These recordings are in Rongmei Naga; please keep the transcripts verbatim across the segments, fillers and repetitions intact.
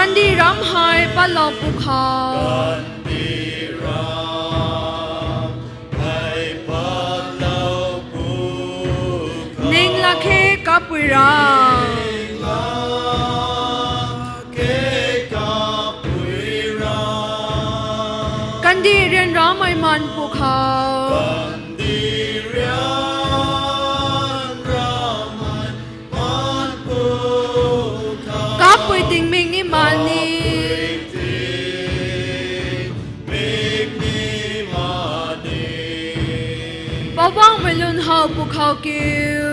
Kandih ram hei patlou pwkhou. Ning lak khe kapui ra. Kandih ryanramei man pwkhou. Kapui tingmik ni man ni. Poubauhmei lun how pwkhou kiu.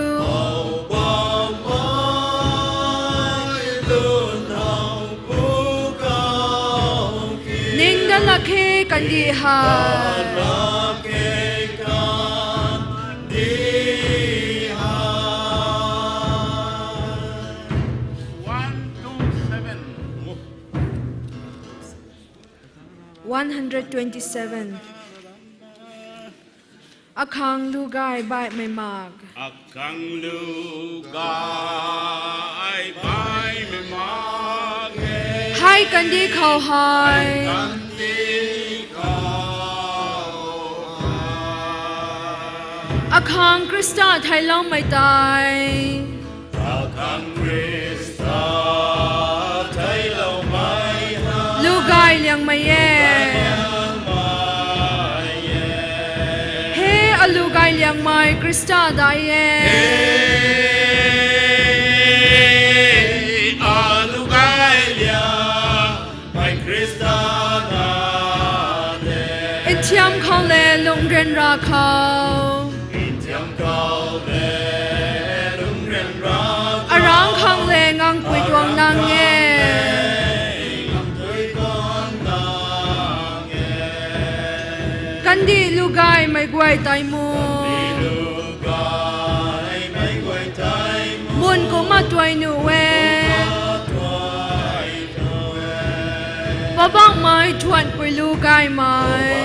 Ning dat lak khe kandih hei. One hundred twenty-seven. Akhang lu gay baihmei mak. Akhang lu gay baihmei mak e. Hei kandih khou hei. Akhang Khrista theicloumei tei. Akhang Khrista theicloumei hei. Lu gay liangmei e. He alu gay liangmei Khrista dai e. Alu gay liangmei Khrista dai e. Nthiam khou le lungh ryanra khou. Arang khang le ngangpui tuang nang e. Kandih lu gaymei guay tei mu. Mun kumna tuai nuh e. Poubauhmei thuanpui lu gaymei.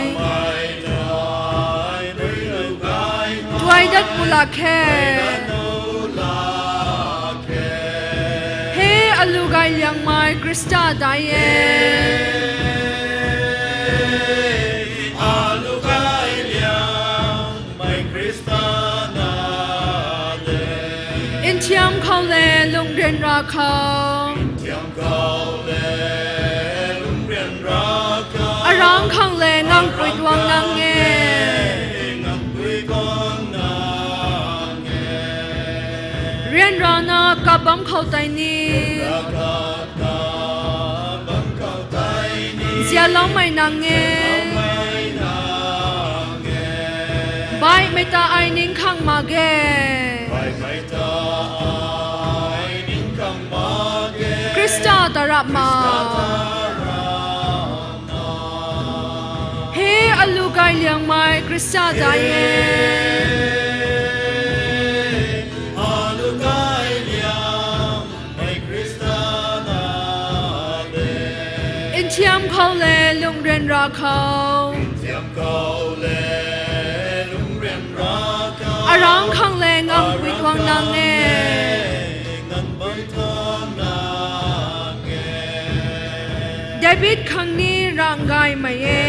Tuai dat pw lak khe. He alu gay liangmei Khrista dai e. Nthiam khou le lungh ryanra khou. Arang khang le ngangpui tuang nang e. Ryanrana kap bam khou tei ni. Nzianloumei nang e. Baihmei ta ai ning khang mak ge. Khrista ta rap ma. He alu gay liangmei Khrista dai e. Nthiam khou le lungh ryanra khou. Arang khang le ngangpui tuang nang e. David khang ni rang gaymei e.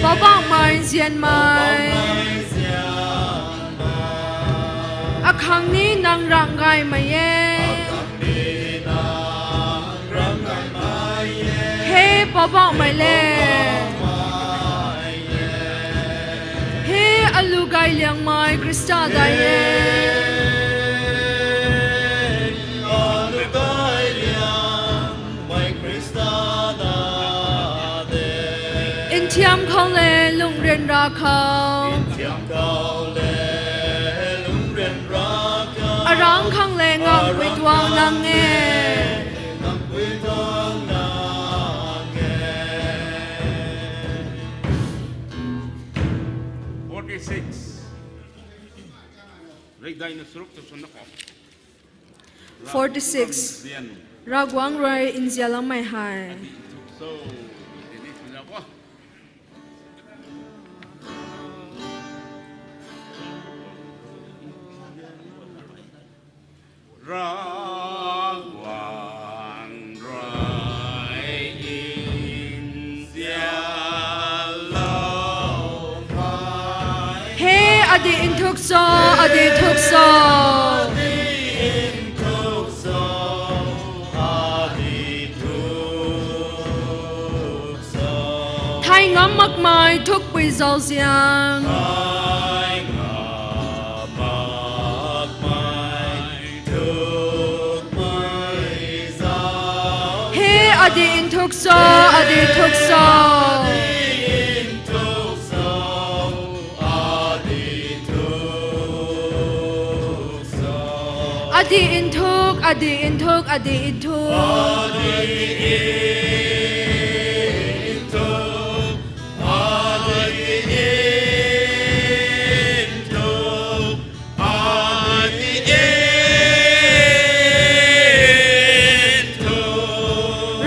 Poubauhmei nzianmei. Akhang ni nang rang gaymei e. He Poubauhmei le. He alu gay liangmei Khrista dai e. Nthiam khou le lungh ryanra khou. Arang khang le ngangpui tuang nang e. Forty-six. Forty-six. Ravguangc rui nzianloumei hei. Ra Thuk cho, adi thuk cho. Thay ngam makmei thukpui zauzian. He adi nthuk cho, adi thuk cho. Adi nthuk, adi nthuk, adi nthuk.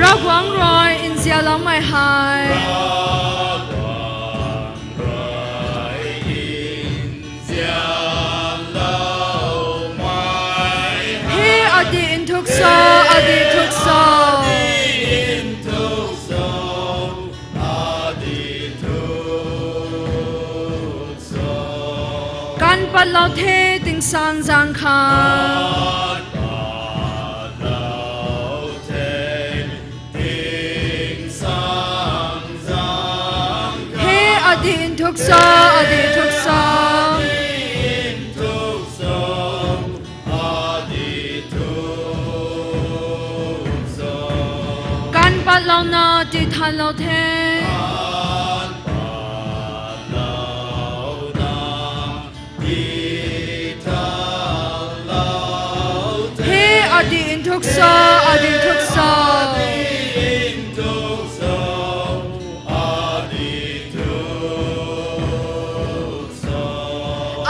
Ravguangc rui nzianloumei hei. He adi nthuk cho, adi thuk cho. Kan patlou the tingsaengzaeng khang. He adi nthuk cho, adi thuk cho. Kan patlouna tithanlou the. He adi nthuk cho, adi thuk cho.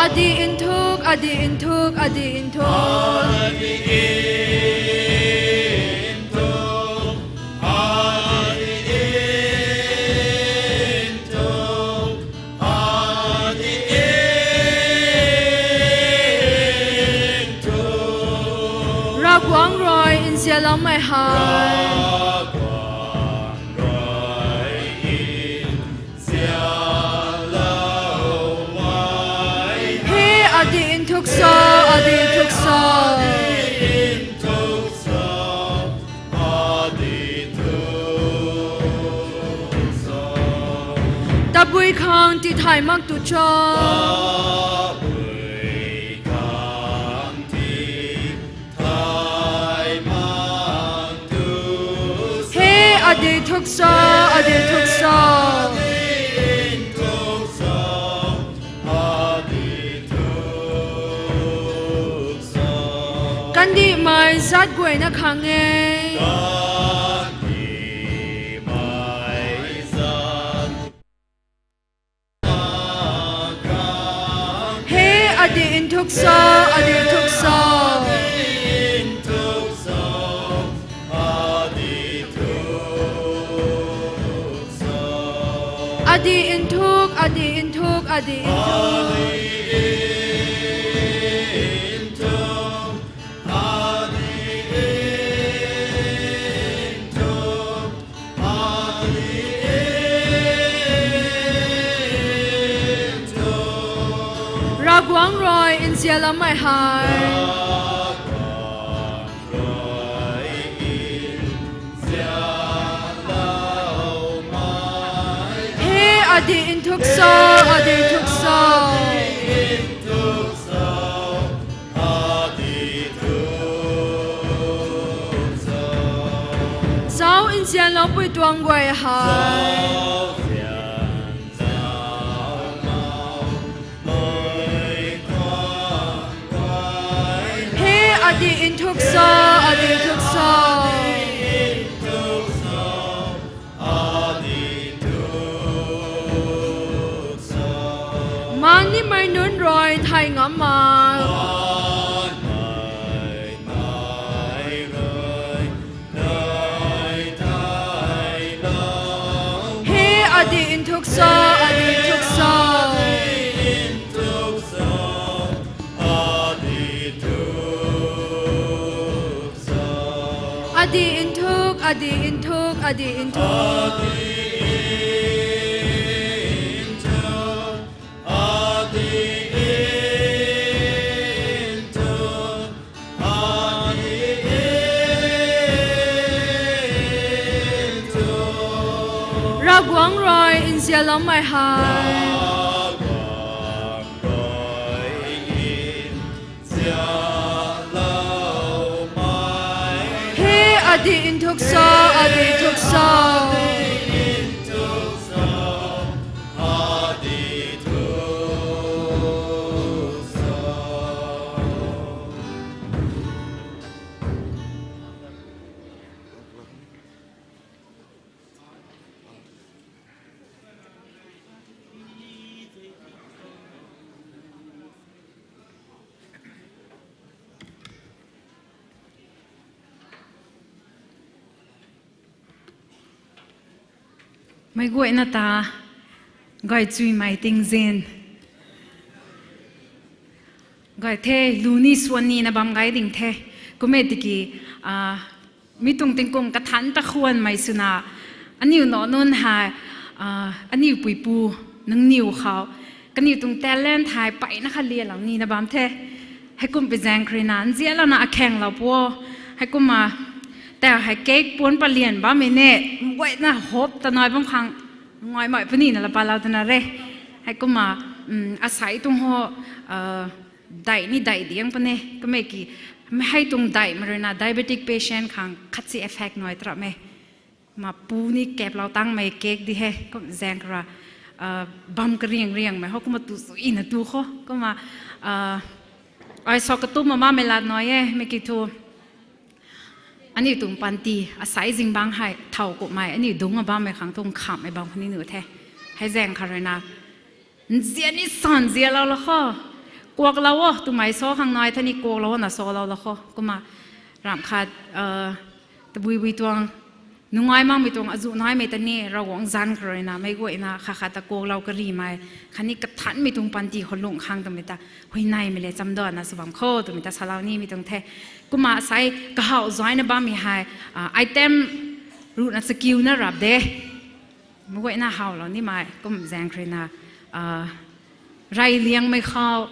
Adi nthuk, adi nthuk, adi nthuk. Ravguangc rui nzianloumei hei. He adi nthuk cho, adi thuk cho. Tabui khang tithay mak tu cho. He adi thuk cho, adi thuk cho. Kandihmei zat guayna khang e. He adi nthuk cho, adi thuk cho. Adi nthuk, adi nthuk, adi nthuk. Ravguangc rui nzianloumei hei. He adi nthuk cho, adi thuk cho. Zauc nzianloupui tuang guay hei. He adi nthuk cho, adi thuk cho. Maan nimei nunc rui thay ngam mak. He adi nthuk cho, adi thuk cho. Adi nthuk, adi nthuk, adi nthuk. Ang rui nzianloumei hei. He adih nthuk sa, adih nthuk sa. Meic guayna ta, gaychuimei tingzin. Gay the, lu ni swan nina bam gay ding the. Kum e tiki, mi tuang tingkum kathanc ta khwanmei swna, aniu nac nunc hei, aniu puipu, nangniw khou, kaniw tuang talent hei peyna kha lialou nina bam the. Heikum pi zaeng khou ruina nzianlouna akhaenglou pu o. Heikumna, ta hei cake puan palian bammei ne, guayna hope ta nai bam khang, ngaimei punina la palou twna re. Heikumna, asei tuang ho, daih ni daih diang puni, kum e ki, hei tuang daihmei ruina diabetic patient khang khatsi effect nai tarap e. Kumna pu ni kaplou tangmei cake di he, kum zaeng khou ra, bam kariang riangmei ho, kumna tu suina tu kho, kumna, ai sa katumna mamei lat nai e, mei ki thu. Aniu tuang panty, asei zingbangc hei, thow kumhmei, aniu dungc a bammei khang tuang khamhmei bam khou ni nuh the. Hei zaeng khou ruina, nzian ni sa nzianlou la kho. Kuaklou o, twmei sa khang nai the ni kuaklou na salou la kho. Kumna, ramh khat, tabui bui tuang, nungai makmei tuang, azuh naimei ta ni, Ravguangc zanc khou ruina, meic guayna, khat khat ta kuaklou karimei, khatni kathanmei tuang panty khou lungh khang twmei ta, huayneymei le chamdana sw bam kho, twmei ta salou nimei tuang the. Kumna asei kahaw zuaina bammei hei, item ruhna chakiuna rap de. Meic guayna hawlou nimei, kum zaeng khou ruina, rey liangmei khou,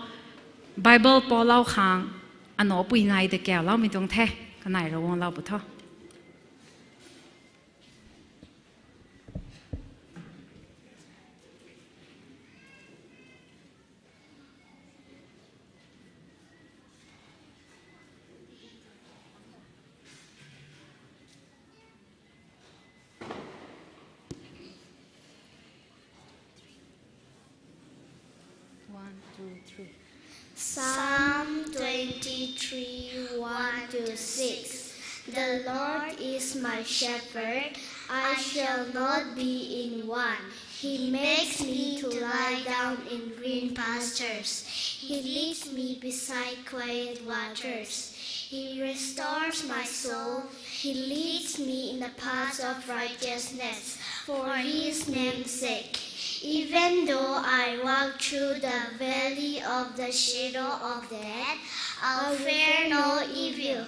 Bible palou khang, anow pui nai ta kauloumei tuang the, kanei Ravguangc lau pu tho. One, two, three. Psalm twenty-three, one to six. The Lord is my shepherd, I shall not be in want. He makes me to lie down in green pastures. He leads me beside quiet waters. He restores my soul. He leads me in the paths of righteousness for his name's sake. Even though I walk through the valley of the shadow of death, I'll fear no evil,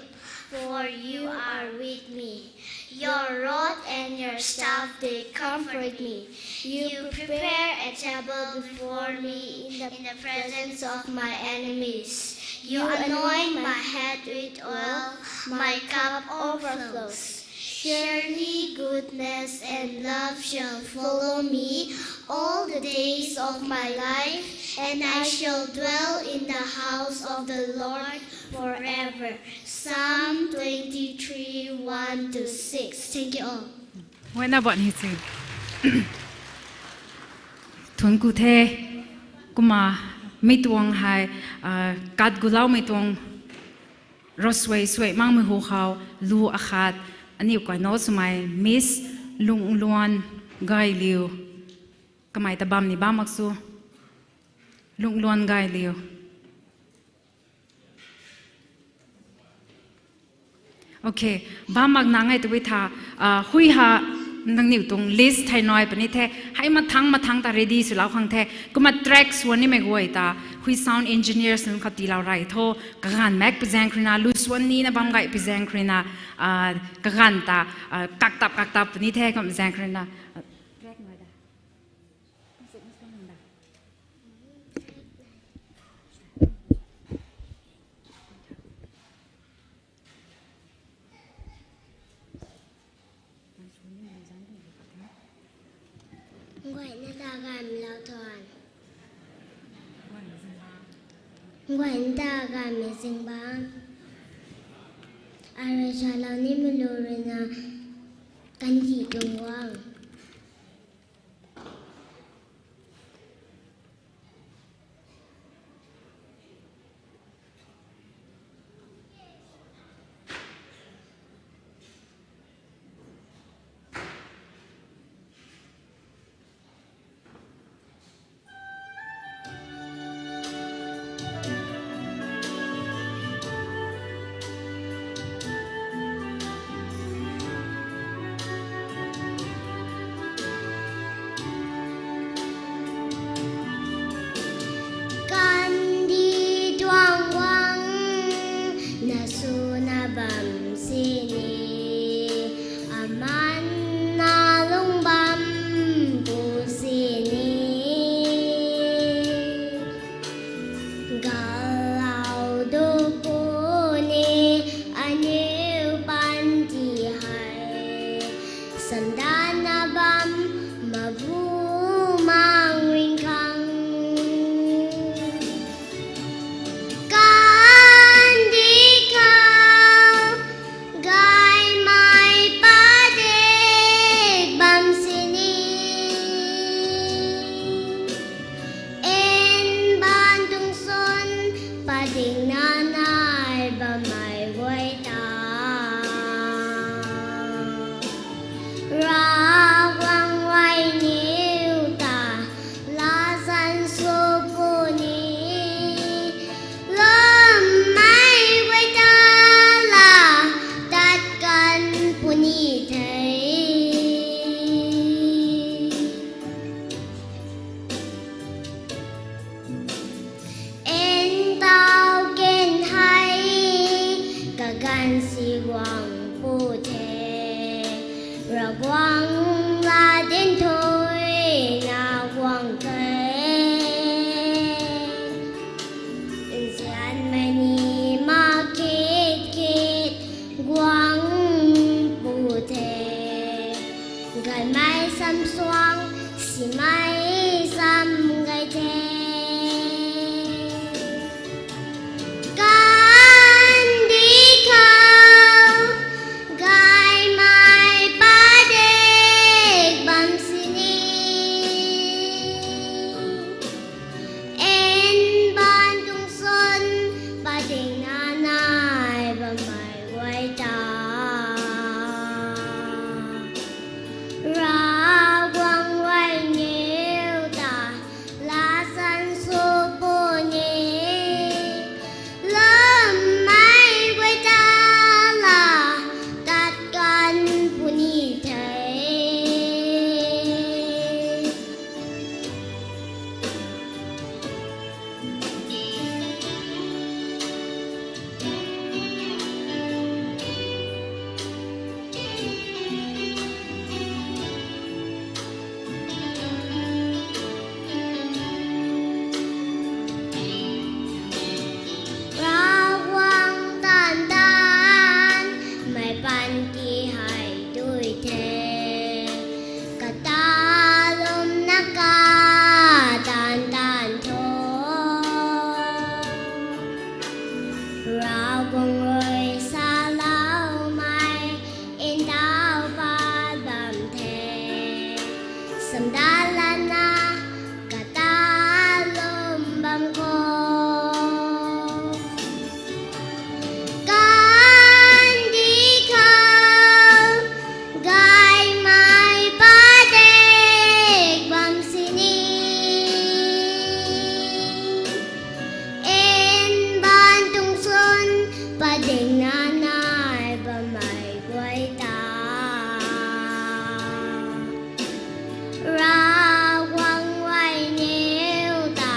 for you are with me. Your rod and your staff, they comfort me. You prepare a table before me in the presence of my enemies. You anoint my head with oil, my cup overflows. Surely goodness and love shall follow me all the days of my life, and I shall dwell in the house of the Lord forever. Psalm twenty-three, one to six. Thank you all. Wena bam ni si. Thuanc ku the, kumna mi tuang hei, kat guloumei tuang, ravsuai suai makmei hu khou, lu akhat, aniu kainow swmei Miss Lungluan Gailiu. Kamei ta bam ni bam mak sw. Lungluan Gailiu. Okay, bam mak nang e tw tha, hui ha, nangniw tuang list thei nai puni the, hei mathang mathang ta ready swlou khang the, kumna track swan nimei guay ta, hui sound engineers nunc khou tiilou rey tho, kaganv mak pi zaeng khou ruina, lu swan nina bam gay pi zaeng khou ruina, kaganv ta, kaktap kaktap puni the, kum zaeng khou ruina. Guayna ta gaymei lou thuan. Guayna ta gaymei zingbangc. Arui salou nimei lu ruina kandih tuang guangc. Kandih tuang guangc na swna bam sini, aman na lung bam pu sini. Galau du puni aniu panty hei, samdanna bam mabu mang ring khang. Kandih khou gaymei padik bam sini, en ban tuang swn padikna nai bammei guay ta, Ravguangc rui niw ta latzan sw puni, lwmmei guay ta la tat kan puni the. Ntau ken hei kaganv si guang pu the, Ravguangc la dinc thuina guang the. Nzianmei ni mak kit kit guang pu the, gaymei samsuang simei sam gay the. Kandih khou gaymei padik bam sini, en ban tuang swn padikna nai bammei guay ta, Ravguangc rui niw ta latzan sw puni, lwmmei guay ta la tat kan puni the. Ravguangc taanv taanmei panty hei dui the, kata lwmna kataanv taanv tho. Ravguangc rui saloumei ntau pat bam the, samdanlana kata lwm bam khou. Kandih khou gaymei padik bam sini, en ban tuang swn padikna nai bammei guay ta, Ravguangc rui niw ta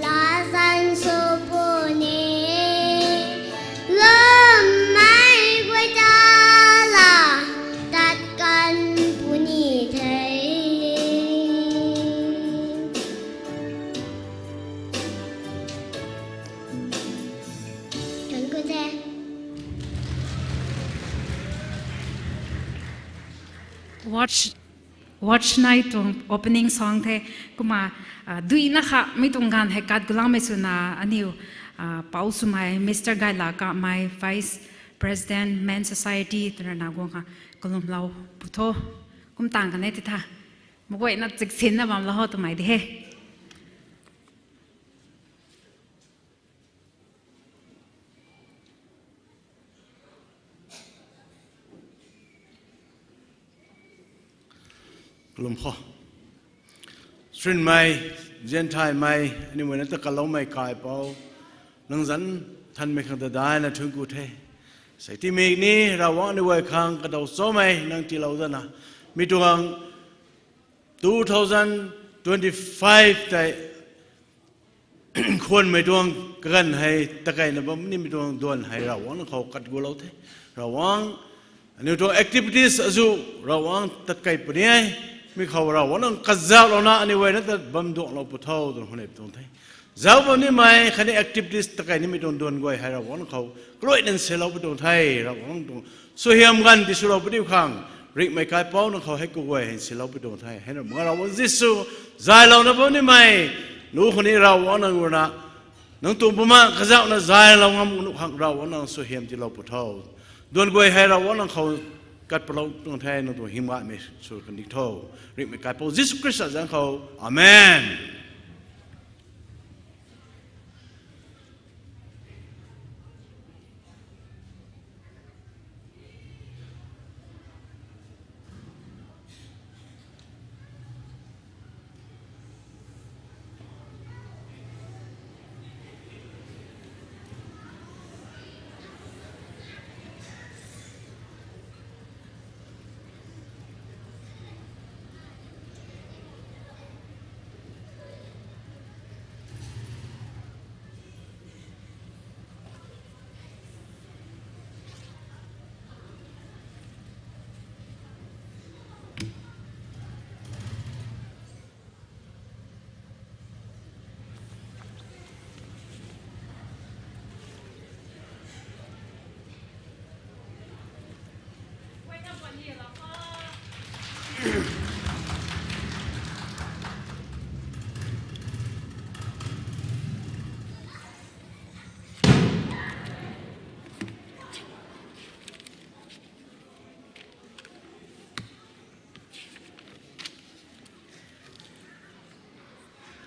latzan sw puni, lwmmei guay ta la tat kan puni the. Thuanc ku the. Watch. Watch night tuang opening song the, kumna, ah, duina kha mi tuang ganv hei kat gulaumei swna aniu, ah, pou swmei Mister Gaila Kamei, Vice President, Men Society, twna na guang kha kalumlou pu tho. Kum tang kan e ti tha. Maguayna chiksinna bam lou ho twmei di he. Kalum kho. Srinmei, zianthaymei, aniu mei na ta kaloumei kaipouc, nang zanc thanmei khang ta daina thuanc ku the. Sei timik ni Ravguangc aniu guay khang kadaw chamei nang tiilou dana, mi tuang two thousand twenty-five tei khwanmei tuang kaganv hei takeina bam nimei tuang duan hei Ravguangc nang khou kat gulou the. Ravguangc, aniu tuang activities azu Ravguangc tatkei puni e. Mi khou Ravguangc nang kazauhlouna aniu guay na ta bam duanglou pu tho twna khwan e pu tuang the. Zauc bam nimei khatni activities tatkei nimei tuang duan guay hei Ravguangc nang khou kaluaina nsilou pu tuang the. Ravguangc nang tuang suaihiam ganv tiswlou puni khang, ringhmei kaipouc nang khou hei kaguay hei nsilou pu tuang the. Hei na manga Ravguangc Jisu, zaylouna bam nimei, nu khou ni Ravguangc nang ruina, nang tuang bumaengh kazauhna zaylou ngam nu khang Ravguangc nang suaihiam tiilou pu tho. Duan guay hei Ravguangc nang khou kat palou tuang the, nang tuang hymgaymei sw kan di tho. Ringhmei kaipouc Jisu Khrista zanc khou. Amen.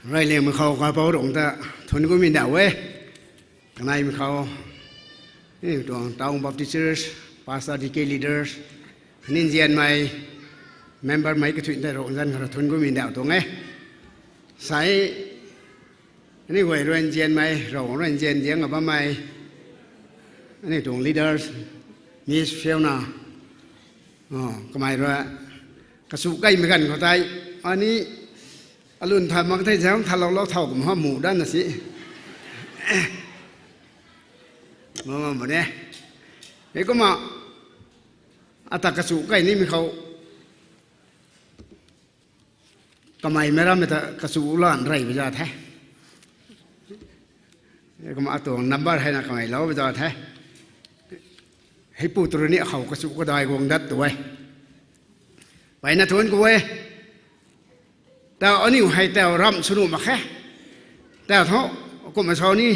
Reyliangmei khou kapouc rungc ta thuanc kumei ndauh e. Kaneimei khou, tuang Town Baptist Church, Pastor, deacon, leaders, khatni nzianmei, member mei kathuic ta rungc zanc khou rui thuanc kumei ndauh tuang e. Sai, aniu guay rui nzianmei, Ravguangc rui nzian diang a bammei, aniu tuang leaders, Miss Fiona, kamei rui, kachu kaimei ganv khou tei, ani, alun tha mak the zam thaloulou thau kum ha mu danna si. Mama bu ne. Hei kumna, ata kachu kai nimei khou, kamei meic rammei ta kachu lan rey bi za the. Kumna atuang number hei na kamei lou bi za the. Heipu tu rui ni akhou kachu kadai guang dat tu e. Peyna thuanc ku e. Tau aniu hei tau ramh sw nuh mak khe. Tau thu, kumna sa ni.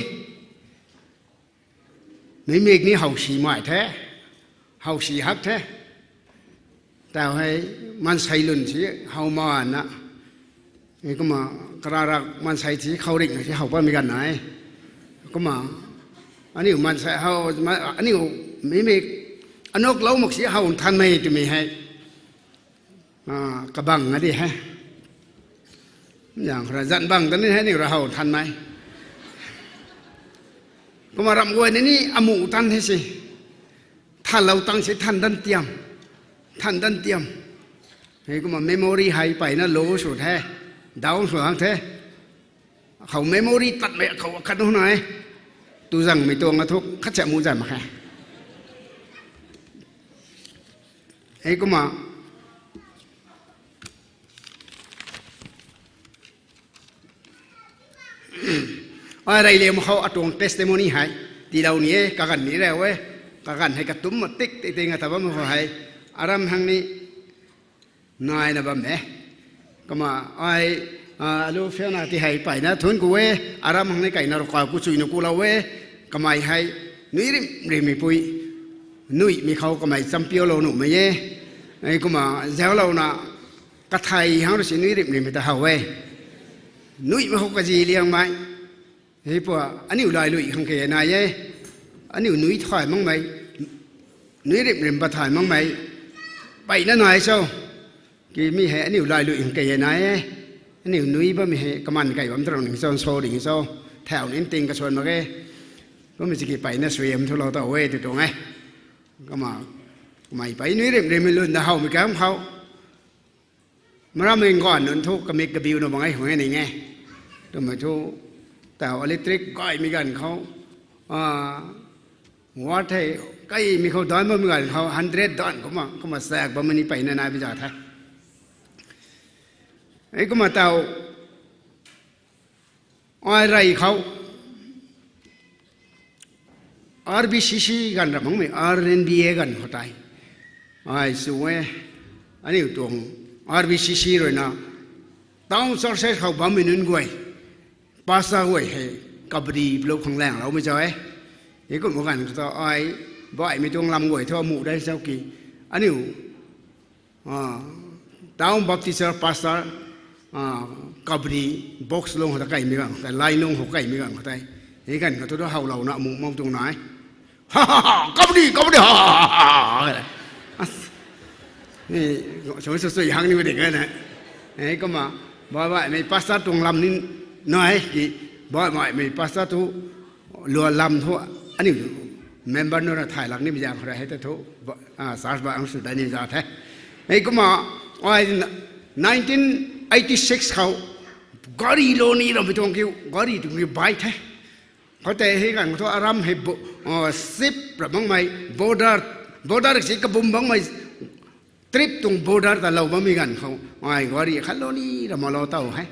Meimik ni how si mai the. How si hak the. Tau hei maansei lun si how mana. Kumna kararak maansei si khou ringh si how patmei ganv nai. Kumna aniu maansei how, aniu meimik anuklou mak si how nthanmei twmei hei kabang a di he. Zang khou rui zanc bang ta ni hei aniu rui how nthanmei. Kumna ramh guay ni ni amu tan the si. Thanlou tang si than dan tiam. Than dan tiam. Hei kumna memory hei peyna low sw the. Down sw hang the. Khou memory tatmei khou akhat nu nai. Tu zangmei tuang athuk khat cha mu zan mak khe. Hei kumna ai reyliangmei khou atuang testimony hei tiilou ni e, kaganv ni rau e. Kaganv hei katumc ma tik tik ting a ta bam khou hei, aram hang ni naina bam e. Kumna ai, a, alu fiana ti hei peyna thun ku e, aram hang ni kaina rui kau ku chuina kulou e, kamei hei, nui rim rimmei pui, nuimei khou kamei champion lou nuhmei e, e kumna zauclouna, kathei hang rui si nui rim rimmei ta how e, nuimei khou kazi liangmei, hei pua, aniu lailui khang kei nai e, aniu nui thay makmei, nui rim rim pat thay makmei, peyna nai cho, ki mi hei aniu lailui khang kei nai e, aniu nui bammei hei kaman kei bam tarang ning cho, so ding cho, thau nin ting kasuan mak e, kummei si ki peyna suaihiam thulou taw e tw tuang e. Kumna, kamei pey nui rim rimmei lun na howmei kam khou, maramei ganv nunc thu kamik kabiuna bang e khang e ning e. Twmei thu, taw electric gaymei ganv khou, a, watt hei, kaimei khou dan bammei ganv khou hundred dan kumna, kumna sak bammei ni peyna nai pi za the. Hei kumna taw, ai rey khou, R B C C ganv ra makmei, R N B A ganv khou tei, ai sw e, aniu tuang R B C C ruina, town churches khou bammei nunc guay, pastor guay hei, kabadi plou khang langloumei zau e. Hei kumna ganv khou ta ai, baihmei tuang lam guay thu amuh dei zau ki, aniu, a, town Baptist church pastor, a, kabadi box lung khou ta kaimei ganv khou tei, lai nung khou kaimei ganv khou tei, hei ganv khou thu howlouna amuh mak tuang nai. Kabadi, kabadi, ha, ha, ha, ha, ha. As, ni, sui sui sui hang ni ding e na. Hei kumna, baih baihmei pastor tuang lam ni nai ki, baih baihmei pastor tu, lua lam thu, aniu member nunc ra thay lak ni bi zang khou ra hei ta thu, a, church ba ang sw dai ni za the. Hei kumna, ai, nineteen eighty six khou, gari lou ni rammei tuang kiu, gari tuang kiu bai the. Khoutei hei ganv khou thu aram hei bo-, a, sip ra makmei, border, border si kabum makmei, trip tuang border ta lou bammei ganv khou, ai gari khat lou ni ram lou taw he.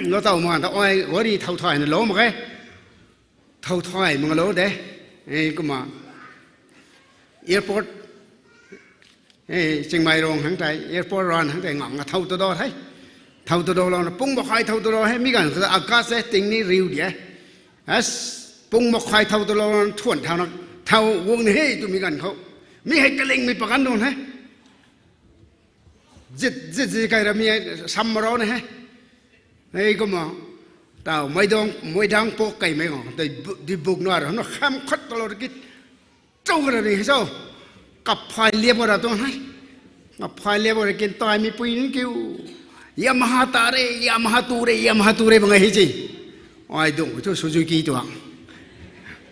Lou taw mak ta ai gari thow thayna lou mak e. Thow thay mak lou de. E kumna airport, e, Chingmeirong hang tei, airport run hang tei ngam nga thow ta do the. Thow ta do louna, pung makkhai thow ta do he, mi ganv khou ta August e, ting ni riu di e. As, pung makkhai thow ta louna, thuan thauna, thow guang ni he twmei ganv khou, mi hei kalingmei pakan dun he. Zit, zit, zit kai ra mi hei, sam ma rau ni he. Hei kumna, taw, Moidang, Moidang pok kaimei khou, tei bu-, di buk na ra, na kham khat ta lou ra ki, chau ka ra ni he cho. Kaphay liap ka ra tuang he. Kaphay liap ka ra kin taimei pui ni kiu, Yamaha ta re, Yamaha tu re, Yamaha tu re bang e hei ci. Ai dung thu Suzuki tuang.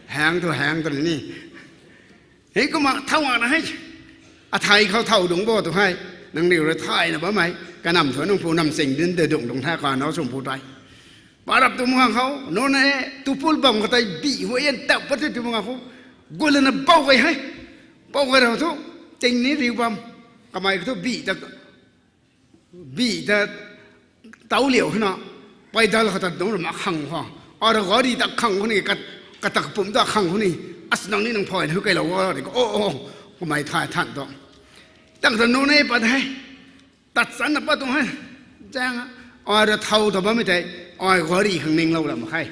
Hang tu, hang tu ni. Hei kumna thow na hei. Athei khou thow dung bo tu hei. Nangniw rui thayna bammei, kanam thu nang pu nam ching din de dung dung the ka nau sum pu tei. Parap tu mak khou, nunc e, Tupul bam khou tei bih huay an tap pat the tu mak khou. Gulana bau gay hei. Bau gay ra thu, ting ni riu bam. Kamei khou thu bih ta bih ta tauliu hei na, paidal khou ta dungc ra mak khang khou. Ara gari ta khang khou ni, ka, katak pum ta khang khou ni, as nang ni nang phay na hu kailou gari khou, o, o, kumei thay than tu. Tang ta nunc e pat hei, tat channa pat tuang hei. Zaeng, ara thow ta bammei tei, ai gari khang ninglou ra mak khe.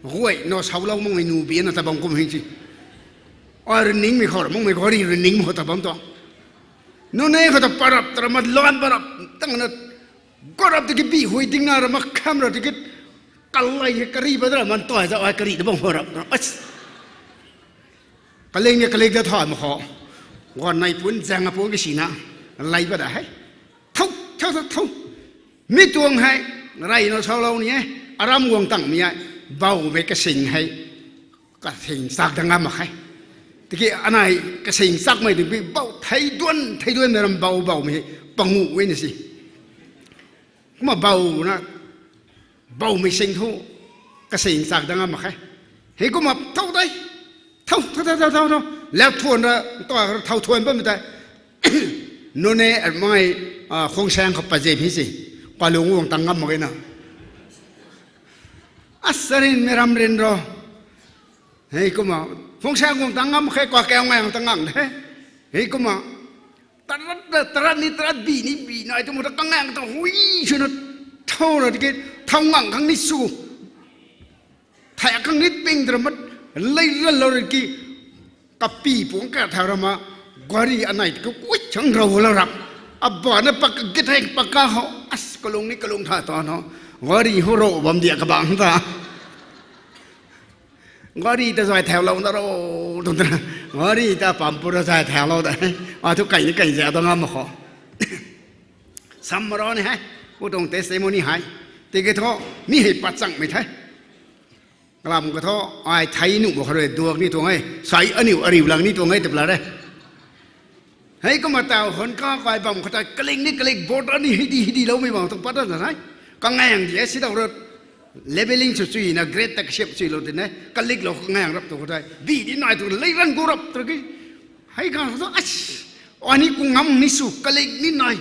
Guay, na saulou makmei nu bina ta bam kum hei ci. Ai rui ningmei khou ra makmei gari rui ning mak khou ta bam tuang. Nunc e khou ta parap, tara mat lan parap, tang na, karap tiki bih huay ding na ra mak kham ra tiki, kalei hei kari pat ra man tuay za ai kari ta bam khou rap. As. Kaling e kaling ta thay mak khou. Guan nai pun, zaeng a pun kisina, lei pat da hei. Thow, thow, thow, thow. Mi tuang hei, rey na saulou ni e, aram guang tangmei e, bawmei kasing hei, kasing chak da ngam mak khe. Tiki anei kasing chakmei ding pi bau thei duan, thei duanmei ram bau, bawmei hei, panguh e na si. Kumna bau na, bawmei sing thu, kasing chak da ngam mak khe. Hei kumna thow tei, thow, thow, thow, thow, thow, thow. Lak thuan ra, tua thow thuan bammei tei. Nunc e, mei, a, Khongsaeng khou pat zip hei si. Kalung guang tang ngam mak e na. Asarin mi ram rin ro. Hei kumna, Khongsaeng guang tang ngam khe, Kakiang guang tang ngam he. Hei kumna, Tarat na, tarat ni tarat bi ni bi nai tu mu ta kangang ta hui swna thau ra tiki, thau ngang khang ni sw. Thai khang ni ping tara mat lei ral lou ra ki, kapi pung ka thau ra ma, gari anai tiki kui chang rau la rap. Aba na pak ka githai pak ka ho, as kalung ni kalung tha ta no. Gari ho ro bam dia kabang ta. Gari ta zai thau lou na ro, tu ta. Gari ta pam pura zai thau lou ta. A thu kai ni kai zai ta ngam ma kho. Sam ma ro ni hei. Pu tuang testimony hei. Tiki thu, mi hei pat chang mei the. Kalam ka thu, ai thei nuh ma kha rui duak ni tuang e. Sai aniu ariu lang ni tuang e, tip la re. Hei kumna tau hon ka kai bam khou tei, kalik ni kalik bot ni hidi hidi loumei bam tuang pat na nai. Kangang di e, si dau ro. Leveling sw chui na, grade ta kasiap chui lou ti ne. Kalik lou kangang rap tu khou tei. Bi di nai tu lei ran gu rap tu ki. Hei kang tu, as, ani ku ngam ni sw, kalik ni nai.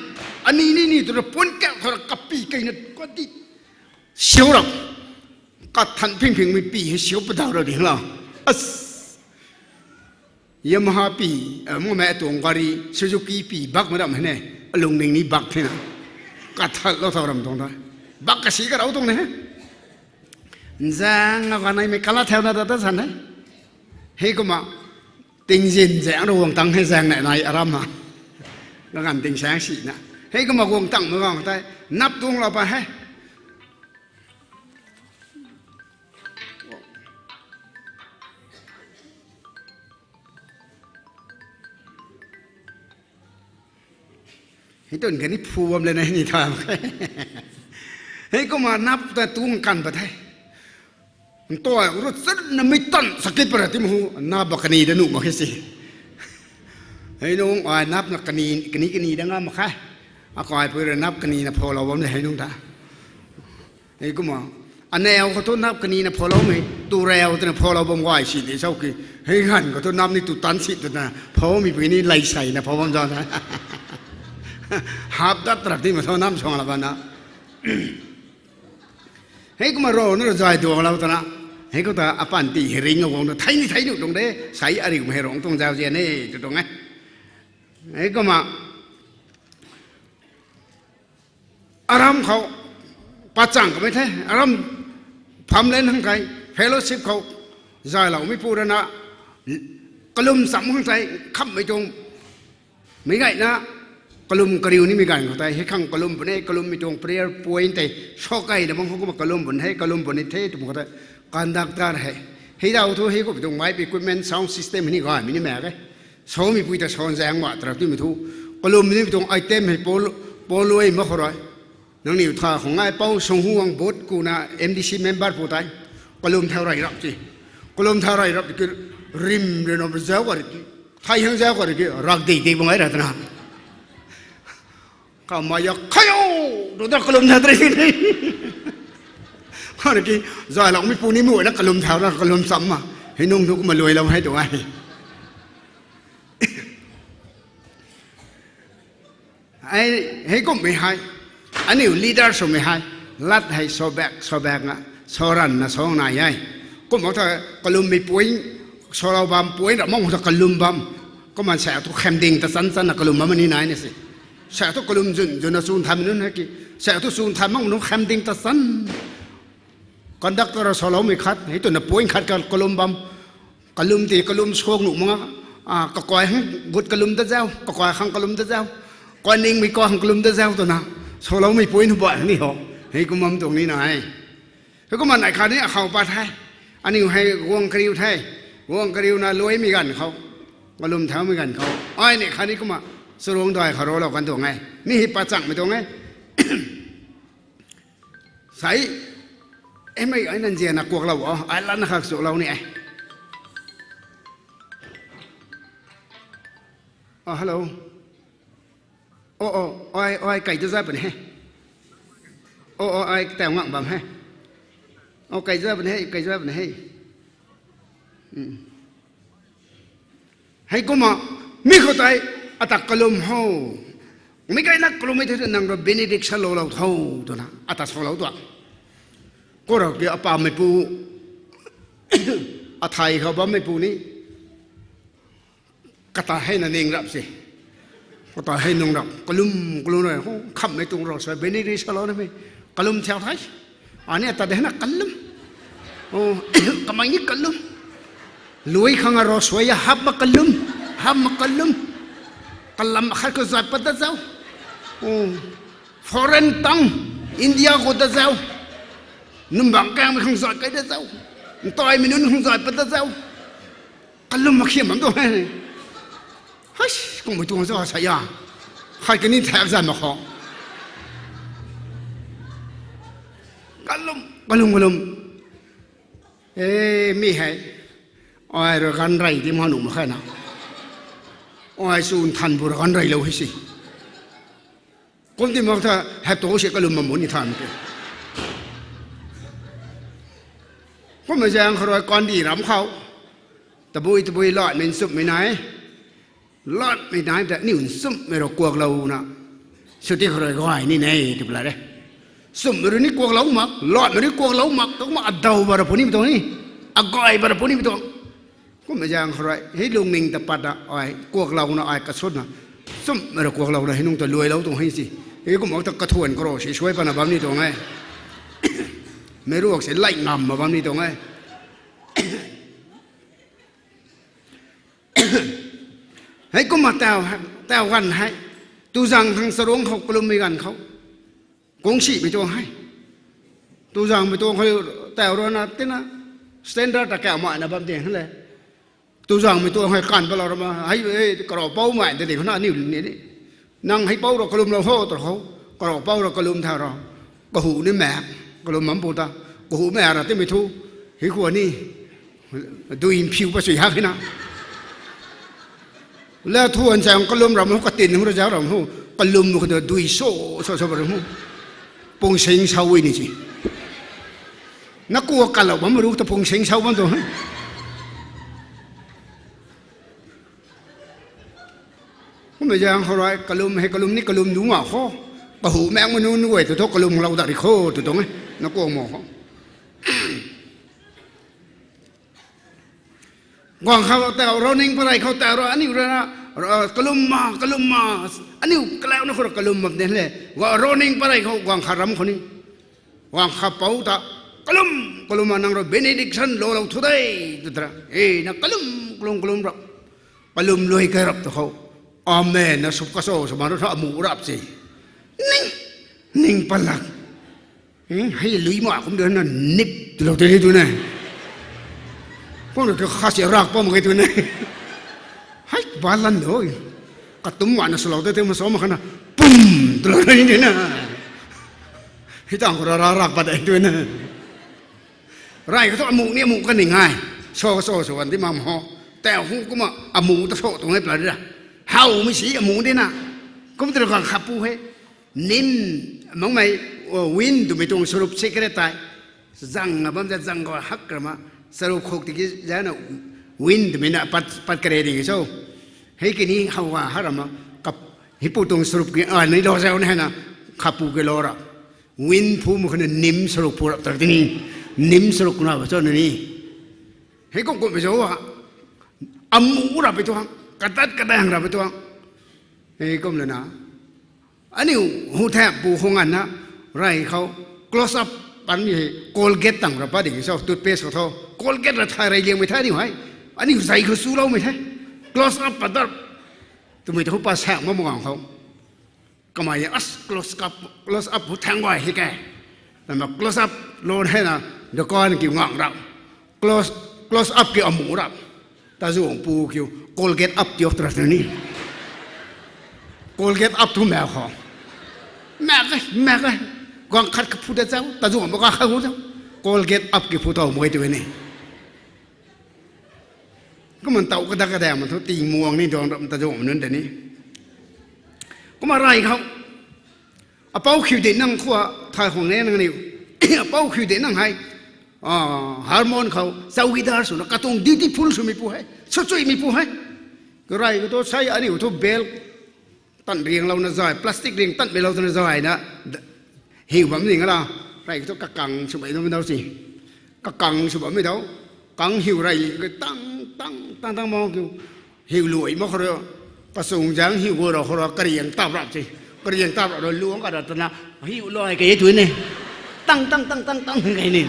Ani ni ni tu ra pun ka khou ra kapi kai na, ka di. Siu rap. Kathan phing phing mei pi hei siu padau ra di la. As. Yamaha pi, eh, mumei tuang gari, Suzuki pi bak ma ram hei ne, alung ning ni bak the na. Kathat lou thau ram tuang ta. Bak kasi ka rau tuang ne. Nzang nga ka nai mei kala thau na ta ta san he. Hei kumna, tingzin zang rau guang tang hei zang nai nai aram ha. Nga kan ting sang si na. Hei kumna guang tang ma guang tei, nap tuang lou pa he. Hei tun kani phu bam le na hei ni tha. Hei kumna nap ta tuang kan pat the. Ntuai ru chat na mei tan sakit para ti mu hu, nap ba kani da nuh mak khe si. Hei nung, ai nap na kani, kani, kani da ngam mak khe. Akai pui ra nap kani na pholou bam de hei nung ta. Hei kumna, aneu khou thu nap kani na pholou mei, tu reu twna pholou bam guay si de chau ki. Hei ganv khou thu nap ni tu tan si twna phoumei pui ni lei sei na phou bam zan. Hap dat rap ti ma thu nam suang la bam na. Hei kumna ro na ra zai duang lou twna. Hei khou ta apan ti hei ring a guang na thei ni thei nuh tuang de, sai ariu mei hei rong tuang zau zian e, tu tuang e. Hei kumna, aram khou, pachang kamei the, aram farmland hang kai, fellowship khou, zayloumei pu rana, kalum cham hang tei, khammei tuang, meic gayna, kalum kariu nimei ganv khou tei, hei khang kalum puni, kalummei tuang prayer point tei, sw kayna bang khou kumna kalum puni the, kalum puni the, twmei khou tei, conductor hei. Hei dau thu hei kummei tuang mic equipment, sound system hei ni gaymei ni mak e. Saumei pui ta sawn zaeng ma tarap timei thu, kalum nimei tuang item hei pol-, poluai mak khou rui. Nangniw tha khou ngai pou sung huang bot kuna M D C member pu tei. Kalum thau rey rap ti. Kalum thau rey rap ti ki rim rui na zau ka rui ki. Thei hang zau ka rui ki rak di di bang ai ra twna. Kamei ya khayo, tu ta kalum thau rey ti. Kha rui ki, zayloumei pu ni mu na kalum thau ra kalum cham ma. Hei nung thu kumna luailou hei tu ai. Ai, hei kummei hei, aniu leader swmei hei, lat hei sobak, sobak na, soran na song nai e. Kum mak tha kalummei point, solou bam point ra mak tha kalum bam. Kumna sa thu khamding ta chan chan na kalum bam ni nai na si. Sa thu kalum zun zun na chwn than nunc hei ki, sa thu chwn than mak nunc khamding ta chan. Conductor soloumei khat, hei twna point khat ka kalum bam. Kalum ti kalum suak nuh mak nga, a, kakai hang gut kalum ta zau, kakai khang kalum ta zau, kaningmei kakhang kalum ta zau twna, soloumei point hu ba ni ho, hei kum bam tuang ni na e. Hei kumna nai khat ni akhou pat the, aniu hei guang kariu the, guang kariu na luaimei ganv khou, kalum thaumei ganv khou, ai ni khat ni kumna, charuang dai khou rolou kan tuang e, mi hei pachangmei tuang e. Sai, e mei ai nan zian na kuaklou o, ai lan na khak chulou ni e. A, hello. O, o, ai, ai, kai ta zai puni he. O, o, ai, tau ngang bam he. O, kai zai puni he, kai zai puni he. Hei kumna, mi khou tei, ata kalum ho. Mi kai na kalummei the nang rui benediction loulou tho, twna, ata solou twa. Khou rui ki apammeipu, athei khou bammeipu ni, kata hei na ning rap si. Kata hei nung rap, kalum, kalum rui, ho, khammei tuang rau suai, beni ri sa lou na mei. Kalum thiau thai. Ani ata de na kalum. O, kamei ni kalum. Lui khang a rau suai ya hap ma kalum. Hap ma kalum. Kalam khat khou zat pat da zau. O, foreign tang, India khou da zau. Numbang kang mei khang zat kai da zau. Ntai mei nunc khang zat pat da zau. Kalum makhiam bam tuang he. Hais, kummei tuang zau sa ya. Khai kani thak zan mak khou. Kalum, kalum, kalum. E, mi hei. Ai rui ganv rey di ma nuh mak khe na. Ai chu nthan bu rui ganv rey lou hei si. Kum ti mak tha, hei tu si kalum mamun ni than te. Kummei zaeng khou rui kandi ram khou. Tabui, tabui, latmei nchumhmei nai. Latmei nai ta aniu nchumhmei rui kuaklou na. Suti khou rui gay ni ne, tw pla re. Nchumhmei rui ni kuaklou mak, latmei rui kuaklou mak, tu kumna adaw ba ra puni mi tuang ni. Agay ba ra puni mi tuang. Kummei zaeng khou rui, hei lungning ta pat na, ai, kuaklouna, ai, kasutna. Nchumhmei rui kuaklouna, hei nung ta luailou tuang hei si. Hei kum mak ta kathuan karo si suai patna bam ni tuang e. Meic ruak si lai ngam ma bam ni tuang e. Hei kumna tau, tau ganv hei. Tuzang thang charuang khou kalummei ganv khou. Kungsimei tuang hei. Tuzangmei tuang khou tau rana tina standard ta kaumaina bam ding le. Tuzangmei tuang hei kan palou rama, hei, hei, karaw poumei ta ding khou na aniu ni ni. Nang hei pou rui kalumlou ho, tw khou. Karaw pou rui kalum tha ra. Kahu ni maek, kalum bam pu ta. Kahu maek ra timei thu. Hei khou ni. Dui phiu pa sui hak hei na. Le thuan chang kalum ram ho, katin hung ra zau ram ho. Kalum khou ta dui so, so, so ram ho. Pung sing sau ni si. Na kua kalou bam ruk ta pung sing sau bam tu. Kummei zaeng khou rui kalum hei kalum ni kalum nu ma khou. Kahu maek ma nu nu e tw thu kalum lou dat ri khou tw tuang e. Na kua mo khou. Guang khou tau, rouning parei khou tau ra, aniu rui na, ra, kalum ma, kalum ma, aniu kalau na khou ra kalum bam de le. Gua rouning parei khou, guang kha ram khou ni. Guang kha pou ta, kalum, kalum ma nang rui benediction loulou thu de, tw ta ra. E, na kalum, kalum, kalum rap. Kalum lui kai rap tu khou. Amen, na sup kaso, sw ma ru tha amu rap si. Ning, ning palak. Hei lui ma kum de na nip twlou tei ni tu ne. Kum na kha si rak pa mak ge tu ne. Hei, balan do. Katum ma na swlou tei tei ma so mak khana. Pum! Twlou tei ni na. Hei tang khou ra ra rak pat de tu ne. Rey khou thu amu ni amu kaning ai. So, so, so, wan di mam ho. Tau hu kumna amu ta so tuang e pla di ra. Howmei si amu di na. Kum tei ra guang kha pu hei. Nim, makmei, wind twmei tuang sarup secret tei. Zang na bam za zang khou hak rama, sarup khuk tiki zana wind twmei na pat, pat kare ding so. Hei kini how ha rama, kap, hei pu tuang sarup ki, a, ni lou zau na hei na, khapu ki lou ra. Wind phu mu khana nim sarup phu rap tak tini, nim sarup kuna ba cho na ni. Hei kum kum zau ha, amu rap pi tuang, katat kadang rap pi tuang. Hei kum lana. Aniu hu thap bu khou nganvna, rey khou, close up, pan mi hei, Colgate tang ra pat ding so, toothpaste khou tho, Colgate ra thay rey liangmei the aniu hei, aniu zei khou chuloumei the, close up pat dar, twmei ta hu pa saeng ma mgang khou. Kamei as close up, close up hu thang guay hei ke. Tama close up lou hei na, dukan kiu ngang rap. Close, close up kiu amu rap. Tazuangpu kiu, Colgate up tiok tw ra ni. Colgate up thu maek khou. Maek e, maek e. Guang khat kaphu ta zau, tazuang ba ka kha hu zau. Colgate up kiu phu tau mei tw ni. Kumna tau kadak kadak ma thu ting muang ni duang rap tazuang nunc ta ni. Kumna rey khou. Apou khiu de nang khou, thay khwang ne nang niu. Apou khiu de nang hei. Hormone khou, chowkidar swna, katuang dutiful swmei pu hei. Swchuimei pu hei. Rey khou thu sei aniu thu belt tan rianglouna zay, plastic riang tanmei lou twna zay na, hiu bam ning ala, rey khou thu kakang swmei dau si. Kakang sw bammei dau, kang hiu rey, tang, tang, tang, tang ma kiu, hiu luai mak khou rui, Pasung zang hiu gu ra khou ra kariang tap rap se. Kariang tap rap ra luang ka ra twna hiu lou hei kei tu ne. Tang, tang, tang, tang, tang kei ni.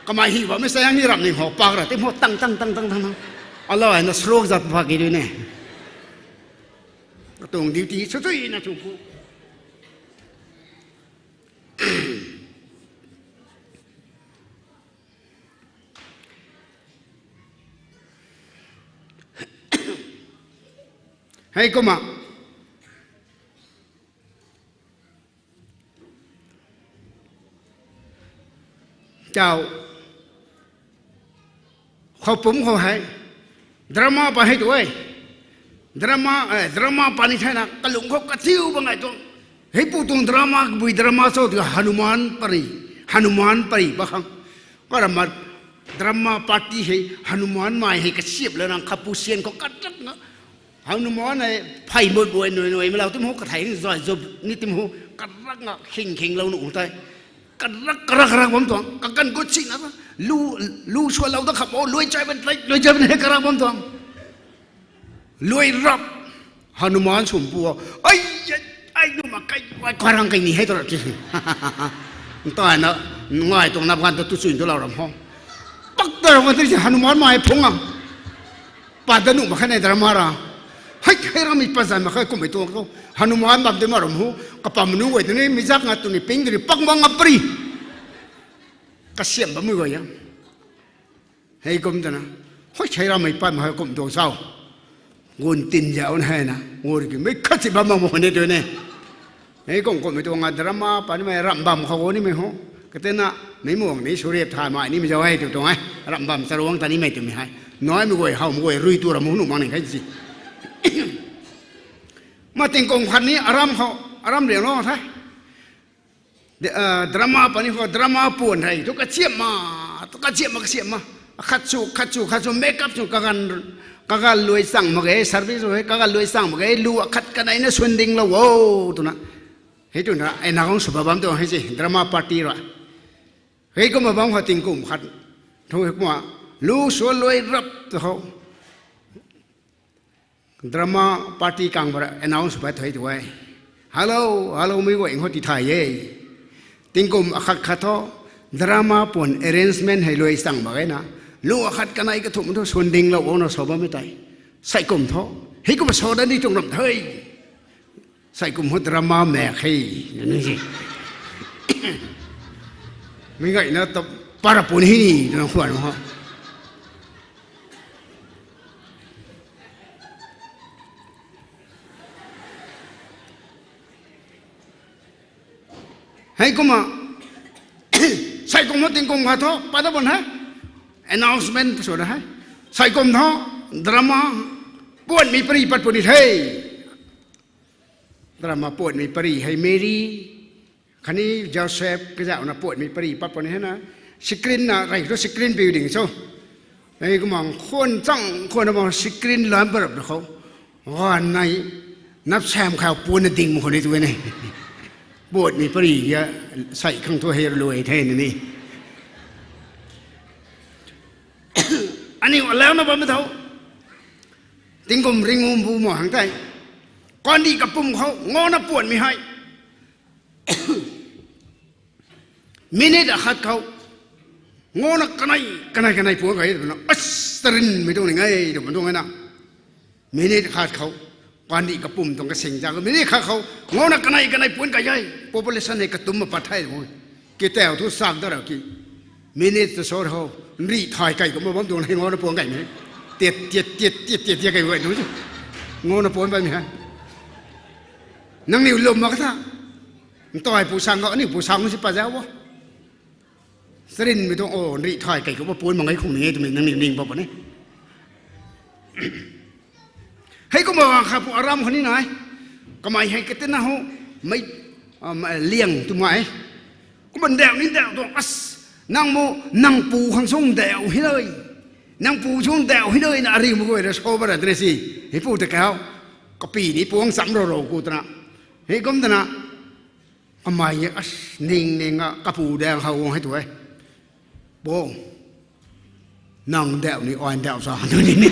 Kamei hiu bammei sai ang ni rap ni khou pak ra, tim ho tang, tang, tang, tang, tang, tang. Alou hei na srok zat pak kei tu ne. Katuang duty sw tui na chu ku. Hei kumna. Tau. Khou pum khou hei. Drama pa hei tu e. Drama, eh, drama pa ni thayna kalung khou kathiu bam ngai tuang. Hei pu tuang drama kabui drama cho tu Hanuman pari. Hanuman pari pa khang. Ka rama drama party hei Hanuman mai hei kasiap lana khapu sian khou katak na. Hanuman hei phey mut buai nui nui ma lou tim ho kathei ni zay zo ni tim ho karak na khing khing lou nu tei. Karak, karak, karak bam tuang, kakan gut si na, lu, lu sualou da kham o, luai chai ban, luai chai ban hei karak bam tuang. Luai rap, Hanuman sum pu, ai, ai, ai, nu ma kai, ai, karang kai ni hei tu rap ti. Ntai na, ngai tuang nap ganv tu tu chui tu lou ram ho. Pak ta ram ganv ti si Hanuman mai phung a. Pa da nuh mak khe nei drama ra. Hei, hei rammei pa zan mak khe kummei tuang khou. Hanuman bam tei ma ram hu. Kapam nu guay tu ni, mi zak nga tu ni, ping tu ni, pak bam nga pari. Kasiam bammei guay a. Hei kum twna. Hei, hei rammei pa mak khe kum tuang sau. Gun tin zau na hei na. Ngur ki, mei khat si bam bam mak khe nei tu ni. Hei kum kummei tuang a drama pa nimei ram bam khou nimei ho. Katena, mei muang ni suriap thay mai nimei zau hei tu tuang e. Ram bam charuang ta nimei twmei hei. Naimei guay, howmei guay, rui tu ram hu nuh mak ni khe si. Ma tingkum khat ni aram khou, aram riang lou the. Drama pa ni khou, drama puan hei, tu kachiap ma, tu kachiap ma, kachiap ma. Khat chu, khat chu, khat chu, makeup chu, kaganv, kaganv luai chang mak ge, service hei, kaganv luai chang mak ge, lu akhat kaneina sundinglou o, twna. Hei twna, announce sw bam tuang hei si, drama party ra. Hei kumna bam khou tingkum khat. Thu hei kumna, lu sw luai rap tu khou. Drama party kang bara announce pat thei tu e. Hello, hello, mei guay khou ti thay e. Tingkum akhat khat thu, drama puan arrangement hei luai chang mak ge na. Lu akhat kanei kathumh thu sundinglou o na sw bammei tei. Sei kum thu, hei kumna sw dat ni tuang ram the. Sei kum ho drama mak khe, ni si. Mei gayna ta para pun hi ni, na khwan ho. Hei kumna, sei kum ho tingkum khat thu, pat da bam he. Announcement sw da he. Sei kum thu, drama, puanmei pari pat puni the. Drama puanmei pari hei Mary, khatni Joseph, kazauhna puanmei pari pat puni hei na, screen na, rei thu screen piu ding cho. Hei kumna khwan chang khwan na bam screen lam parap da khou. Ganv nei, nap sam khou puan na ding mak khou ni tu e ne. Puanmei pari a, sei khang thu hei luai the na ni. Aniu alauna bammei tho. Tingkum ringum bu mo hang tei. Kandih kapum khou, ngana puanmei hei. Minute akhat khou. Ngana kanei, kanei, kanei puan kai, twna, as, tarinmei tuang ni ngai, twna tuang e na. Minute khat khou, kandih kapum tuang kasing zak, minute khat khou, ngana kanei kanei puan kai e, population hei katumc ma pat the mo. Kitau thu sak da ra ki. Minute ta sw ho, nrih thay kai kumna bam tuang hei ngana puan kaimei. Tiat, tiat, tiat, tiat, tiat, tiat kai guay tu. Ngana puan bammei hei. Nangniw lwm mak ka tha. Ntaipu sang khou, aniu pu sang si pat zau o. Sarinmei tuang, o, nrih thay kai kumna puan mak ngai khung ni e twmei nangniw ning bam puni. Hei kumna khapu aram khou ni nai. Kamei hei katina ho, mei, liang twmei. Kumna ndauh ni ndauh tuang, as, nang mu, nang pu khang sung ndauh hei nai. Nang pu sung ndauh hei nai na ariumei guay ra sw ba ra tei si. Hei pu ta kau. Kapy ni puang cham rou rou ku twna. Hei kum twna. Kamei e, as, ning ning a kapu daeng khou guang hei tu e. Pu, nang ndauh ni, ai ndauh sa, tu ni ni.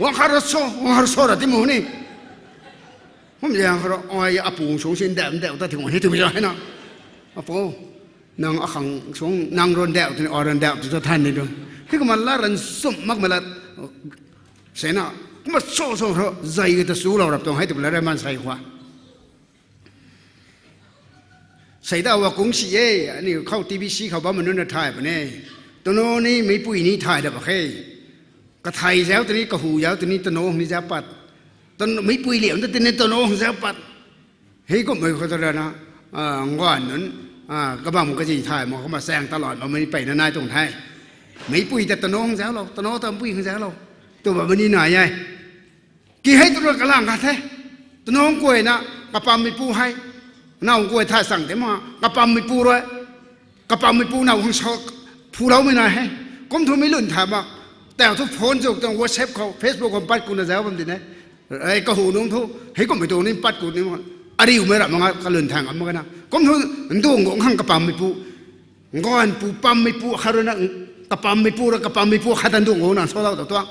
Wang khat ra so, wang khat ra so ra ti mu ni. Kum zaeng khou ra, ai apu sung sin dam dau ta ti wan he twmei za hei na. Apu, nang akhang sung nang ran dau tw ni, ai ran dau tw ta than ni tu. Hei kumna la ran sumh makmei lat. Sei na, kumna so so khou ra, zai ta sulou rap tuang hei twpui la rei maansei khou. Sei ta wa kung si e, aniu khou T B C khou bammei nunc na thay puni. Tanow ni meicpui ni thay da bak khe. Kathei zauc tw ni, kahu zauc tw ni, tanow ni zauc pat. Tan-, meicpui liam ta tini tanow zauc pat. Hei kummei khou ta rana, a, nganv nunc, a, kabam kazi thay mak kumna chaeng ta lan bammei ni peyna nai tuang the. Meicpui ta tanow zauclou, tanow ta meicpui zauclou tw bammei ni nai e. Ki hei tw rui kalang khat the. Tanow guayna kapammeipu hei, now guay thay chang de ma, kapammeipu rui, kapammeipu now khang sa, phuloumei nai he. Kum thu mei lun thay mak. Tau thu phone zuk tuang WhatsApp khou, Facebook khou pat kuna zauc bam di ne. Ei kahu nunc thu, hei kummei tuang ni pat ku ni, ariumei ram mak nga kalun thay ngam mak na. Kum thu nduang guang khang kapammeipu, nganvpu pammeipu khat rui na, kapammeipu rui kapammeipu khat ta nduang guang na salou ta tuang.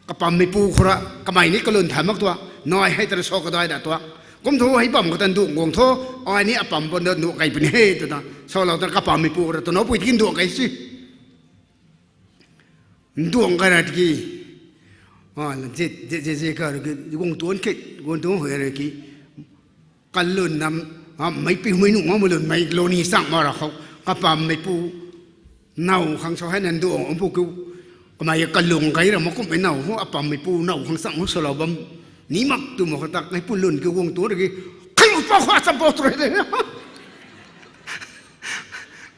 Kapammeipu khou ra, kamei ni kalun thay mak tuang, nai hei tana sa kadai da tuang. Kum thu hei bam khou ta nduang guang thu, ai ni apam bam da nduang kei puni he twna salou ta kapammeipu ra tanowpui tiki nduang kei si. Nduang kei ra tiki, a, zit, zit, zit, zit ka ra ki, guang tuan kit, guang tuan hui ra ki, kalun nam, a, meicpui mei nuh makmei lun mei lou ni chang ma ra khou, kapammeipu, now khang sa hei na nduang pu kiu, kamei kalung kei ra mak kummei now hu, apammeipu now khang chang hu salou bam ni mak tw mak khou ta, hei pu lun kiu guang tuan ra ki, khalou pa khou cham pou tu rui de.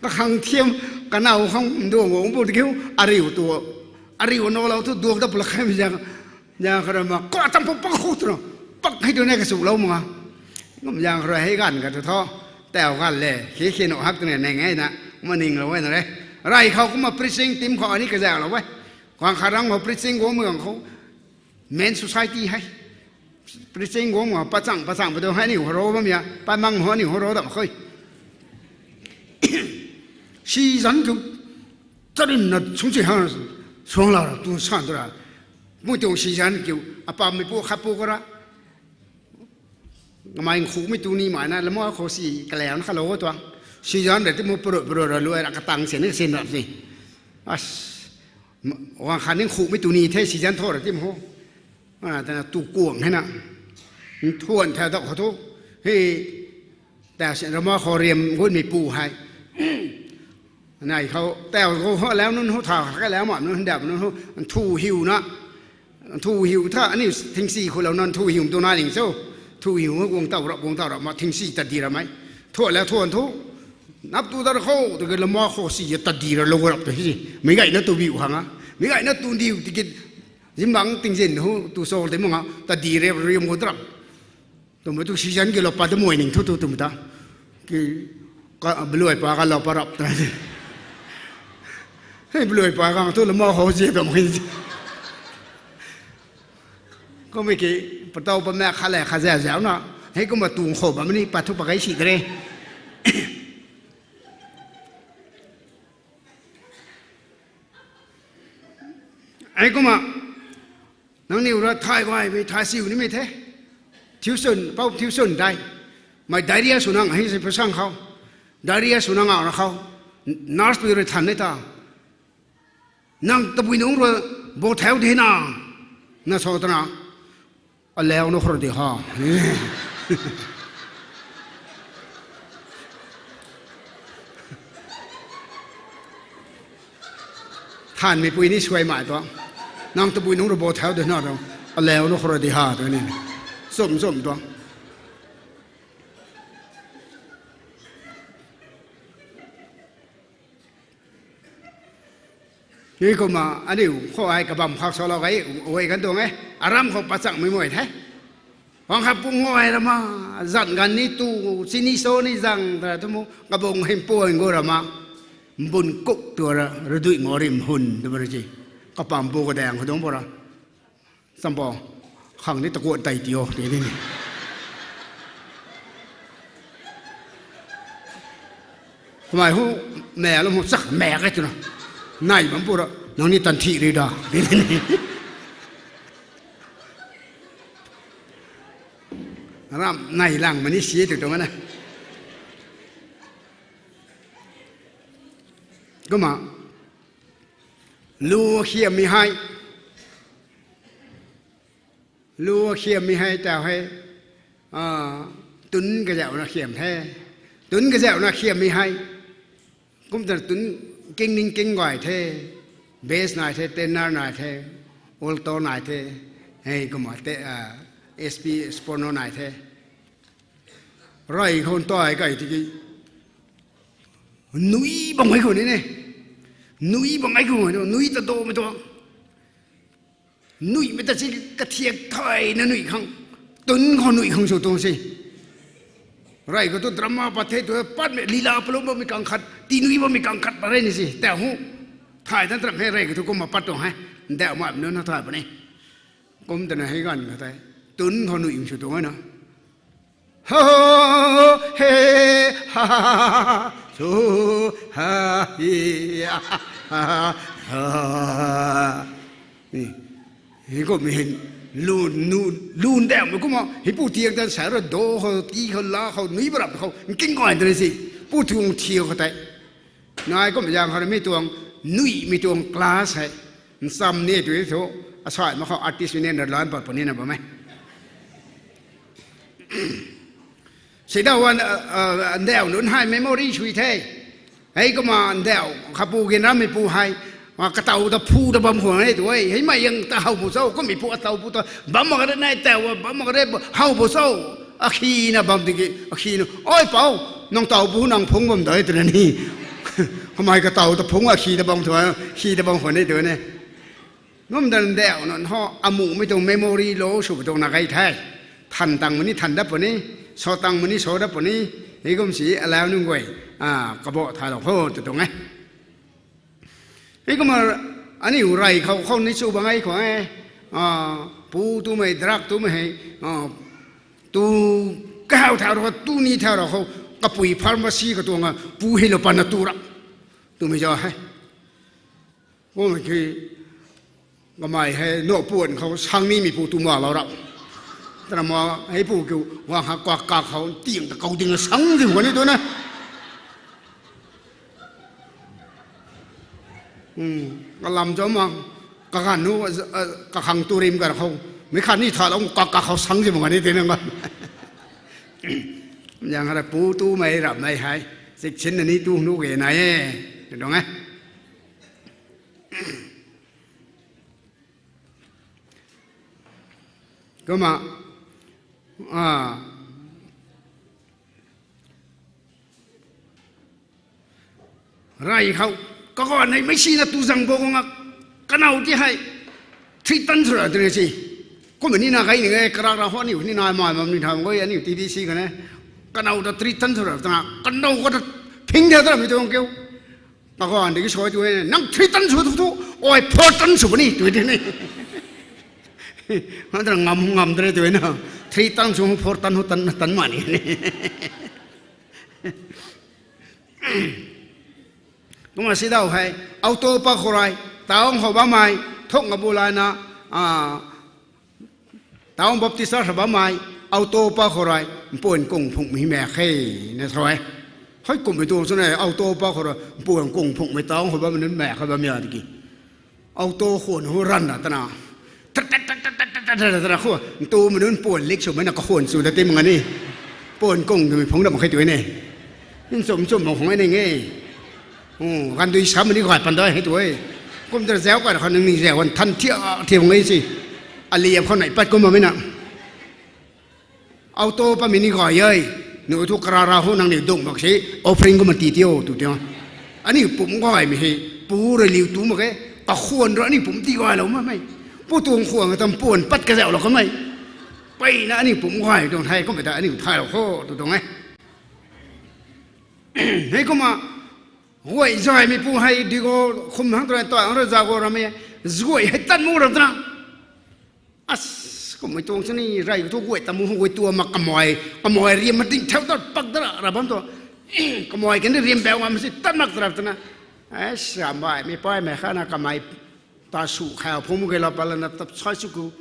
Kakhang thiam, kanow khang nduang guang pu tiki, ariu tu, ariu nolou thu duak ta pula khaimei zaeng, zaeng khou rui ma, ka cham pou pak khou twna, pak hei tu ne kasulou mak nga. Kum zaeng khou rui hei ganv ka tu thu, tau ganv le, khi khi nuh hak twna neng e na, maninglou e na re. Rey khou kumna preaching team khou ani kazaklou e. Kuang khat ram khou preaching guangmei ganv khou, Men Society hei preaching guang ma pachang pachang pa tu hei aniu hou ro bam ya, paimang hou aniu hou ro dam khe. Sizan kiu, charynna sungsi ha, suangla ra tu san tu ra. Mui tuang sizan kiu, apammeipu khat pu ka ra. Kamei nkhumei tu ni mei na, lamau khou si kalauna khalou tuang. Sizan ra ti mu pru pru ra luai ra katang sin ni sin ra si. As, wang khat ni nkhumei tu ni the sizan thu ra ti mu. A, tana tu kuang hei na. Nthuan thau dau khou thu. Hei, ta sin lamau khou riam gunmeipu hei. Nai khou, tau khou, lau nunc hu tha, kha lau ma nunc, ndap nunc hu, nthu hiuna. Nthu hiu tha, aniu thingsi khou lou nunc nthu hiu tu nai ning cho. Nthu hiu guang tau rap, guang tau rap, ma thingsi tat di ramei. Thu la thuan thu. Nap tu dar khou, tu ke lamau khou si ya tat di ra lou rap tu hi. Meic gayna tu biu khang a. Meic gayna tu diu tiki, zimbang tingzin hu, tu sol de mak nga, tat di rap, riam gu rap. Twmei tu sizan kiu lou pat de mui ning thu tu twmei ta. Ki, ka, bluai pa kalou pa rap ta. Hei bluai pa khang thu lamau khou zi bam khe. Kummei ki, patau pa mak khat le khat zau zau na. Hei kumna tuang khou bam ni pat thu pa kai si de re. Hei kumna, nangniw ra thay gaymei, thay siu nimei the. Tuition, pou tuition dai. Mei diarrhea sw nang hei si pasang khou. Diarrhea sw nang ngau ra khou. Nurse pui rui than ni ta. Nang tabui nungc rui bo thau de na. Na sa twna. Alau na khou ra di ha. Thanmeipui ni suaimei tuang. Nang tabui nungc rui bo thau de na tuang. Alau na khou ra di ha tuang ni. Chum chum tuang. Hei kumna aniu khou ai kabam khak salou kai, uai kan tuang e, aram khou pachangmei mui the. Wang khat pu nguay rama, zan ganv ni tu, chini so ni zang ta tu mu, kabung hympuan gu rama, mbun kuk tu ra, raduih ngo rim hun tu ma ra si. Kapam pu kadaeng khou dungc pu ra. Champou, khang ni takuan tei ti o, ti ni ni. Kamei hu, mei lou hu chak mei kai twna. Nai bam pu ra, nang ni tan thi ri da, ti ni ni. Ramh nai lang mani si tu tuang na. Kumna, lu khiammei hei. Lu khiammei hei tau hei, a, tun kazauhna khiam the. Tun kazauhna khiammei hei. Kum ta tun king ning king guay the. Bass nai the, tenor nai the, alto nai the. Hei kumna te, a, S P, soprano nai the. Rey khou ntay kai tiki. Nui bam hei khou ni ne. Nui bam hei khou, nui ta do mei tuang. Nuihmei ta si kathiak thayna nui khang. Tun khou nui khang sw tuang si. Rey khou tu drama pat the tu patmei lila palum bammei kang khat, tinui bammei kang khat pat re ni si. Tau hu. Thay tan tram hei rey khou tu kumna pat tuang hei. Ndauh mai nunc na thay puni. Kum twna hei ganv khou tei. Tun khou nui sw tuang e na. Ho, he, ha, ha, ha, su, ha, hi, ha, ha, ha. Ni, hei kummei hei, lun, lun, lun dam kumna, hei pu tiak dan sa ra do khou, ti khou, la khou, nui barap khou, nking guay twna si, pu tuang thiak khou tei. Nai kum zaeng khou mi tuang, nuihmei tuang class hei. Ncham ni tu thu, asai mak khou artist mei ni na lan pat puni na bam e. Sida wan, a, a, ndauh nunc hei memory sui the. Hei kumna ndauh khapu ginrammei pu hei. A, kataw ta phu ta bam khwan e tu e. Hei mei yang ta how pu cho, kummei pu ataw pu ta bam mak re nai tau bam mak re how pu cho. Akhina bam tiki, akhina. Oi pau, nang taw pu nang phung bam dai twna ni. Kamei kataw ta phung akhi ta bam thu, khi ta bam khwan e tu ne. Ngum dan ndauh nunc ho, amuhmei tuang memory lo sw pu tuang na kai the. Than tang mani than dat puni, so tang mani so dat puni, hei kum si alau nunc guay, a, kabo thalou khou tu tuang e. Hei kumna aniu rey khou khou ni chu bang e khou e, a, pu tumei, drug tumei hei, a, tu kahaw thau rou khou, tu ni thau rou khou, kapui pharmacy katuang a, pu hei lou patna tu ra. Tumei zau hei. Kummei ki, kamei hei, nuh puan khou, sang nimei pu tu ma lou ra. Twna ma, hei pu kiu, wang ha kuak kak khou, tiang ta kou ding a sang ding khwan ni tu na. Hmm, kalam zau ma, kaganv nu, a, kakhang tu rim kar khou, mei khat ni thalou, kuak kak khou sang zi mak ni tei na nga. Yang hara pu tumei rapmei hei, chiksinna ni tu nu ge nai e, tuang e. Kumna, a, rey khou, kaganv hei meicsina tu zang bo nga, kanow ti hei, three ton sw ra twna si. Kumna ni na kai ni e, karak ra ho aniu ni na mai mam ni tham goi aniu T D C kha ne. Kanow ta three ton sw ra twna, kanow khou ta phing the twmei tuang kiu. Kaganv diki soi tu e, nang three ton sw thu thu, oi four ton sw puni tu e tei ni. Nang ta ngam ngam de tu e na, three ton sw four ton ho tan tan ma ni. Kumna sidau hei, auto pa khou rui, town khou bammei, thuk nga bu lana, a, town Baptist Church khou bammei, auto pa khou rui, mpuan kung phungmei maek khe, na sa e. Hei kummei tuang swna, auto pa khou rui, mpuan kung phungmei town khou bammei nunc maek khe bam ya tiki. Auto khwan hu ranna twna. Twna khou, ntumei nunc puan lik swmei na kakhwan sw da ti mak ni. Puan kung twmei phungc da mak khe tu e ne. Nchum nchum mak khang e ning e. Gandui sam ni gay pan da hei tu e. Kum ta zauc kai khou nang ni zauc kan than thiak thiak ngai si. Aliam khou nai pat kum bammei na. Auto patmei ni gay e, nu thu karara ho nangniw dungh mak se, offering kumna ti tio tu tio. Aniu pumc gaymei hei, pu rui liu tu mak e, kakhwan rui aniu pumc ti gaylou makmei. Pu tuang khwan ta mpuan pat kazauhlou kamei. Peyna aniu pumc gay tuang the, kummei ta aniu thaylou kho tu tuang e. Hei kumna, guay zaymeipu hei digo khum hang tu rui ta ang rui zago rammei, guay hei tat mu ra twna. As, kummei tuang sini rey thu guay tamu guay tua mak kamei, kamei riam mating thau tat pak dara ra bam tu. Kamei kani riam bau ngam si tat mak dara twna. As, amei, mei paimei khana kamei ta su khau phungc ge la palana tap sai su ku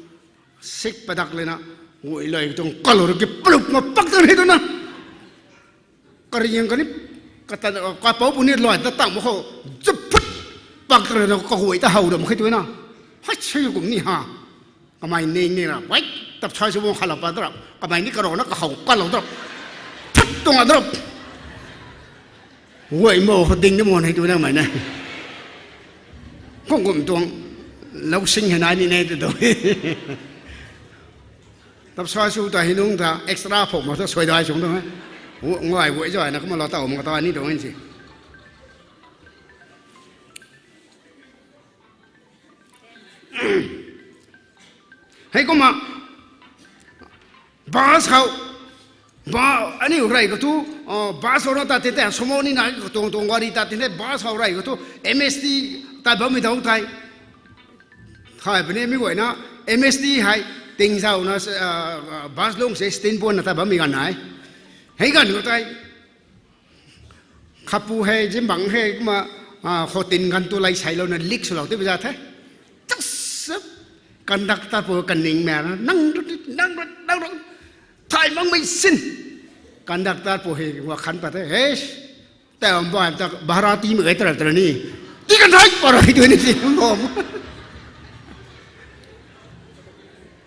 sik padak lena. Guay lay tuang kalou rui ki palup ma pak tan hei tu na. Kariang kani, kata, kapouc puni lay ta tang ma khou, zup phut, pak tan na kaguay ta how dam khe tu na. Hei, sei kum ni ha. Kamei ning ni ra, wai, tap sai sw bam khalou pa drap. Kamei ni karou na kahow kalou drap. Thut tuang a drap. Guay mo khou ding ni mon hei tu na mei na. Kum kum tuang, lou sing hei nai ni ne tu tu. Tap sai sw ta hei nung ta extra phok ma ta suai dai chung tuang e. Nguay guay zay na kumna lou taw ma ta ni tuang e si. Hei kumna, bus khou, ba, aniu rey khou thu, bus khou na ta tin the, sumo ni na katuang tuang gari ta tin the, bus khou rey khou thu, M S T ta bammei dau tei. Thay puni mi guayna, M S T hei, tingzauna, bus lung se stin puanna ta bammei ganv nai. Hei ganv khou tei, khapu hei, zimbang hei, kumna, khou tin ganv tu lei seilouna leak swlou ti baza the. Tasap, conductor pu kaningmei na, nang ru, nang ru, nang ru, thay makmei sin. Conductor pu hei, wa khan pat the, hei, tau mbai ta bhara tiimei gay tarap tara ni. Ti kan thay pa rui tu ni si, bom.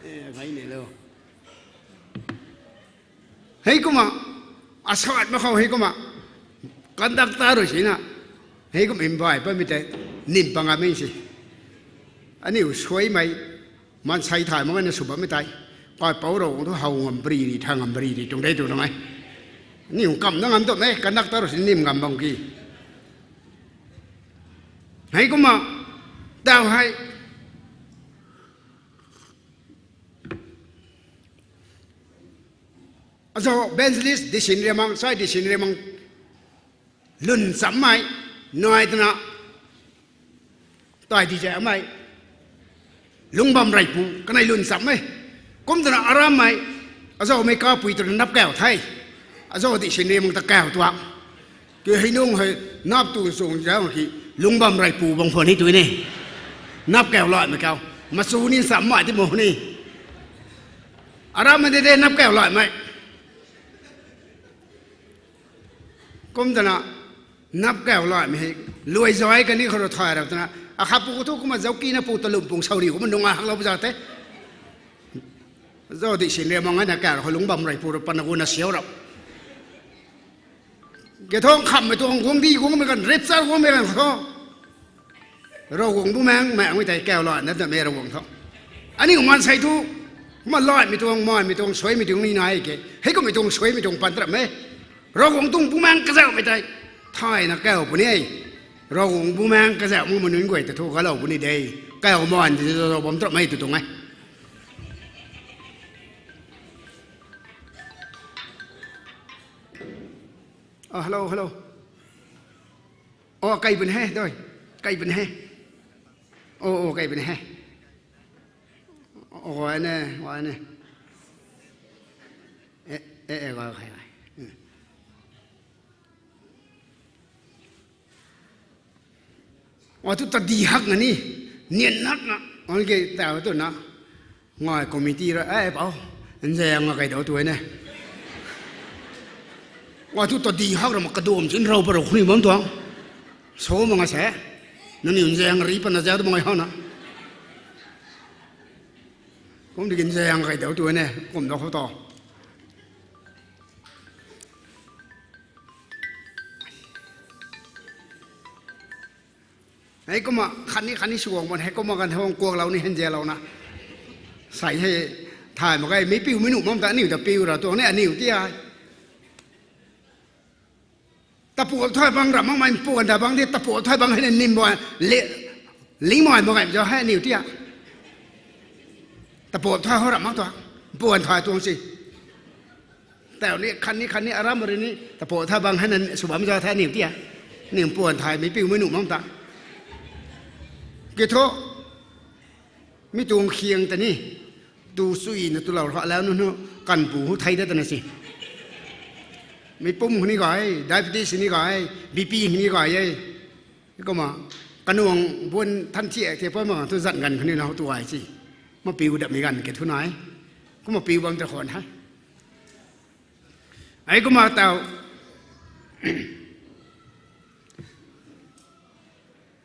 E, gay ni lo. Hei kumna, asat mak khou hei kumna, conductor rui sina, hei kum mbai patmei tei, nim pang a mei si. Aniu suaimei, maansei thay mak na sw bammei tei, kapouc Ravguangc thu how ngam pari ri, tha ngam pari ri, tuang de tu nang e. Aniu kamna ngam tu e, conductor rui si nim ngam bam ki. Hei kumna, tau hei, azau evangelist Disinriamang, sai Disinriamang, lun chammei, nai twna, tai di zaumei, Lungcbam Reipu, kanei lun chammei, kum twna arammei, azaumei kapui twna nap kau the, azau Disinriamang ta kau tuang. Ki hei nung hei nap tu chung zauc ki, Lungcbam Reipu bang khwan ni tu ni. Nap kau laymei kau. Machu ni chammei ti mo ni. Arammei de de nap kau laymei. Kum twna, nap kau laymei hei, luai zay kani khou rui thay rap twna, akhapu khou thu kumna zauc kina pu talum pung sauri kumna nunga haklou pu za the. Zauc Disinriamang na kau khou Lungcbam Reipu rui pana guna siau rap. Ke thong khammei tuang guang di guangmei kan, rapture guangmei kan khou thu. Ravguangc Bumaengh, maengmei tei kau lay na twmei Ravguangc thu. Aniu maansei thu, kumna laymei tuang, maanmei tuang, suaimei tuang ni nai ke. Hei kummei tuang, suaimei tuang pan tarap e. Ravguangc tuang Bumaengh kazauhmei tei, thayna kau puni e. Ravguangc Bumaengh kazauh makmei nunc guay ta thu kalou puni de. Kau maan ti zau bam tarap e tu tuang e. Ah, hello, hello. O, kai pun he, doi. Kai pun he. O, o, kai pun he. O, gay ne, gay ne. E, e, e, gay, gay, gay. O, tu ta di hak na ni. Nian hak na. O, ke ta tu na. Ngai committee ra, e, pau. Nzang nga kai dau tu ne. Wa tu ta di hak ra ma kadum chin rau pa rau khuni bam tuang. So ma nga se. Nangniw nzang ri pa na zau tu ma ngai hana. Kum di nzang kai dau tu ne, kum dau khou ta. Hei kumna khatni khatni suang bam, hei kumna kan hei kuaklou ni hen zialouna. Sai hei thay mak ge, mi piu mi nuh bam ta aniu ta piu ra tuang ni aniu ti ai. Tapu thay bang ram makmei puan ta bang di, tapu thay bang hei na nim bam, le, ling mai mak ge zau hei aniu ti a. Tapu thay hou ram mak tuang, puan thay tuang si. Tau ni khatni khatni aram ri ni, tapu thay bang hei na sw bam zau the aniu ti a. Aniu puan thaymei piu mi nuh bam ta. Ke thu, mi tuang khiang ta ni, tu suina tulou kha lau nunc, kanpu hu thei da ta na si. Mi pum khou ni gay, diabetes ni gay, B P ni gay e. Kumna, kanuang buan than thiak thiak pa ma thu zan ganv khou ni na tu ai si. Ma piu dapmei ganv ke thu nai. Kumna piu bam ta khwan hei. Hei kumna tau.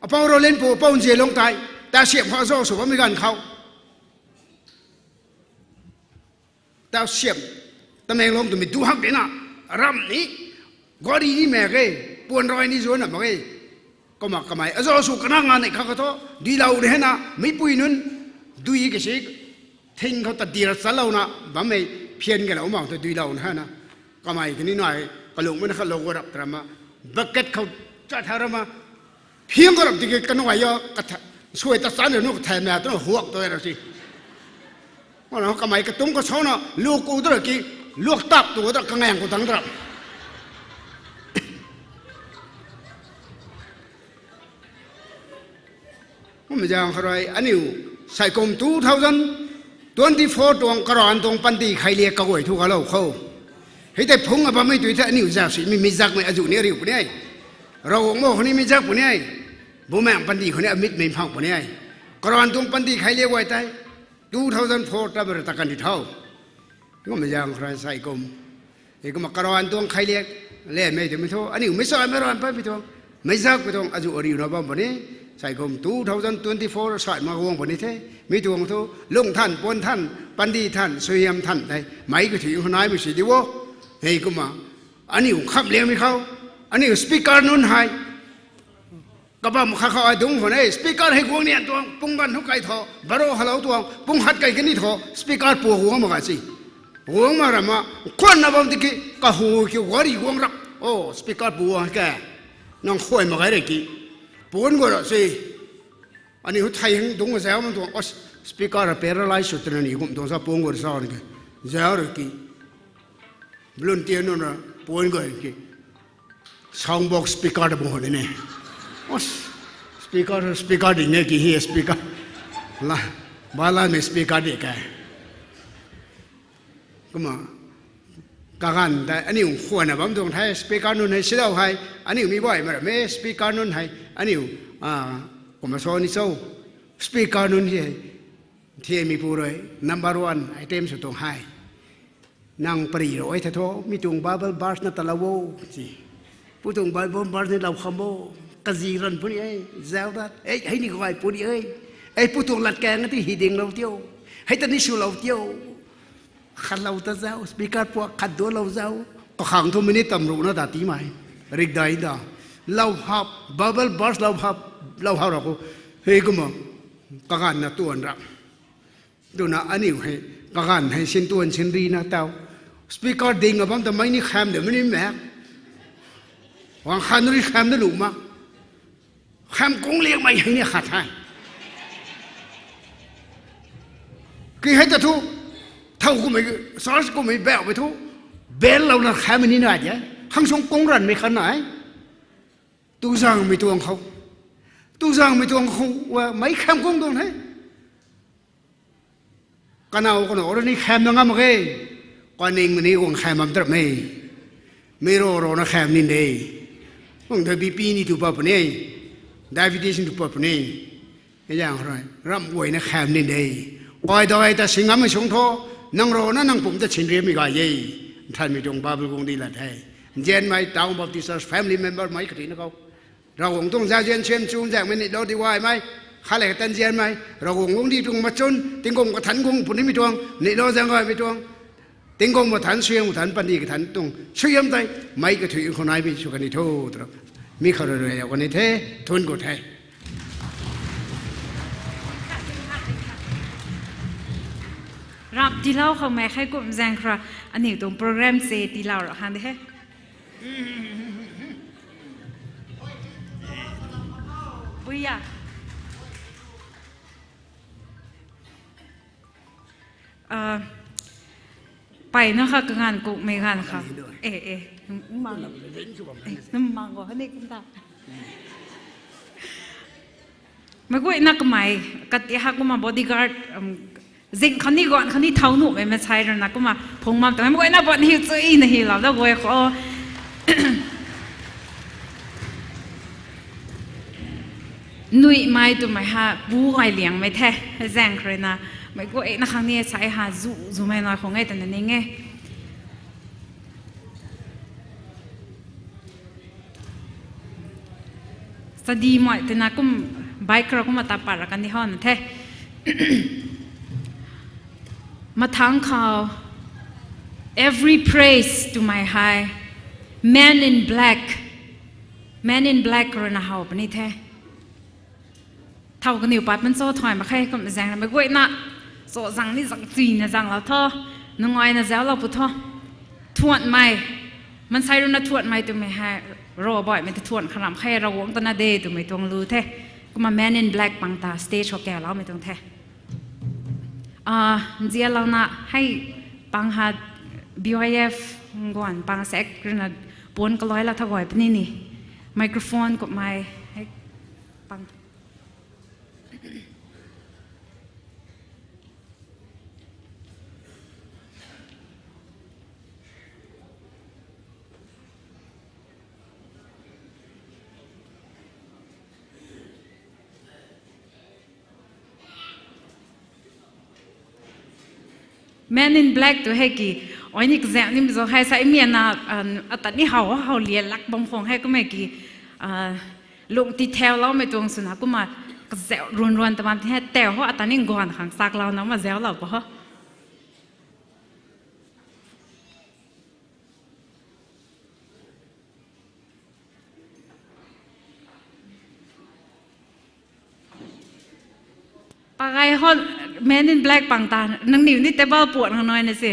Apou Rolenpu, apou Nzianlung tei, ta siam khou azo sw bammei ganv khou. Ta siam, Tamenglong twmei du hak dina, ram ni, gari ni mak ge, puan rui ni zuanna mak ge. Kumna kamei azo sw kana nga nei kha kha thu, duilou ni hei na, meipui nunc, dui kasi, thing khou ta dir chalouna bammei phian kalou mak thu duilou ni hei na. Kamei kani nai, kalung mana khalou rap tarama, bucket khou chat tha rama, phiang ka rap tiki kanu ai o, suai ta chan nu kathai na twna huak tu ra si. Kumna kamei katung kasana luak ku tu ra ki, luak tap tu ta kangang ku tang tu ra. Kumna zaeng khou rui aniu, saikum two thousand twenty four tuang karan tuang panty khailiak kaguay thu kalou khou. Hei tei phungc a bammei tui the aniu zak simei mi zakmei azuh ni ariu puni e. Ravguangc ma khou ni mi zak puni e. Bumaengh panty khou ni amitmei phang puni e. Karan tuang panty khailiak guay tei, two thousand four ta mara ta kan di tho. Kumna zaeng khou rui saikum. Hei kumna karan tuang khailiak, lemei twmei thu, aniu mei saimei ran pammei tuang, mei zakmei tuang azuh ariuna bam puni, saikum two thousand twenty four sai ma guang puni the, mi tuang thu, lung than, puan than, panty than, suaihiam than tei, meic kathuic khou naimei si di o. Hei kumna, aniu khamliangmei khou, aniu speaker nunc hei, kabam khat khou ai dungc khwan e, speaker hei guang nian tuang, pung ganv thu kai thu, baro halou tuang, pung khat kai kani thu, speaker pua guang mak ka si. Guang mak rama, khwanna bam tiki, kahu kiu gari guang rap. O, speaker pu guang ke. Nang khuay mak kai re ki. Puan guay ra si. Aniu thei hang dungc zau mak tuang, o, speaker a paralyze sw twna ni kum tuang sa puan guay ra sa ni ke. Zau ra ki. Volunteer nunc ra puan guay ki. Sound box speaker ta bung hwn ne. Os, speaker, speaker ding ne ki hi speaker. La, bala mei speaker di kai. Kumna, kaganv tei aniu khwanna bam tuang the, speaker nunc hei sidau hei, aniu mi baihmei rammei speaker nunc hei, aniu, a, kumna sa ni cho, speaker nunc hei, thiameipu rui number one item sw tuang hei. Nang pary rui tha thu, mi tuang Bible verse na talou o, si. Pu tuang Bible verse ni lou kham o, kazi ran puni e, zau dat, e, hei ni gay puni e, e, pu tuang latkaeng ti hi dinglou tio, hei ta ni swlou tio, khatlou ta zau, speaker puak khat dualou zau, kakhang thu minute tam ruhna ta tiimei, rikdai da, lou hap, Bible verse lou hap, lou hap ra khou, hei kumna, kaganvna tuan ra. Twna aniu hei, kaganv hei sintuan sinrina tau. Speaker ding a bam ta mei ni kham de mei ni mak. Wang khan rui kham de lu mak. Kham kung liangmei hei ni khat the. Ki hei ta thu, thow kummei, church kummei bauhmei thu, bel louna khammei ni nai de. Khang sung kung ranmei khat nai. Tuzangmei tuang khou. Tuzangmei tuang khou, wa, meic kham kung tuang the. Kanow kanow rui ni kham na ngam mak ge. Kaningmei ni guang kham bam tarap e. Mei ro rona kham nin de. Guang ta B P ni tu pat puni. Diabetes ni tu pat puni. Hei zaeng khou rui, ramh guayna kham nin de. Kaidai ta si ngammei sung thu, nang rana nang pumc ta sinriammei gay e. Nthanmei tuang Bible guang di lat the. Nzianmei Town Baptist Church family member mei katina khou, Ravguangc tuang zauzian suaihiam chu zaengmei, neihlo di gaymei, khat le khat tan nzianmei, Ravguangc guangcdic tuang machun, tingkum kathanc guang punimei tuang, neihlo zaeng gaymei tuang, tingkum kathanc, suaihiam kathanc, panty kathanc tuang suaihiam tei, meic kathuic khou naimei sw kan ni tho, twna mi khou rui rui kani the, thuanc ku the. Rap tiilou khou mei khei kum zaeng khou rui, aniu tuang program se tiilou ra khang de he. Puiya. Mpeyna kha kaganv kukmei ganv kha. E, e, num mang, e, num mang khou hei ni kum ta. Meic guayna kamei, kati ha kumna bodyguard, zing khou ni guan khou ni thau nuhmei maansei rui na kumna phung bam ta, meic guayna bot hiu chuina hilou da guay khou. Nuihmei twmei ha pu gay liangmei the, zaeng khou rui na. Mei guayna khang ni sa ha zu zumei nai khang e twna ning e. Study mei twna kum bike ra kumna ta pat ra kan di hon the. Mathang khou, every praise to my high, man in black, man in black rui na how puni the. Thau kaniw pat man cho thuai mak khe kum zaeng ramei guayna, cho zang ni zang chuina zanglou tho, nungaina zauclou pu tho. Thuanmei, mansei rui na thuanmei twmei hei, Ravguangc baihmei ta thuan kharam khe, Ravguangc ta na de twmei tuang lu the. Kumna man in black pang ta stage khou kaloumei tuang the. Nzianlouna hei pang ha B Y F guan pang sek rui na puan kaloi la tha guay puni ni. Microphone kummei hei pang. Man in Black tu hei ki, ai ni kazauh nimei zauc hei sa mi na, ata ni how how lian lak bam khang hei kummei ki, lung ti thauloumei tuang swna kumna kazauh ruan ruan ta bam ti hei tau ho ata ni guan khang saklouna ma zauclou pa ho. Pagai hon, Man in Black pang ta, nangniw ni table puat khang nai na se.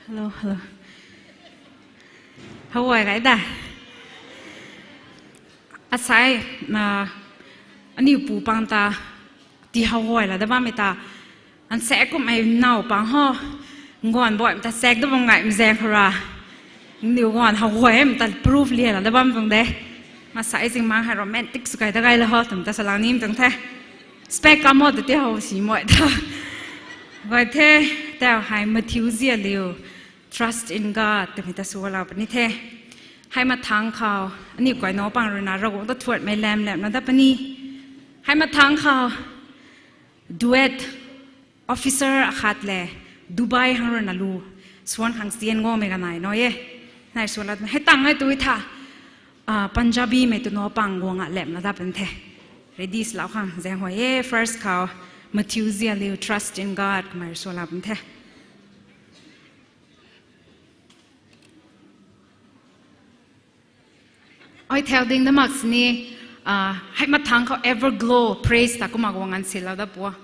Hello, hello. How are you? Asai, aniu pu pang ta ti how la da bammei ta, an se kumhmei naw pang ho, nguan baihmei ta sek da bam ngaimei zaeng khou ra, niw guan how mei ta proof lian la da bam tuang de. Masai zingmang hei romantic sw kai da gay la ho twmei ta salang nim tuang the. Spec kam mo ta ti how si mei ta. Gay the, tau hei Matthew zialiu, Trust in God twmei ta sw la puni the. Hei mathangc khou, aniu kainac pang rui na Ravguangc ta thuanmei lam lam na da puni. Hei mathangc khou, duet officer akhat le Dubai hang rui na lu suan khang sian guangmei kanei nai e. Nai sw la hei tang e tu tha, Punjabimei tu nac pang guang a lam na da puni the. Ready sw lau khang zaeng huay e. First khou, Matthew zialiu, Trust in God kamei sw la puni the. Ai thau ding da mak sini, hei mathangc khou Everglow Praise ta kumna guang an si la da pua.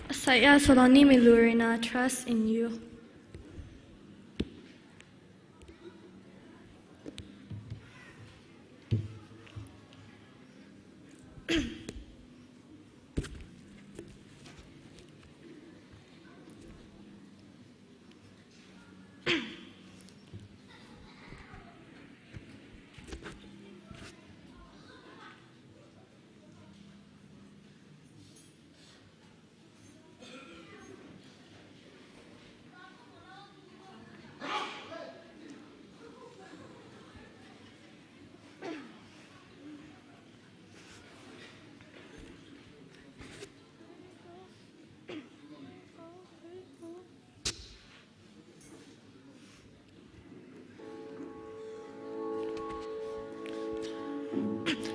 Asai a salou nimei lu rui na, Trust in You.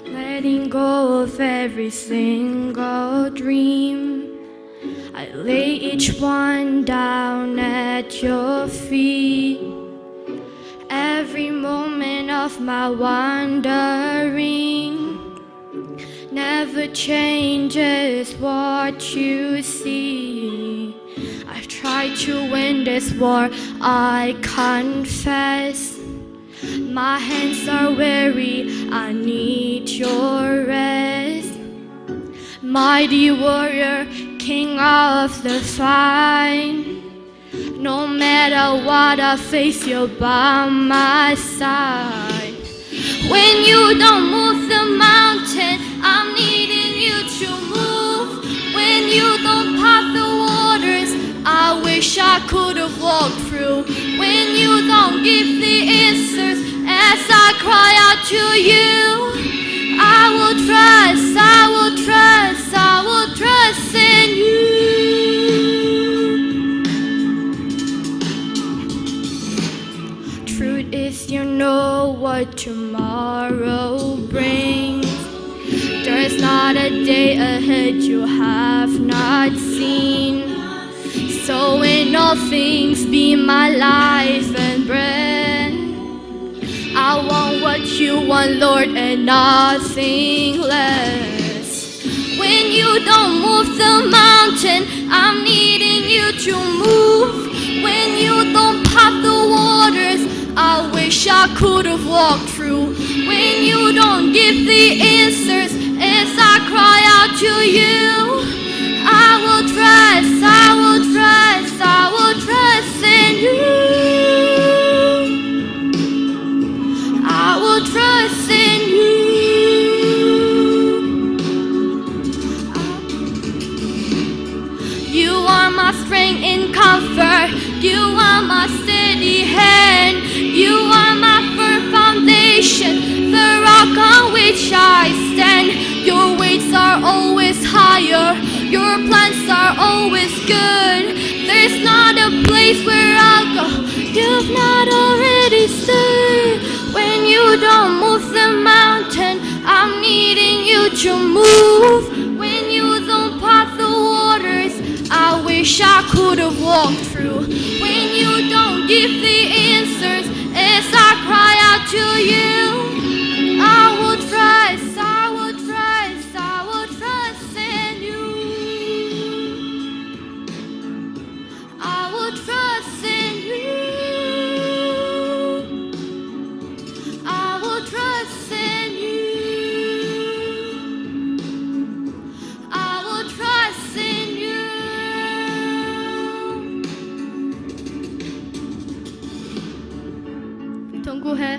Letting go of every single dream, I lay each one down at your feet. Every moment of my wandering never changes what you see. I've tried to win this war, I confess. My hands are weary, I need your rest. Mighty warrior, king of the fight. No matter what I face, you're by my side. When you don't move the mountain, I'm needing you to move. When you don't part the waters, I wish I could have walked through. When you don't give the answers as I cry out to you, I will trust, I will trust, I will trust in you. Truth is, you know what tomorrow brings. There's not a day ahead you have not seen. So in all things, be my life and breath. I want what you want, Lord, and nothing less. When you don't move the mountain, I'm needing you to move. When you don't part the waters, I wish I could have walked through. When you don't give the answers as I cry out to you, I will trust, I will trust, I will trust in you. I will trust in you. You are my strength and comfort. You are my steady hand. You are my firm foundation, the rock on which I stand. Your ways are always higher. Your plans are always good. There's not a place where I'll go you've not already stood. When you don't move the mountain, I'm needing you to move. When you don't part the waters, I wish I could have walked through. When you don't give the answers as I To you, I will trust, I will trust, I will trust in you. I will trust in you. I will trust in you. I will trust in you. Tuang ku hei.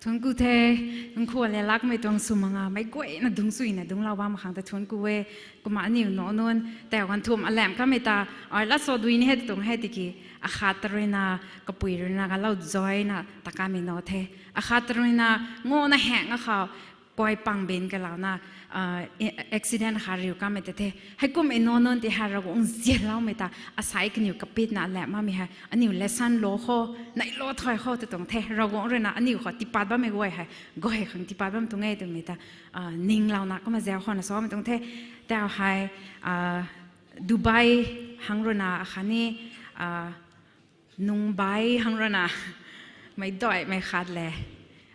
Thuanc ku the, nkhua le lakmei tuang sw manga meic guayna dungc suina dungclou bam khang ta thuanc ku e. Kumna aniu nac nunc tei ganv thum alam kamei ta, ai lat sa dui ni hei tuang hei tiki, akhat ta ruina, kapui ruina kalou zayna ta kamei nac the. Akhat ta ruina, ngana hang akhou, kuay pang bin kalouna, accident ha riu kamei ta the. Heikum e nac nunc ti hei Ravguangc nzianloumei ta, asei kaniw kapitna alam makmei hei aniu lesson lou khou, neihla thay khou ta tuang the. Ravguangc ruina aniu khou tiipat bammei guay hei, guay khang tiipat bam tuang e twmei ta, ninglouna kumna zau khouna samei tuang the. Tau hei, Dubai hang ruina akhatni, Mumbai hang ruina, meic daihmei khat le,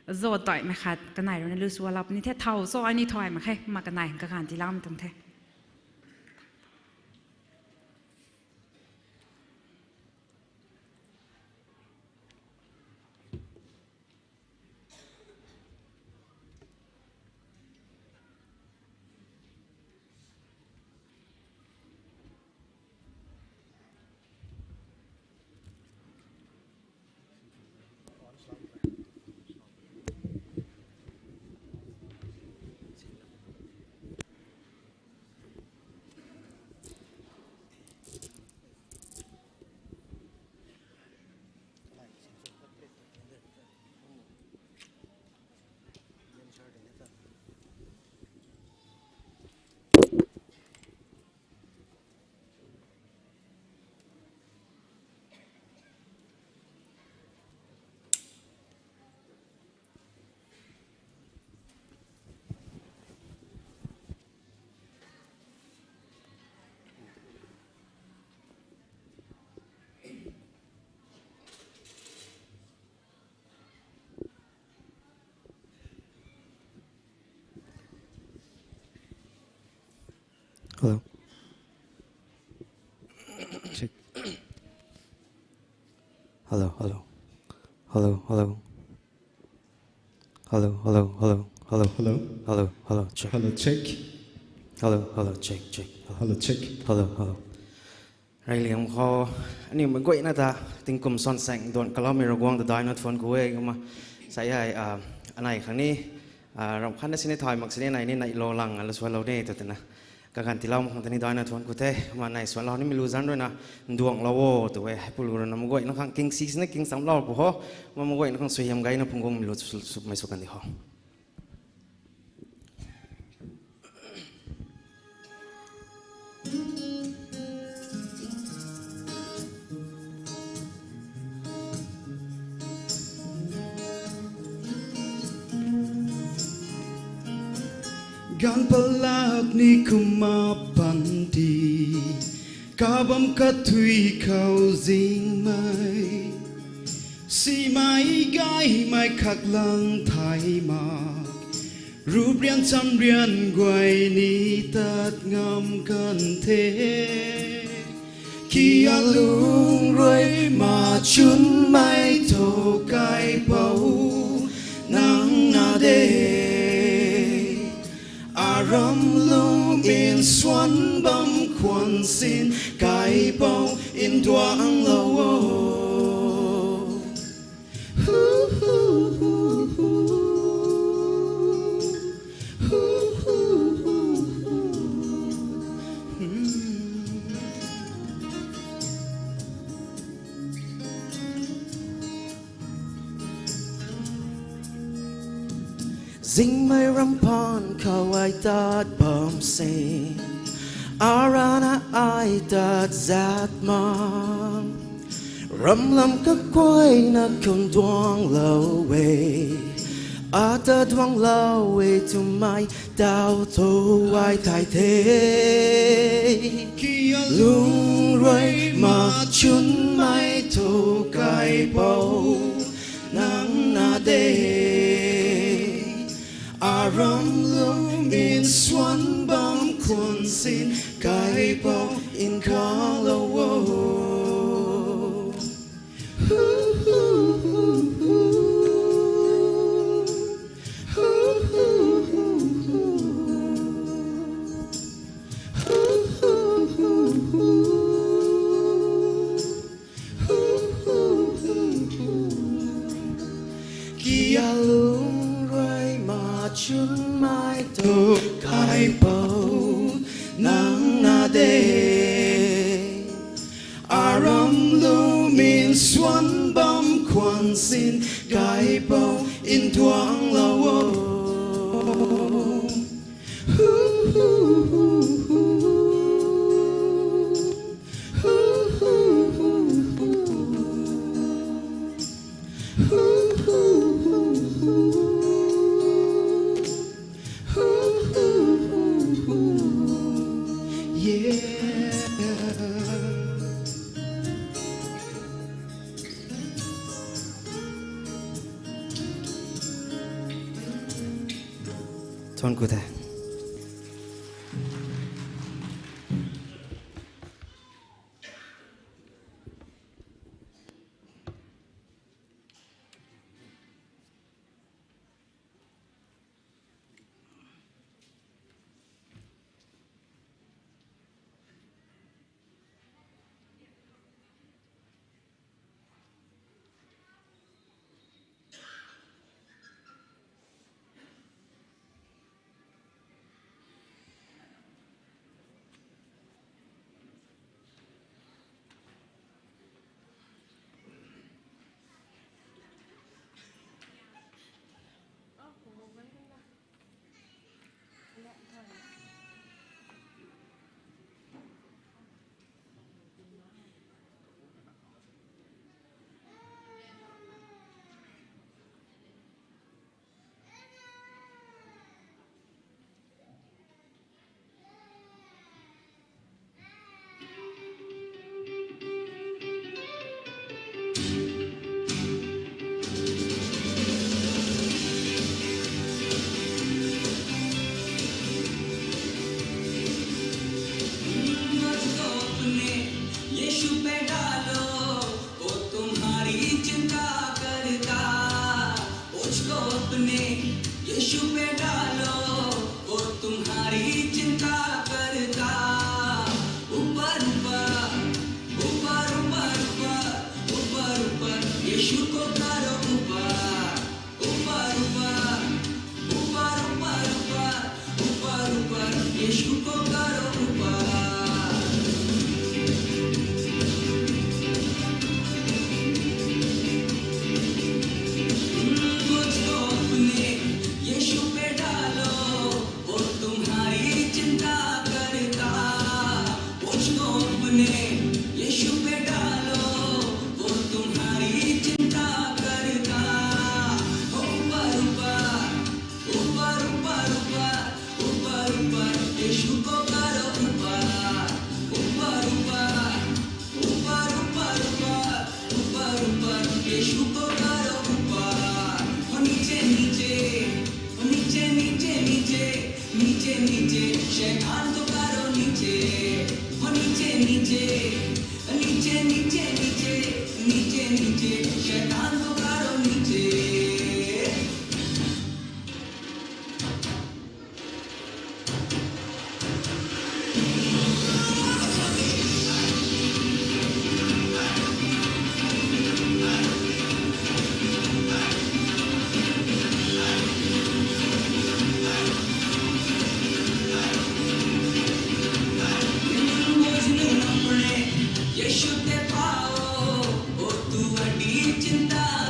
zauc daihmei khat kanei ruina lu swlou puni the. Thow cho ani thay mak khe, kumna kanei kaganv tiiloumei tuang the. Hello. Check. Hello, hello. Hello, hello. Hello, hello, hello, hello. Hello. Hello, hello, check. Hello, check. Hello, hello, check, check. Hello, check. Hello, hello. Reyliang khou, aniu meic guayna ta, tingkum suan saeng duan kaloumei Ravguangc ta daihna thuanc ku e kumna. Sa hei, anei khang ni, ram khatna sini thay mak sini anei ni neihla lang, la suanlou ni tw twna. Kaganv tiilou mak khang ta ni daihna thuanc ku the, kumna neih suanlou nimei lu zanc ruina, nduanglou o tw e, heipu lu ruina meic guayna khang kingsi sini kingchamlou pu ho, kumna meic guayna khang suaihiam gayna phungc guangmei lu sw, sw, mei sw kan di ho. Ganv palak ni kumna panty, kabam kathui khou zingmei, simei gaymei khaklang thay mak, ruprian chamrian guay ni tat ngam kan the. Kia lungc rui machunmei tho kaipouc, nang na de. Aram lung nsuan bam khwan sin, kaipouc nduanglou o. Zingmei ramphaan khou ai tat bam se, arana ai tat zat mak. Ramlam kaguayna khou nduanglou e, ata nduanglou e twmei tau tho ai thay the. Lungc rui machunmei tho kaipouc, nang na de. Aram lung nsuan bam khwan sin, kaipouc nkhalou o. Kia lungc Lungning swan bam khwan sin, Kaipouc ntuanglou o. Yeah. Thuanc ku the. मुझको अपने यीशु पे डालो, वो तुम्हारी चिंता करता। ऊपर, ऊपर, ऊपर, ऊपर, ऊपर, ऊपर, ऊपर, यीशु को करो ऊपर। ऊपर, ऊपर, ऊपर, ऊपर, ऊपर, ऊपर, ऊपर, यीशु को करो ऊपर। मुझको अपने यीशु पे डालो, वो तुम्हारी चिंता करता। मुझको अपने यीशु पे डालो, वो तुम्हारी चिंता करता। हो ऊपर, ऊपर, ऊपर, ऊपर, ऊपर, ऊपर, यीशु को करो ऊपर। ऊपर, ऊपर, ऊपर, ऊपर, ऊपर, ऊपर, ऊपर, यीशु को करो ऊपर। हो नीचे, नीचे, हो नीचे, नीचे, नीचे, नीचे, नीचे, शैतान को करो नीचे। हो नीचे, नीचे, नीचे, नीचे, नीचे, नीचे, नीचे, शैतान को करो नीचे। यीशु पे पाओ, ओ तू अड़ी चिंता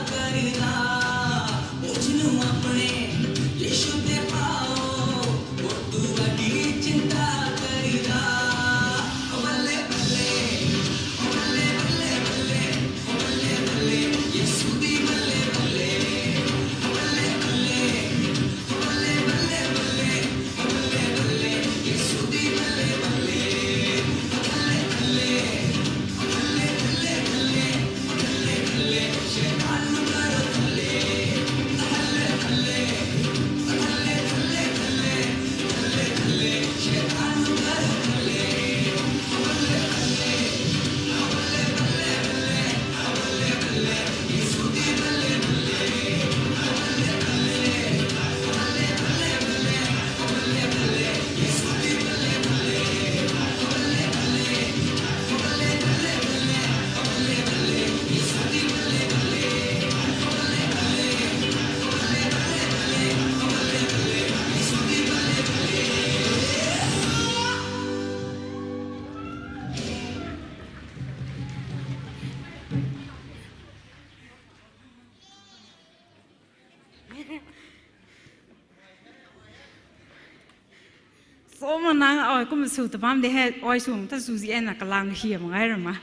O, ma nang, oi, kum sw ta bam de he, oi, sw ta sw zi e na kalang hi ma ngai ra ma.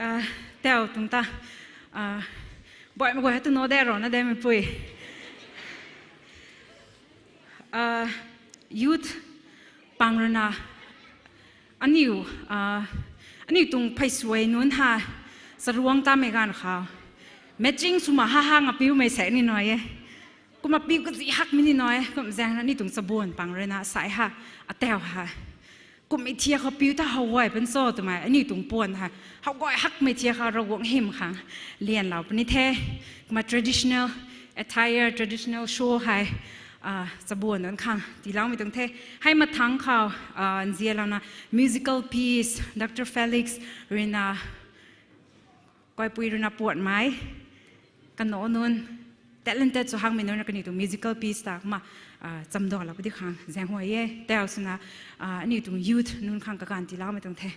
Ah, tau tuang ta, ah, baihmei guay hei tu no de ro na de meipui. Ah, youth pang rui na, aniu, ah, aniu tuang phey suai nunc ha, charuang tamei ganv khou, matching sw ma ha ha nga piumei sek ni nai e. Kumna piu kazi hakmei ni nai e, kum zaeng na ni tuang chabuan pang rui na sai ha, atau ha. Kummei thiak khou piu ta how guay pun cho twmei, aniu tuang puan ha. How guay hakmei thiak khou Ravguangc hym khang lianlou puni the. Kumna traditional attire, traditional show hei, ah, chabuan nunc khang tiiloumei tuang the. Hei mathangc khou, ah, nzianlouna musical piece, Doctor Felix rui na, kaipui rui na puanmei, kanac nunc, talented sw hakmei nunc na kaniw tuang musical piece ta kumna, ah, chamduanlou pudi khang zaeng huay e. Tau swna, ah, aniu tuang youth nunc khang kaganv tiiloumei tuang the.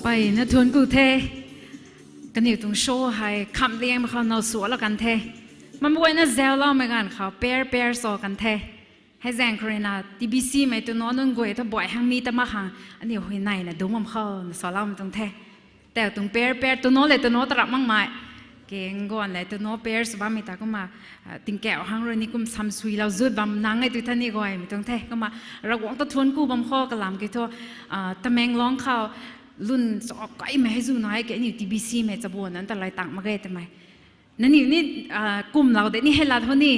Ai, na thuanc ku the. Kaniw tuang show hei khamliangmei khou now sualou kan the. Mambuaina zauloumei ganv khou pair pair sw kan the. Hei zaeng khou ruina T B C mei tuno nunc guay thu buai hang mi ta mak khang aniu huayneyna dungc bam khou na sualoumei tuang the. Tau tuang pair pair tuno le tuno tarap makmei. Ke nguan le tuno pair sw bammei ta kumna, tingkauh hang rui ni kum samsuilou zut bam nang e tw tha ni guaymei tuang the. Kumna Ravguangc ta thuanc ku bam khou kalam ki thu, Tamenglong khou lun sa kaimei hei zu nai ke aniu T B C mei chabuan nunc ta lay tang mak ge twmei. Nangniw ni kumlou de ni hei lat ho ni.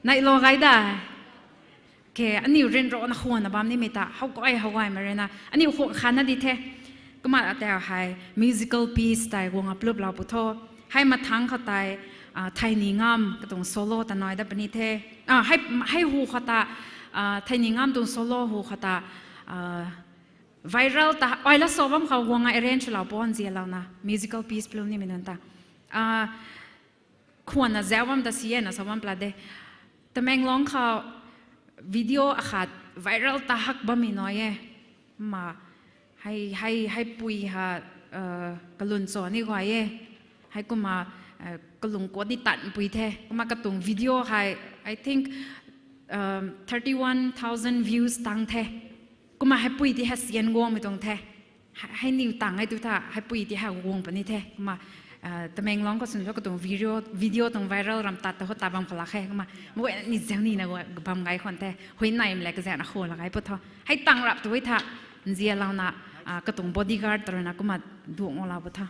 Neihlou gay da. Ke aniu ryanrana khwanna bam nimei ta how guay how gaymei ruina aniu khwan khanna di the. Kumna tau hei musical piece tei guang a pluplou pu tho. Hei mathangc khou tei, Theini Ngam katuang solo ta nai dat puni the. Hei hu khou ta, Theini Ngam tuang solo hu khou ta, viral ta ai la sw bam khou guang a arrange lou pw nzianlouna musical piece plum nimei nunc ta khwanna zau bam ta si e na sa bam pla de. Tamenglong khou video akhat viral ta hak bammei nai e. Kumna hei, hei, heipui ha, kalun cho ni guay e. Heikumna kalung kuat ni tanpui the. Kumna katuang video hei, I think, thirty one thousand views tang the. Kumna heipui ti hei sian guangmei tuang the. Hei, hei niw tang e tu tha, heipui ti hei guang puni the. Kumna Tamenglong khou swn thu katuang video, video tuang viral ram tat ta khou ta bam khou lak khe. Kumna mei guayna ni zau nina bam gay khwan the. Huayneymei le kazaekna khwan lak gay pu tho. Hei tang rap tu e tha, nzianlouna, katuang bodyguard ta ruina kumna duang lou pu tho.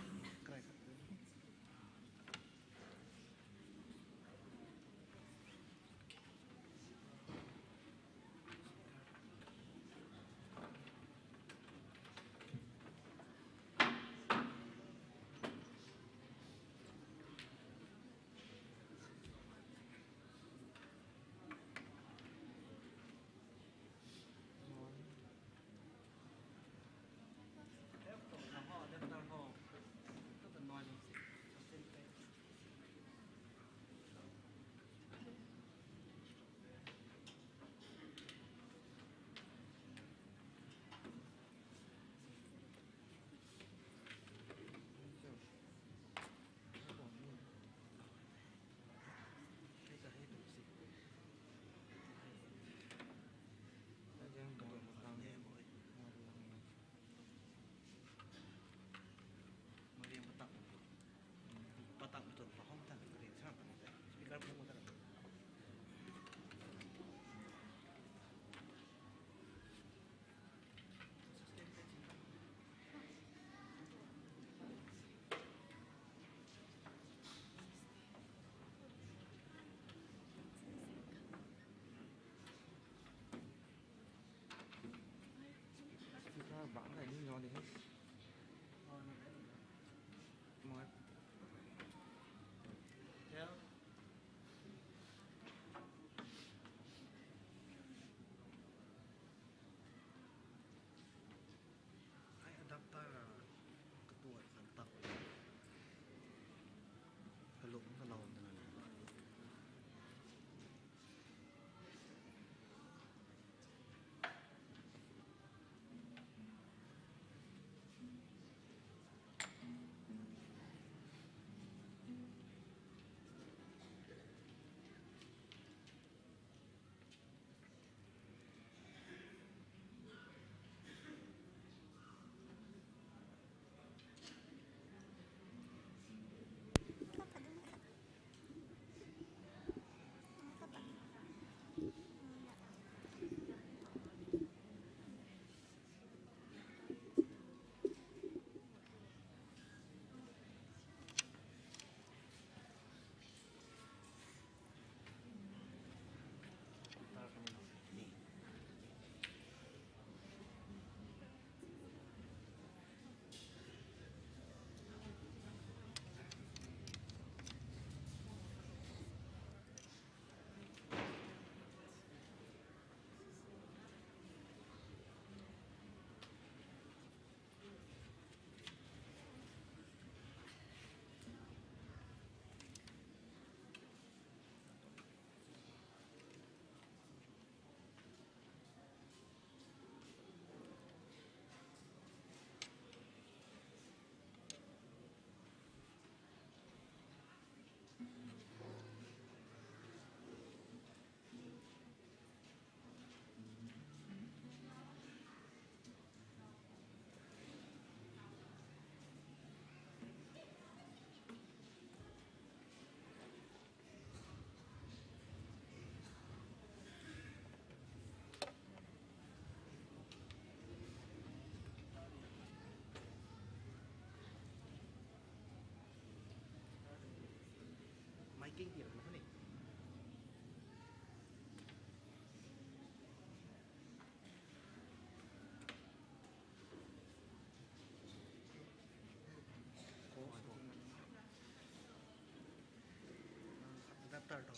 Adapter to.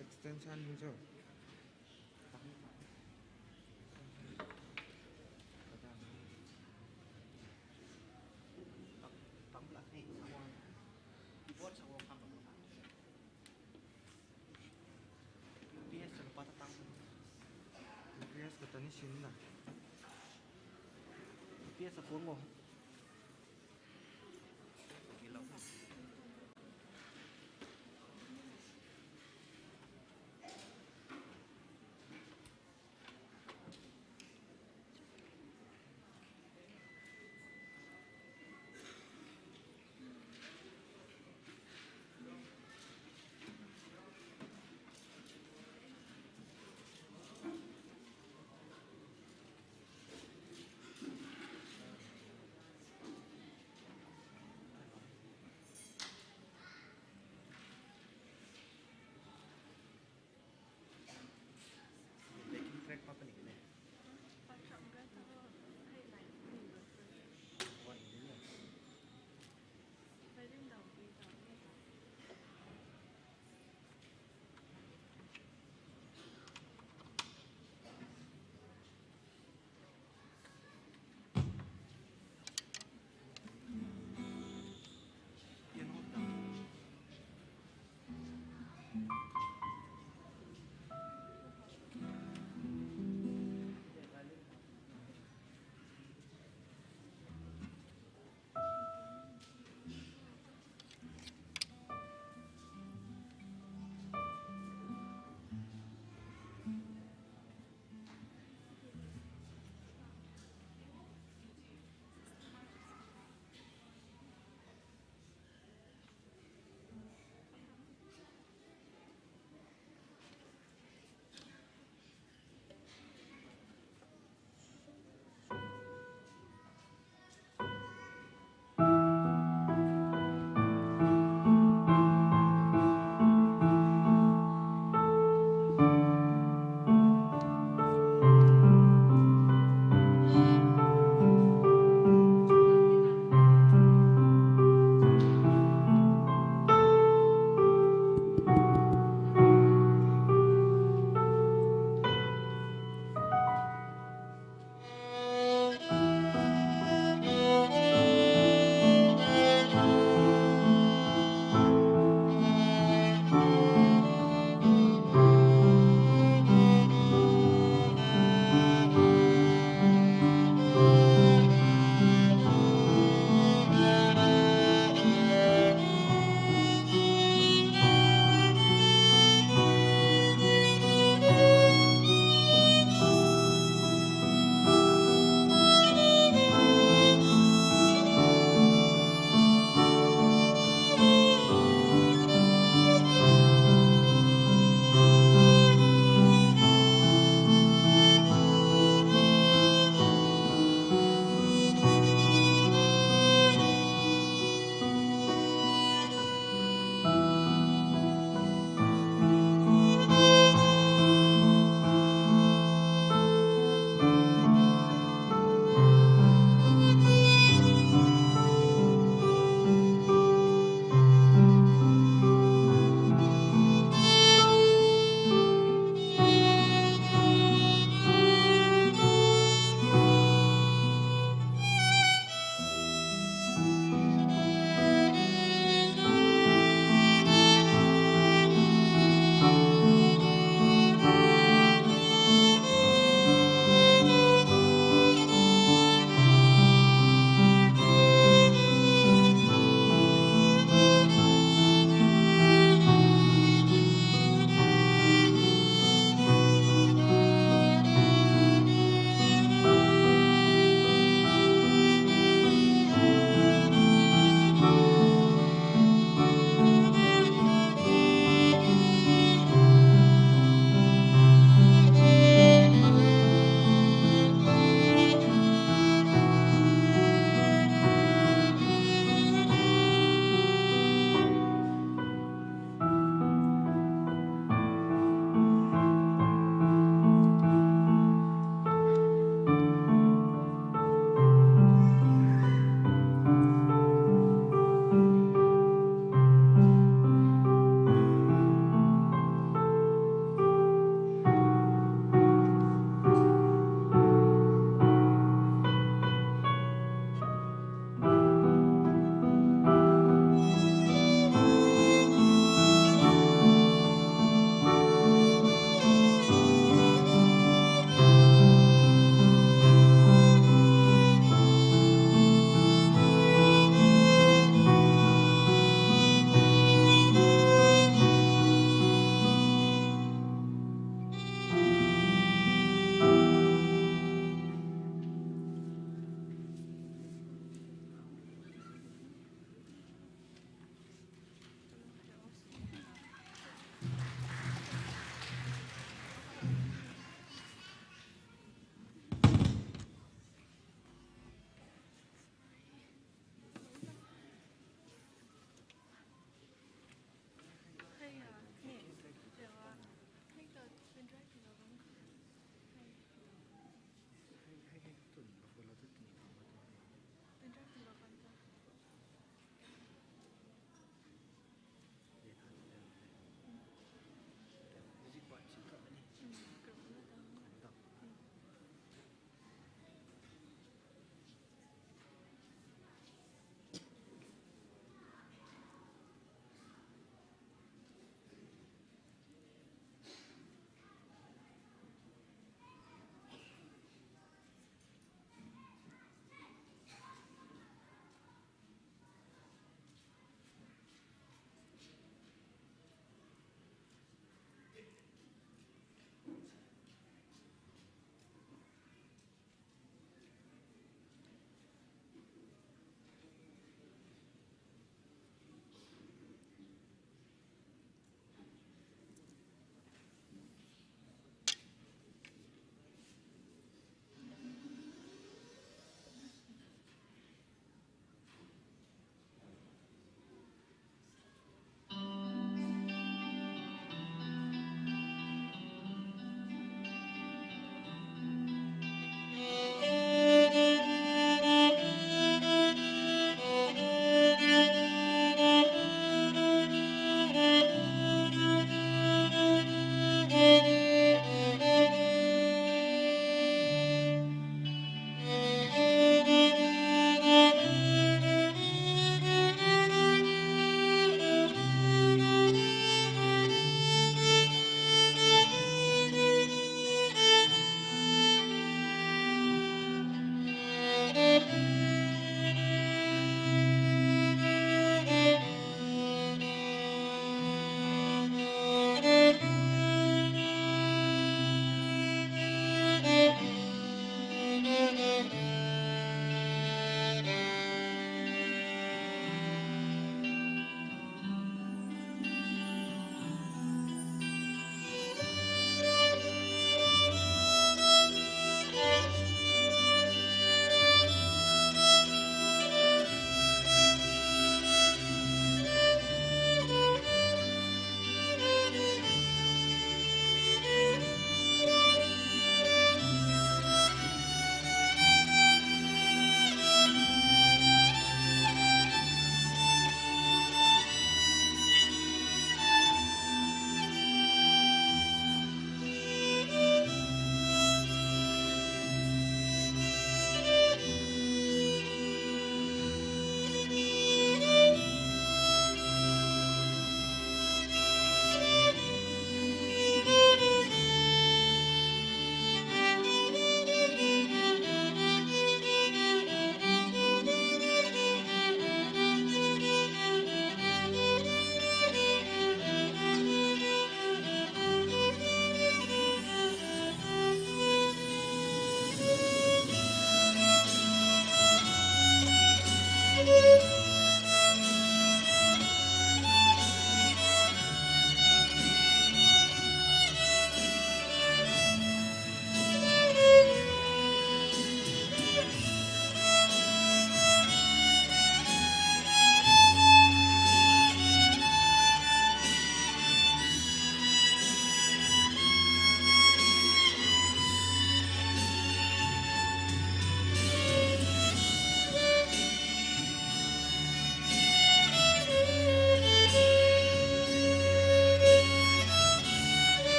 Extension ni cho. Tam, tam la ni, sawang. Keyboard sawang kam lo. U P S sa pa ta tang. U P S ka ta ni sin na. U P S sa kuang o. Kilo.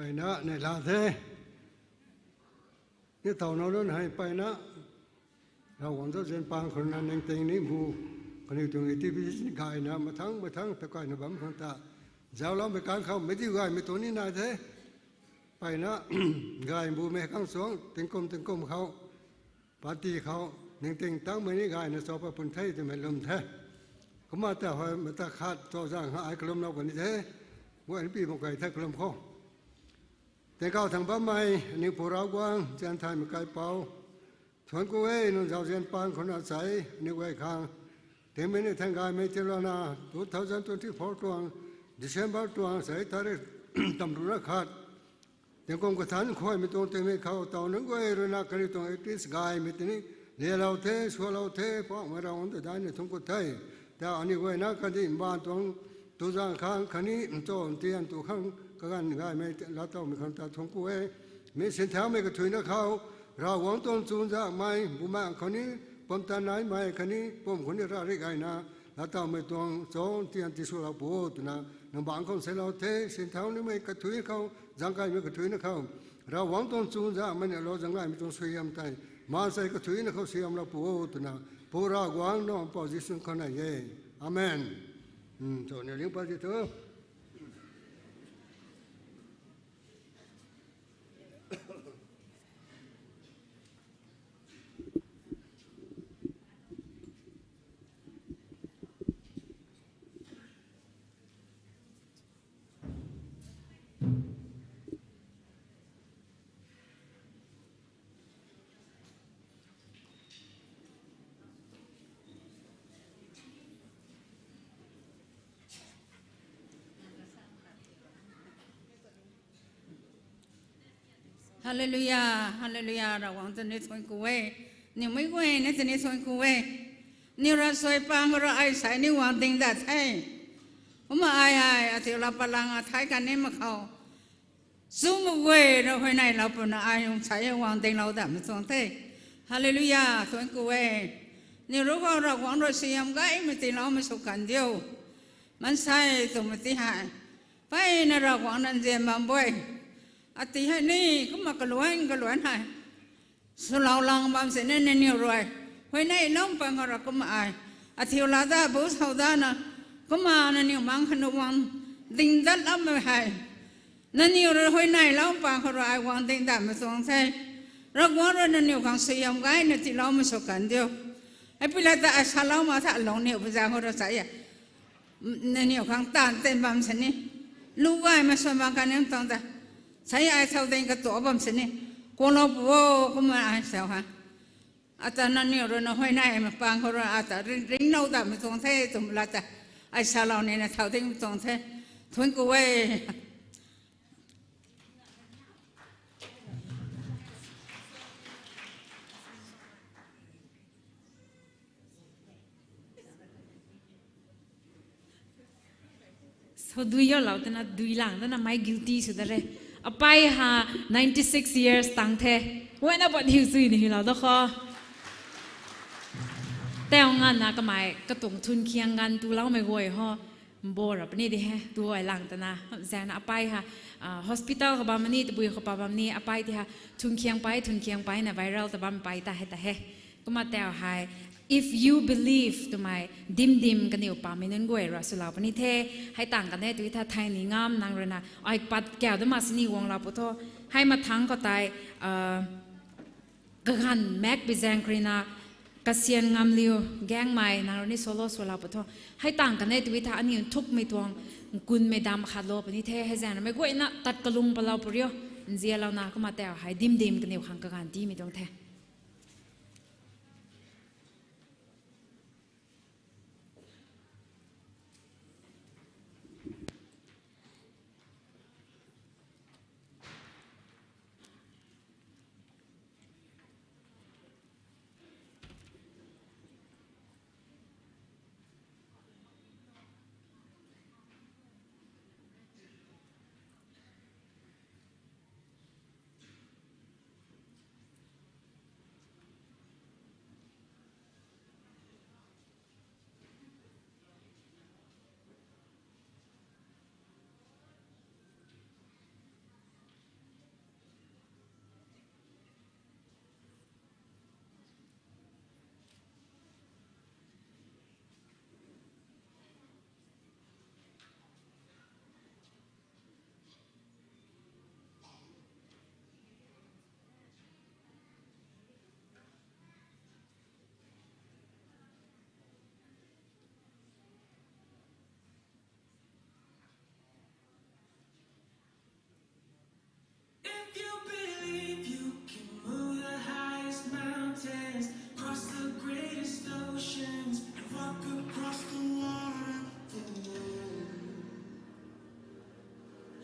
Mpeyna neihla the. Ni taw nau lun hei mpeyna Ravguangc zauzian pang khou na ningting ni bu, kaniw tuang activities ni gayna mathang mathang ta kayna bam khang ta, zauloumei kang khou meidiu gaymei tuang ni nai the. Mpeyna gay bumei khang suang tingkum tingkum khou, party khou ningting tangmei ni gayna chau pat pun the twmei lwm the. Kumna ta hei mata khat cho zang ha ai kalumlou kan ni the. Guay ni pi mak kei the kalum khou. Tingkauh thangc bammei aniw Pu Ravguangc, zian thaymei kaipouc, thuanc ku e, nang zauzian pang khou na sei aniw guay khang tingmei ni thang gaymei tiilouna two thousand twenty-four tuang December tuang sei tarik tamruhna khat, tingkum kathanc khuaymei tuang tingmei khou taw nunc guay rui na kaniw tuang activities gaymei tini lelou the, sualou the, Poubauhmei Ravguangc ta daihna thuanc ku the. Ta aniw guay na kandih mbaanv tuang tu zang khang khatni ntaw ntian tu khang kaganv gaymei laatowmei khang ta thuanc ku e. Mi sinthaumei kathuicna khou, Ravguangc tuang chuzaenghmei bumaengh khou ni, pumtan naimei khatni pum khou ni ravri gayna laatowmei tuang cho ntian tiswlou pu o twna nang bangc khou seilou the. Sinthau nimei kathuicna khou, zaeng kaimei kathuicna khou, Ravguangc tuang chuzaenghmei na lou zaeng gaymei tuang suaihiam tei maansei kathuicna khou suaihiamlou pu o twna Pu Ravguangc Nac Mpouh Jisu khou nei e. Amen. Cho ni ling pat di thu. Hallelujah, hallelujah, Ravguangc ta ni thuanc ku e. Niwmei guay ni ta ni thuanc ku e. Niw rui suai pang rui ai sei ni guang ding dat the. Kumna ai ai, athiu la palang athai kan ni mak khou, chumaguay rui huayneylou puna ai nung sei guang dinglou datmei tuang the. Hallelujah, thuanc ku e. Niw rui khou Ravguangc rui suaihiam gaymei tiiloumei sw kan diu. Maansei twmei ti hei, mpeyna Ravguangc nzian bam bui. Ati hei ni, kumna kaluan kaluan hei swlou lang bam sini nangniw rui huayneylou pang khou rui kumna ai, athiu la da bu sau dana, kumna nangniw mang khou nu guang ding dat lammei hei, nangniw rui huayneylou pang khou rui ai guang ding datmei tuang the. Ravguangc rui nangniw khang suaihiam gayna tiiloumei sw kan diu. Hei pi la ta ai salou mak tha lungniw pu zaeng khou rui sa e. Nangniw khang taanv ten bam sini, lu gaymei sw bam kan ni tuang ta, sei ai thau ding katuak bam sini, kuanglou pu o, kumna ai sau ha. Ata nangniw rui na huayneymei pang khou rui ata ring, ringlou datmei tuang the twmei la ta, ai salou nina thau ding tuang the. Thuanc ku e. So dui youlou twna dui lang twna mei guilty sw da re. Apei ha ninety six years tang the. Guayna pat hiu sui ni hiulou da kho. Tei nganvna kamei katuang thuankhiang ganv tuloumei guay ho, mbo ra puni di he, tu ai lang twna. Zaengna apei ha, ah, hospital khou bam ni, tabui khou pa bam ni, apei ti ha, thuankhiang pei, thuankhiang pei na viral ta bam pei ta he ta he. Kumna tei hei, if you believe twmei, dim dim kaniw pamei nunc guay rui swlou puni the, hei tang kan e tw tha thei ni ngam nang rui na, ai pat kiu da mak sini guanglou pu tho, hei mathangc khou tei, ah, kaganv mak bi zaeng kharina, kasian ngamliu, gaengmei, nang rui ni solo swlou pu tho. Hei tang kan e tw tha aniu nthukmei tuang, nkunmei dam khat lou puni the, hei zaengna mei guayna tat kalung palou pu rio, nzianlouna kumna tei hei dim dim kaniw khang kaganv tiimei tuang the.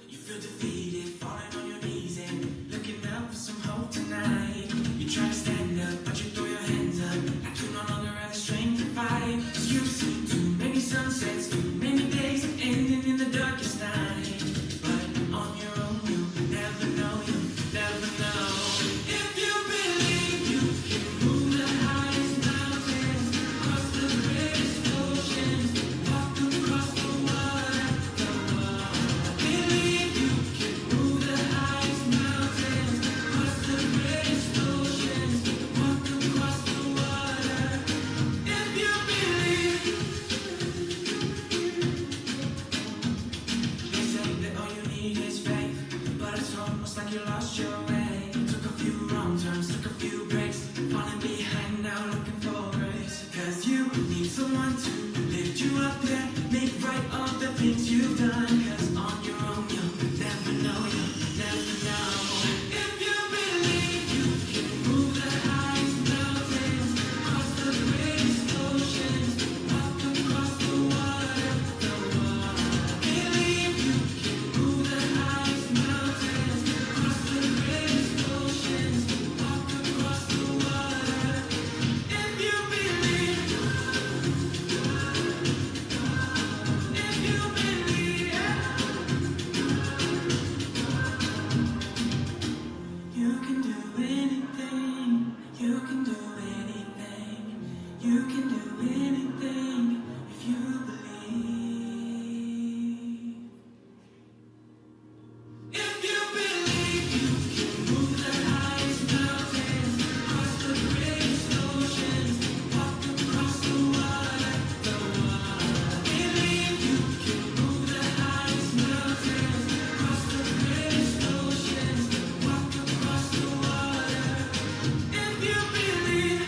You feel defeated, falling on your knees and looking up for some hope tonight. You try to stand up, but you throw your hands up, like you no longer have the strength to fight. 'Cause you've seen too many sunsets, too many days ending in the darkest night. But on your own, you'll never know, you'll never know. If you believe you can move the highest mountains, cross the greatest oceans, walk across the water, believe you can move the highest mountains, cross the greatest oceans, walk across the water. If you believe, they say that all you need is faith, but it's almost like you lost your way. Took a few wrong turns, took a few breaks, falling behind now looking for grace. 'Cause you need someone to lift you up, yeah, make right all the things you've done. 'Cause on your own you'll never know, you'll never know. If you believe you can move the highest mountains, cross the greatest oceans, walk across the water, the water. Believe you can move the highest mountains, cross the greatest oceans, walk across the water. If you believe, if you believe, you can do anything, you can do anything, you can do anything if you believe. If you believe you can move the highest mountains, cross the greatest oceans, walk across the water, the water. Believe you can move the highest mountains, cross the greatest oceans, walk across the water. If you believe.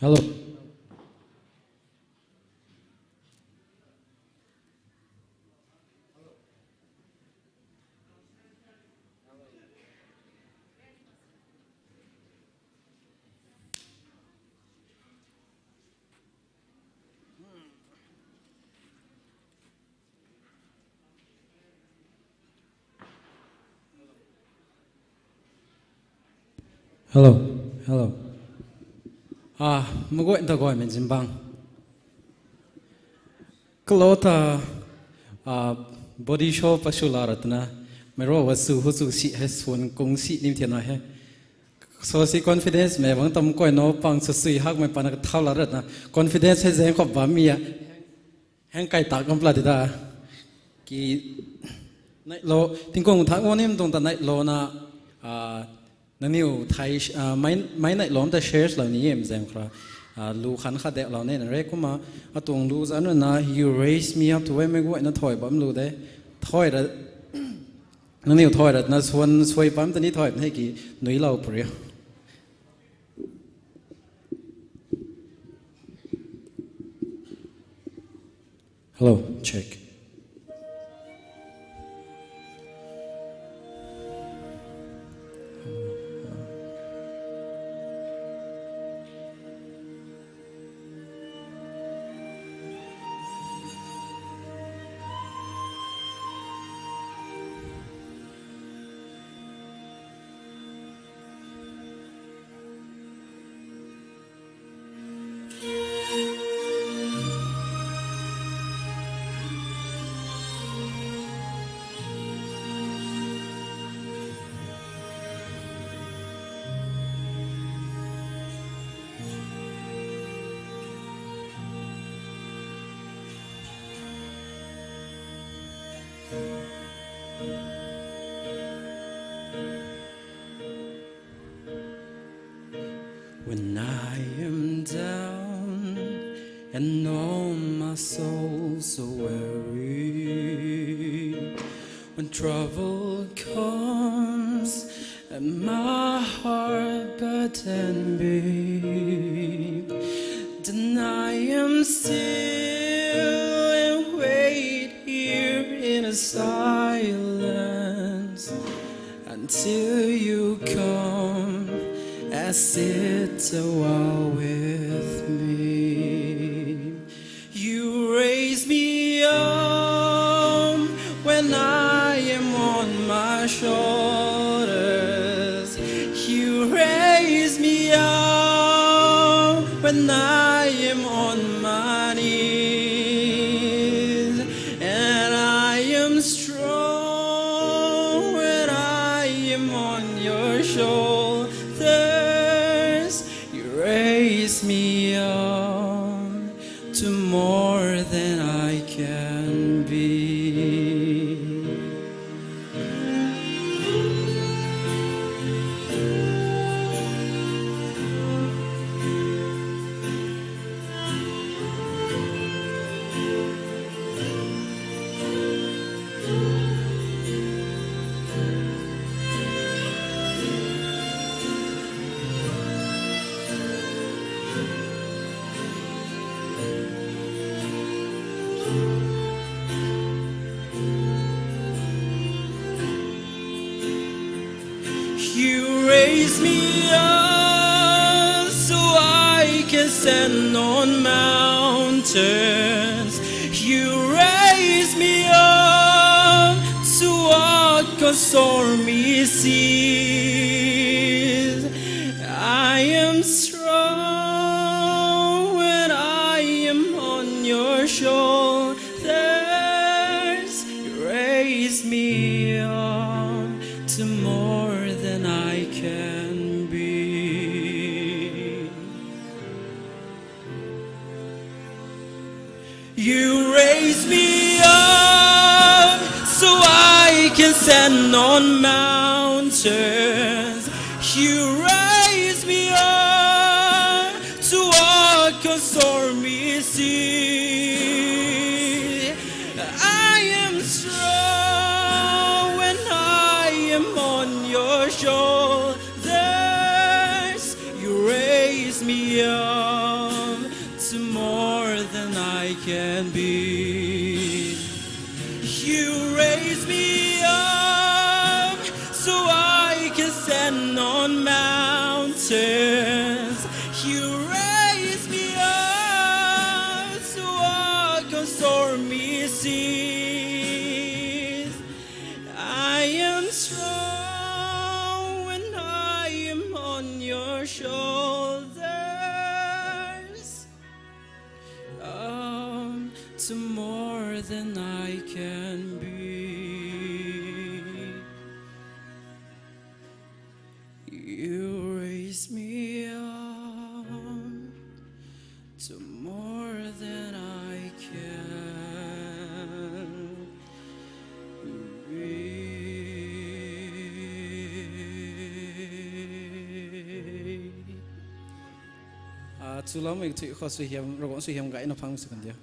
Hello. Hello, hello. Ah, maguay ta guay mei zimbang. Kalo ta, ah, body show pa sw la ra twna, mei ro wa sw hu sw si hei swan kung si ni thiana hei. So si confidence mei bang tam kuay no pang sw sui hak mei pana kathau la ra twna, confidence hei zeng khop bam mi a. Heng kai tak kam pla ti ta. Ki, nai lo, tingkung thak mo nim tuang ta nai lo na, ah, nangniw thai, ah, mai, mai nai lom ta shares lou ni em zeng khra. Ah, lu khan kha dek lou ne na re kumna, atuang lu zan na, you raise me up tu e mei guay na thoi bam lu de. Thoi ra, nangniw thoi ra twna swan sui bam ta ni thoi na ki, nui lou puri. Hello, check. When I am down and all my soul so weary, when trouble comes and my heart burdened be, then I am still and wait here in a silence until you come and sit a while with me. You raise me up when I am on my shoulders. You raise me up when I am on my knees. And I am strong when I am on your shoulders. You raise me up to more than I can be. You raise me up so I can stand on mountains. You raise me up to walk on stormy seas. I am strong when I am on your shoulders. You raise me up to more than I can be. You raise me up so I can stand on mountains. You raise me up to walk on stormy seas. I am strong when I am on your shoulders. You raise me up to more than I can be. You raise me up so I can stand on mountains. You raise me up to walk on stormy seas. I am strong when I am on your shoulders. Um, to more than I can be. You raise me up to more than I can be. Ah, chuloumei thui khou suaihiam, Ravguangc suaihiam gayna phang sw kan diu.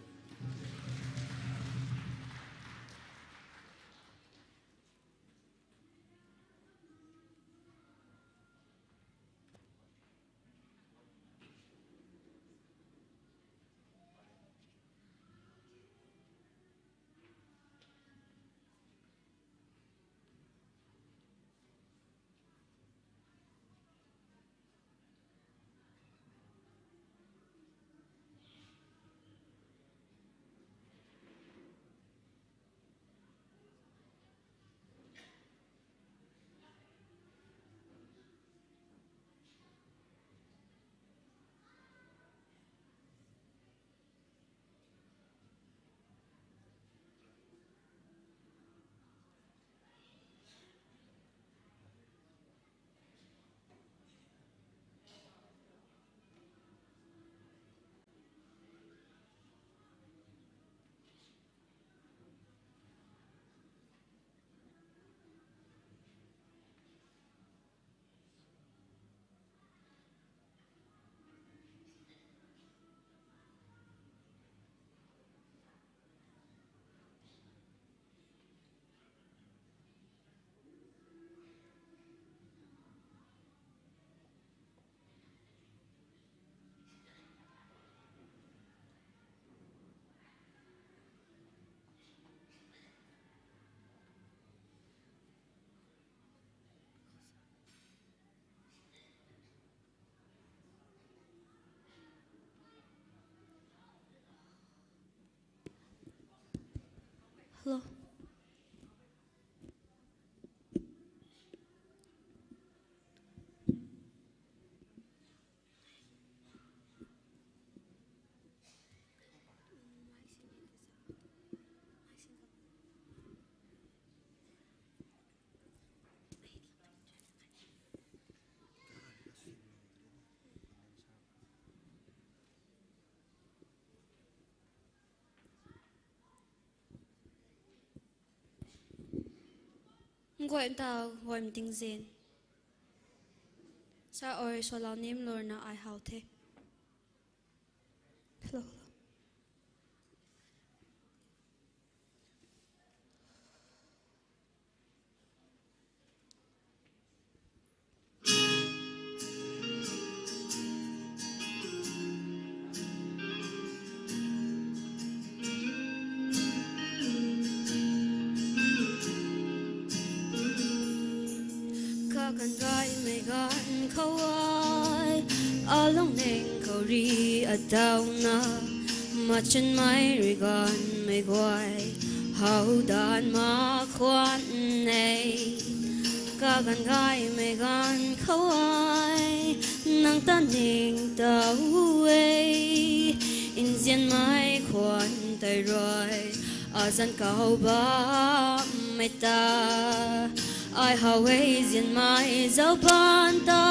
Hello. Guay ntaw guay mting zin. Sa oi swalou nim lurna ai how the. Hello, hello. Kakan gaymei ganv khou ai, alungning khou rui atauna, machunmei rui ganvmei guay, how dan mak khwan e. Kakan gaymei ganv khou ai, nang ta ningtow e, nzianmei khwan tei rui, azanc kau bammei ta. Ai how e nzianmei zauc pan ta,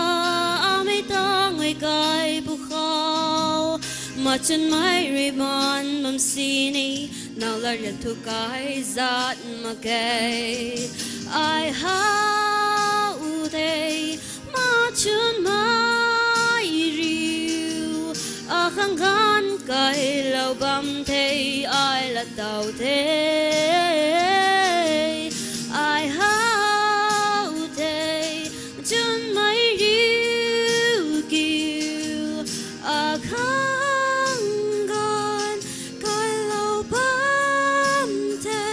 amei tangv guay kai pwkhou, machunmei rui man bam sini, nau lat rian thu kai zat mak ge. Ai how tei, machunmei riu, akhang ganv kailou bam the, ai lat tow the. Ai how tei, machunmei riu kiu, akhang ganv kailou bam the,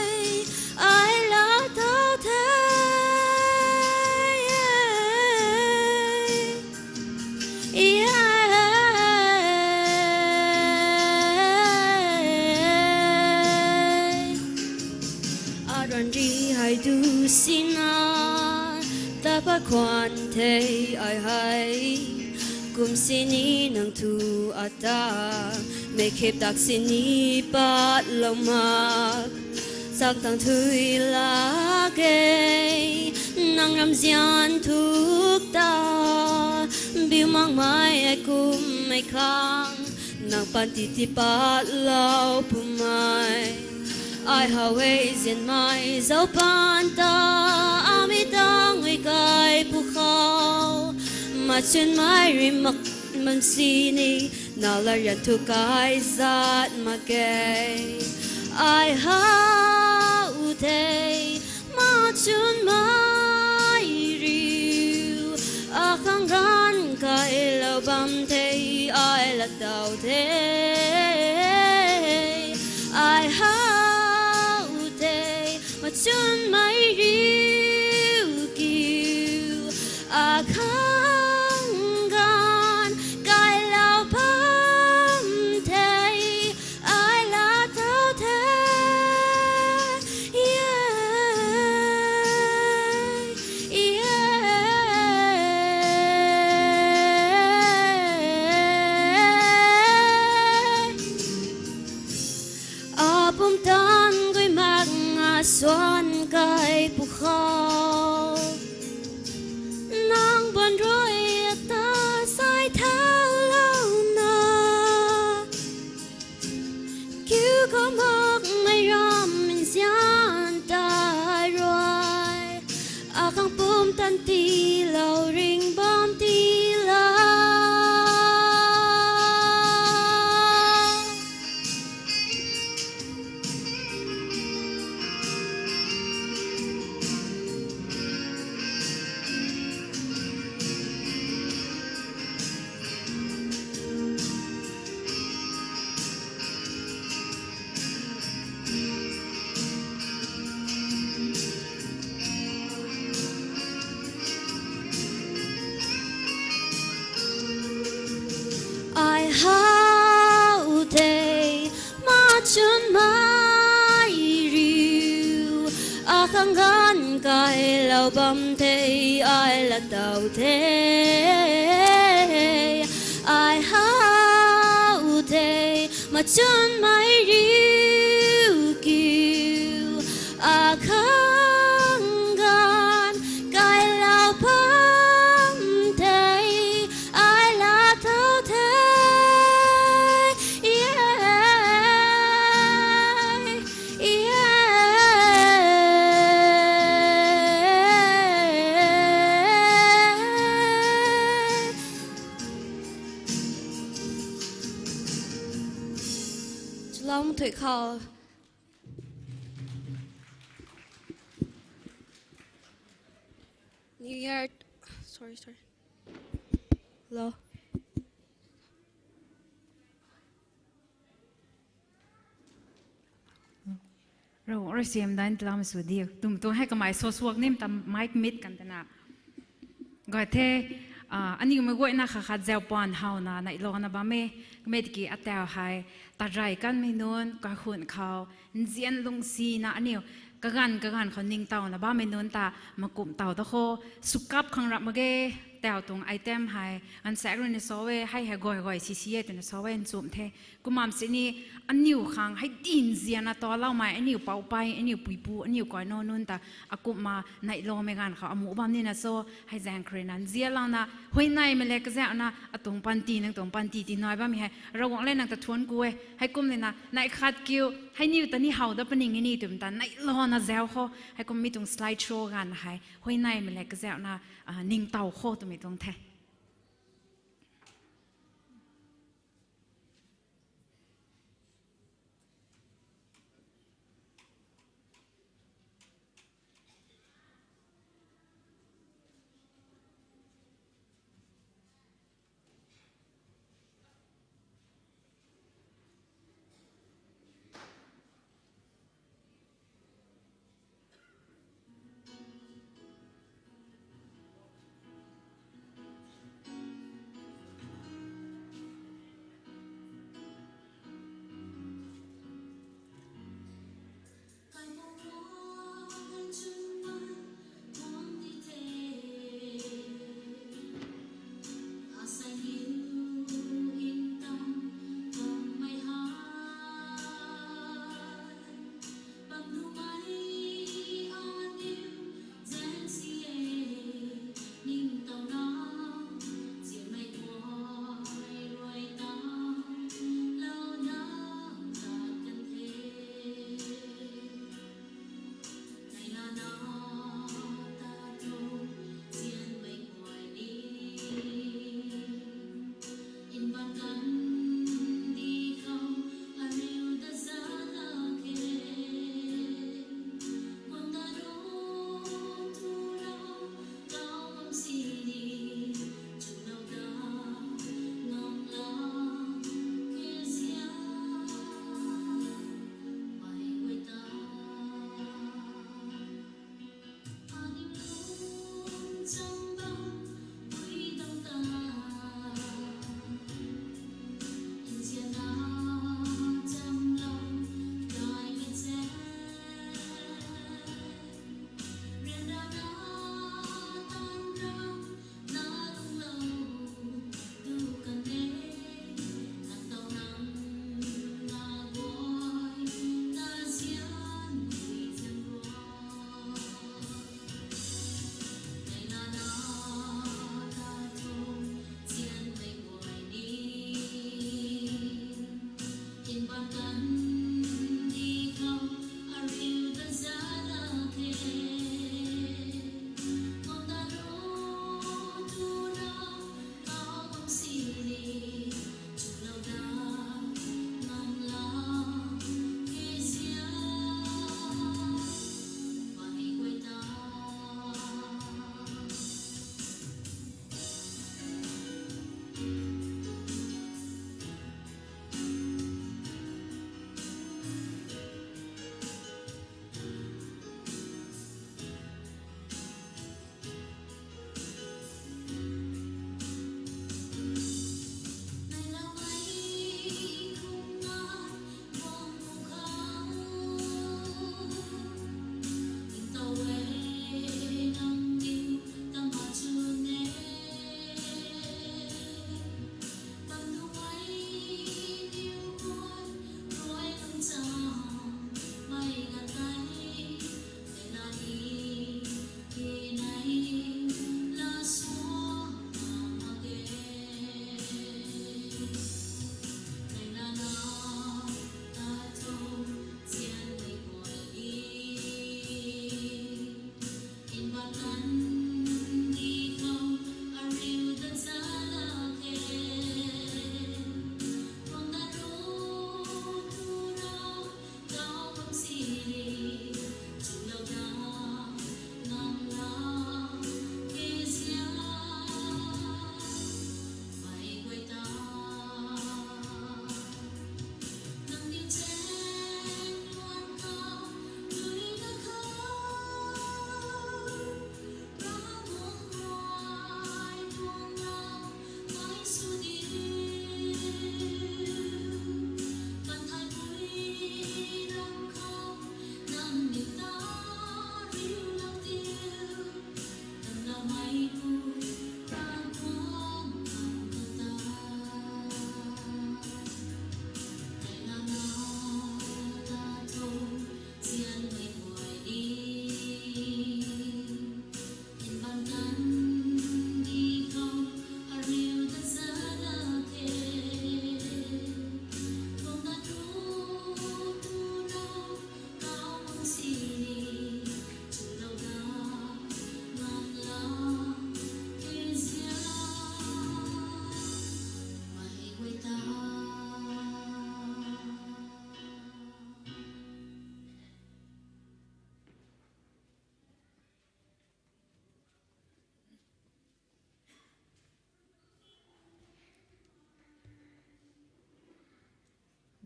ai lat tow the. Aruan ri hei du sina, ta pat khwan the ai hei. Kum sini nang thu ata, meikhip tak sini patlou mak. Chak tang thui lak ge, nang ramzian thuk ta, biu makmei ai kummei khang, nang panty tii patlou pumei. Ai how e nzianmei zauc pan ta, amei tangv guay kai pwkhou, machunmei rui mak bam sini, nau lat rian thu kai zat mak ge. Ai how tei, machunmei riu, akhang ganv kailou bam the, ai lat tow the. Ai how tei, machunmei riu kiu, akhang ganv kailou bam the, ai lat tow the. Apumtan gui mak nga suan kai pwkhou, nang ban rui ata sai thaulouna, kiu khou makmei ram nzian ta rui, akhang pumtan tiilou ringh bam tiilou. Khang ganv kailou bam the, ai lat tow the, ai how the, machunmei riu kiu, akhang ganv kailou bam the, ai lat tow the. Chalong thui khou. New Year. Sorry, sorry. Hello. Ravguangc rui siam dan tilam sw diu. Tum tuang hei kamei so suak nim tam mic mit kan tana. Gay the, aniu mei guayna khat khat zau pan howna neihlouna bam e. Kumei tiki atau hei, tarey kanmei nunc, kakhun khou, nzian lungsina aniu, kaganv kaganv khou ningtowna bammei nunc ta, makumh tow da kho, sukap khang rap mak ge, tau tuang item hei, ganvsaekc ruina sa e, hei hei guay guay sisi e twna sa e, nchumh the. Kumna sini, aniu khang hei dinzianna taloumei, aniu poupei, aniu puipu, aniu kaino nunc ta, akumhna neihloumei ganv khou amuh bam nina so, hei zaeng khou ruina nzianlouna, huayneymei le kazauhna, atuang panty, nang tuang panty tinai bammei hei, Ravguangc le nang ta thuanc ku e, heikum nina, neih khat kiu, hei niw ta ni how dat puni e ni twmei ta, neihlouna zau kho, heikum mi tuang slide show ganv hei, huayneymei le kazauhna, ningtow kho twmei tuang the.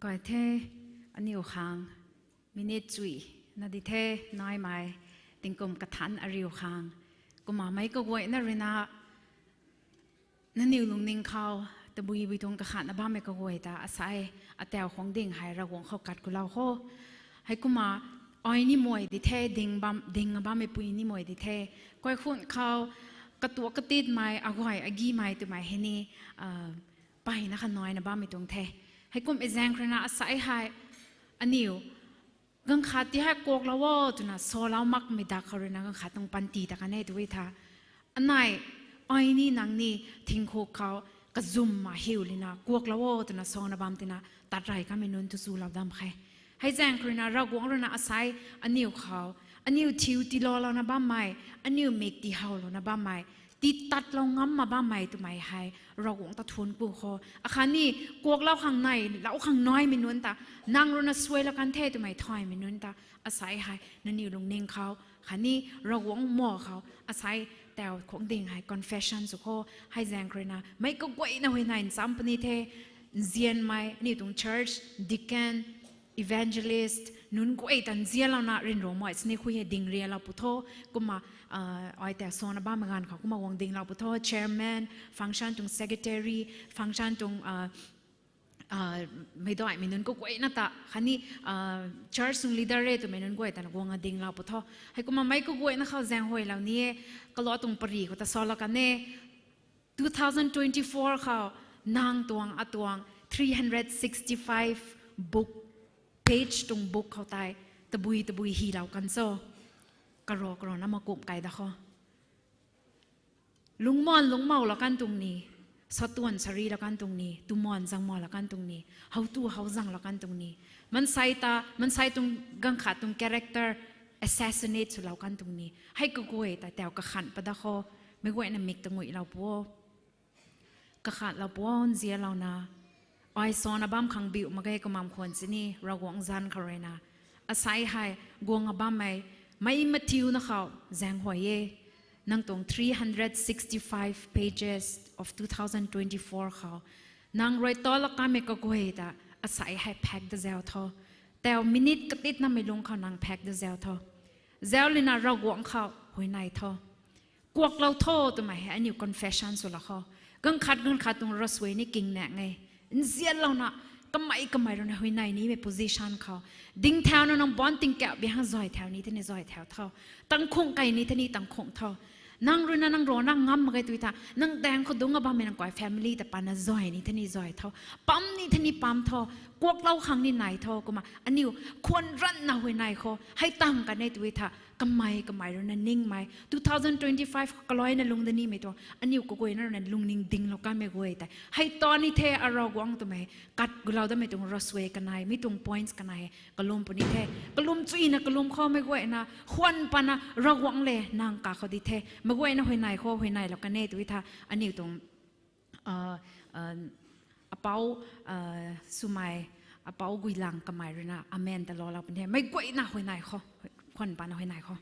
Kai the, aniu khang minute chui na di the, naimei tingkum kathan ariu khang. Kumna meic kaguayna ruina, nangniw lungning khou, tabui bui tuang kakhatna bammei kaguay ta asei, atau khang ding hei Ravguangc khou kat kulou kho. Heikumna, ai ni mei di the, ding bam, ding bammei pui ni mei di the. Kaikhun khou, katuak katitmei, aguay agimei twmei hei ni, ah, mpeyna kha naina bammei tuang the. Heikum e zaeng khou ruina asei hei, aniu, ganv khat ti hei kuaklou o twna salou makmei dak khou ruina ganv khat tuang panty ta kan e tw e tha. Anei, ai ni nang ni thingkhuk khou kazumna hiu lina kuaklou o twna sana bam tina tat rey kamei nunc tu chulou dam khe. Hei zaeng khou ruina Ravguangc ruina asei aniu khou, aniu thiu tiiloulouna bammei, aniu mik tihowlouna bammei, titatlou ngamna bammei twmei hei Ravguangc ta thuanc ku kho. Akhatni kuaklou khang nei, lou khang naimei nunc ta, nang ruina suailou kan the twmei thaymei nunc ta, asei hei nangniw lungning khou, khatni Ravguangc ma khou asei tau khang ding hei confession sw kho. Hei zaeng khou ruina meic kaguayna huayney ncham puni the, nzianmei aniu tuang church, deacon, evangelist nunc guay ta nzianlouna ryanramei sini khui hei ding rialou pu tho. Kumna, ah, ai ta sana bammei ganv khou kumna guang dinglou pu tho, chairman, function tuang secretary, function tuang, ah, ah, meic daihmei nunc kaguayna ta, khatni, ah, church tuang leader e twmei nunc guay ta na guang dinglou pu tho. Heikumna meic kaguayna khou zaenghuaylou ni e, kalou tuang pary khou ta salou kan e, two thousand twenty-four khou, nang tuang atuang three hundred sixty-five book, page tuang book khou tei, tabui tabui hilou kan cho, karo karona makumh kai da kho. Lungcmaanv lungcmoulou kan tuang ni, satuan sarilou kan tuang ni, twmaanv zangmaanlou kan tuang ni, howtu howzanglou kan tuang ni, maansei ta, maansei tuang ganv khat tuang character assassinate swlou kan tuang ni, hei kaguay ta tau kakhan pada kho, meic guayna mik ta nguilou pu o. Kakhatlou pu o, nzianlouna. Ai sana bam khang biu mak ge kumna khwan sini, Ravguangc zanc khou ruina. Asei hei, guang bammei, meic mathiuna khou, zaenghuay e. Nang tuang three hundred sixty-five pages of two thousand twenty-four khou, nang rui talou kamei kaguay ta, asei hei phak da zau tho. Tau minute katitnamei lungc khou nang phak da zau tho. Zau lina Ravguangc khou huayney tho. Kuaklou tho twmei hei aniu confession swlou kho. Ganv khat ganv khat tuang ravsuai ni kingnak e. Nzianlouna, kamei kamei ruina huayney nimei position khou, ding thauna nang ban tingkauh bi hang zay thau ni theni zay thau tho. Tangkhung kai ni theni tangkhung tho. Nang ruina nang rana ngam mak ge tw tha, nang daeng khou dungc bammei nang kai family ta pana zay ni theni zay tho. Pam ni theni pam tho. Kuaklou khang ni nai tho. Kumna aniu khwan ranna huayney kho. Hei tang kan e tw tha, kamei kamei ruina ningmei, two thousand twenty-five kaloina lungc da nimei tuang, aniu kaguayna ruina lungning dinglou kanmei guay tei, hei ta ni the, a Ravguangc twmei, kat gulou damei tuang ravsuai kanei, mi tuang points kanei, kalum puni the, kalum chuina kalum khou meic guayna khwan pana Ravguangc le nang kakhou di the, meic guayna huayney khou huayneylou kan e tw tha, aniu tuang, ah, ah, apou, ah, swmei, apou Guilang kamei ruina amen ta loulou puni the, meic guayna huayney khou, khwan pana huayney khou.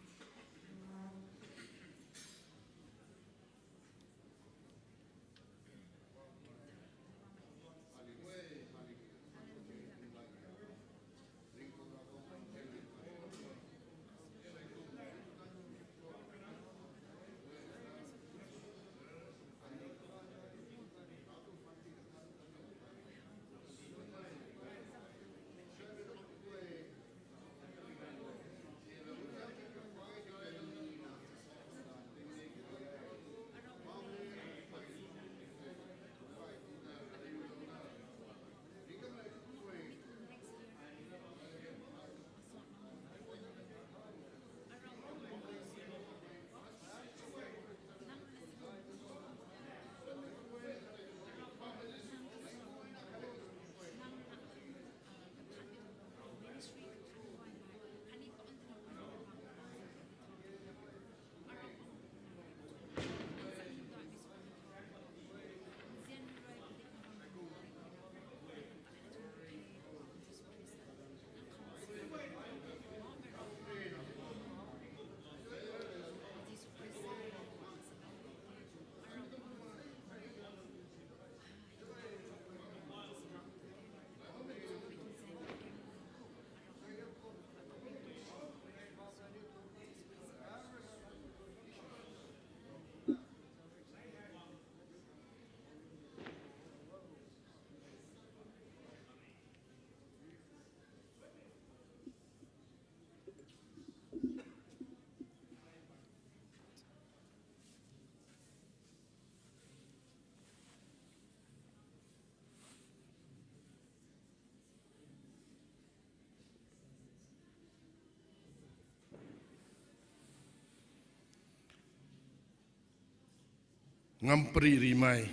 Ngam pari rimei,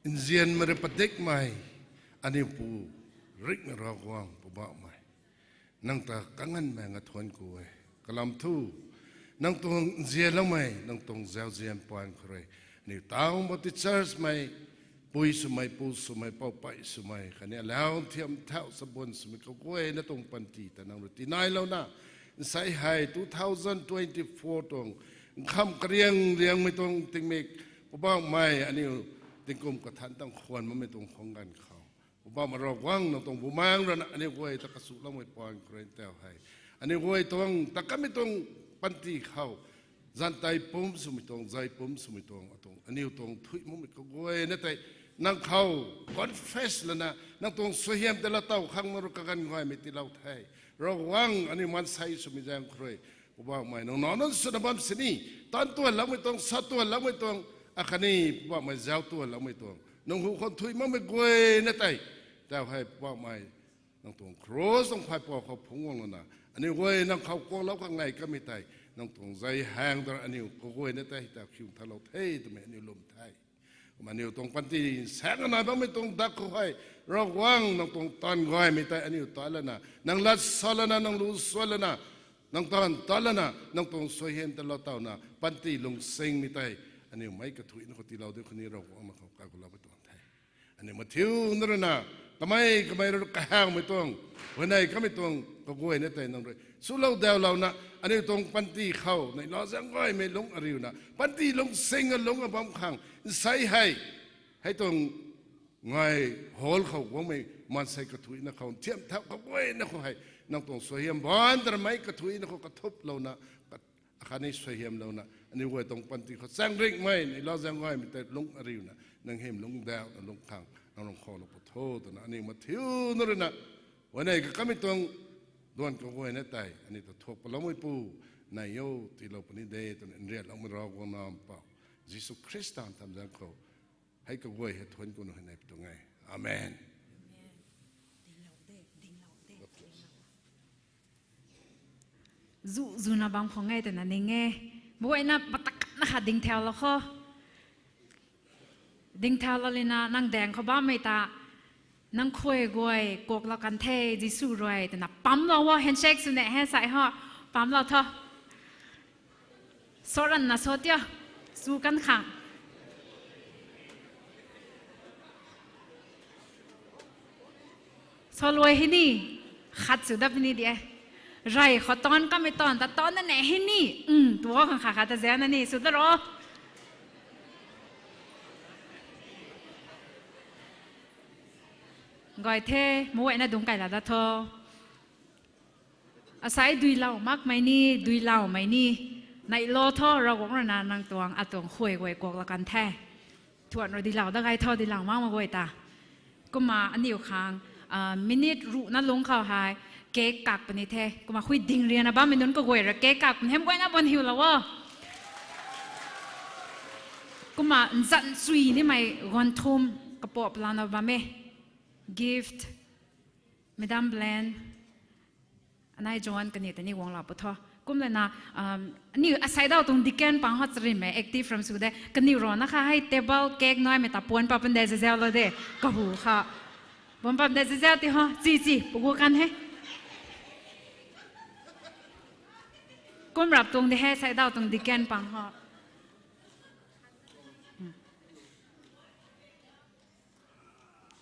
nzianmei rui padikmei, aniu Pu, ringhmei Ravguangc Poubauhmei, nang ta kanganmei nga thuanc ku e. Kalam thu, nang tuang nzianloumei, nang tuang zauzian paan khou rui, aniu Taung Baptist Church mei, pui swmei, pu swmei, poupey swmei khatni alau thiam thau sabun swmei kaguayna tuang panty ta nang rui tinailouna, nsei hei two thousand twenty-four tuang nkham kariang riangmei tuang tingmik, Poubauhmei, aniu tingkum kathan tang khwan bammei tuang khwang ganv khou, Poubauhmei Ravguangc, nang tuang Bumaengh rui na aniu guay ta kasuloumei paan khou rui tau hei, aniu guay tuang ta kamei tuang panty khou, zantei pumc swmei tuang, zai pumc swmei tuang, atuang aniu tuang thuy makmei kaguayna tei nang khou confess lana, nang tuang suaihiam tei laa tow khang nang rui kaganv gaymei tiilou the. Ravguangc, aniu maansei swmei zaeng khou rui, Poubauhmei, nang nac nunc swna bam sini, taanv tuanloumei tuang, sa tuanloumei tuang, akhatni Poubauhmei, zau tuanloumei tuang, nang hu khou thuy makmei guayna tei, tau hei Poubauhmei, nang tuang cross tuang phaipou khou phungc guang lana, aniu guay nang khou kuaklou khang nai kamei tei, nang tuang zai haeng ta aniu kaguayna tei ta khiu thalou the twmei aniu lwm the. Kumna aniu tuang panty saeng nai bammei tuang dak khou hei, Ravguangc, nang tuang taanv gaymei tei aniu ta lana, nang lat sa lana, nang lu swan lana, nang taanv ta lana, nang tuang suaihiam ta laa towna panty lungsingmei tei, aniu meic kathuicna khou tiilou de khou ni Ravguangc nang khou kaguloumei tuang the. Aniu mathiuna rui na, kamei kamei rui kahawmei tuang, huayney kamei tuang kaguayna tei nang rui swlou daulouna, aniu tuang panty khou neihla zaeng gaymei lungc ariuna, panty lungsing alungc abam khang, nsei hei, hei tuang ngai hall khou guangmei maansei kathuicna khou, thiam thau kaguayna khou hei, nang tuang suaihiam baanc ta ramei kathuicna khou kathuplouna, akhatni suaihiamlouna, aniu guay tuang panty khou chaeng ringhmei, neihla zaeng gaymei tei lungc ariuna, nang hym lungc dauna lungc khang nang rui khoulou pu tho twna aniu mathiuna rui na, huayney kakamei tuang duan kaguayna tei aniu ta thuak paloumei Pu, nai o, tiilou puni de twna nrianloumei Ravguangc Nac Mpouh Jisu Khrista nthan zaeng khou, hei kaguay hei thuanc kuna hei nai pi tuang e. Amen. Zu zuna bam khwang e twna ning e. Meic guayna patak na kha ding thaulou kho. Ding thaulou lina nang daeng khou bammei ta, nang khuay guay kuaklou kan the, Jisu rui twna pamlou o, handshake swna hei sai ho, pamlou tho. Soranna so tia, su kan khang. Saluai hei ni, khat sw dap ni di e. Rey khou taanv kamei taanv ta taanv na ne hei ni, um, tuang khang khat khat ta zana ni, sw da ro. Gay the, meic guayna dungc kaila dat tho. Asei duilou makmei ni, duiloumei ni, neihla tho, Ravguangc rui na nang tuang, atuang khuay guay kuaklou kan the. Thuan rui duilou dat gay tho, duilou makmei guay ta. Kumna aniu khang, minute ruhna lungc khou hei, cake kak puni the. Kumna khui ding riana bammei nunc kaguay rui cake kak puni the, meic guayna ban hiulou o. Kumna nzan sui nimei ganv thum kapop lana bam e. Gift, Madam Blen, anei John kaniw ta ni guanglou pu tho. Kumlana, aniu asei daw tuang deacon pang ho charimei active ram sw de. Kaniw rui na kha hei table cake naimei ta puan pa pun de zazau lou de. Kahu kha. Puan pa pun de zazau ti ho. Chi chi, pu gu kan he. Kum rap tuang de he, asei daw tuang deacon pang ho.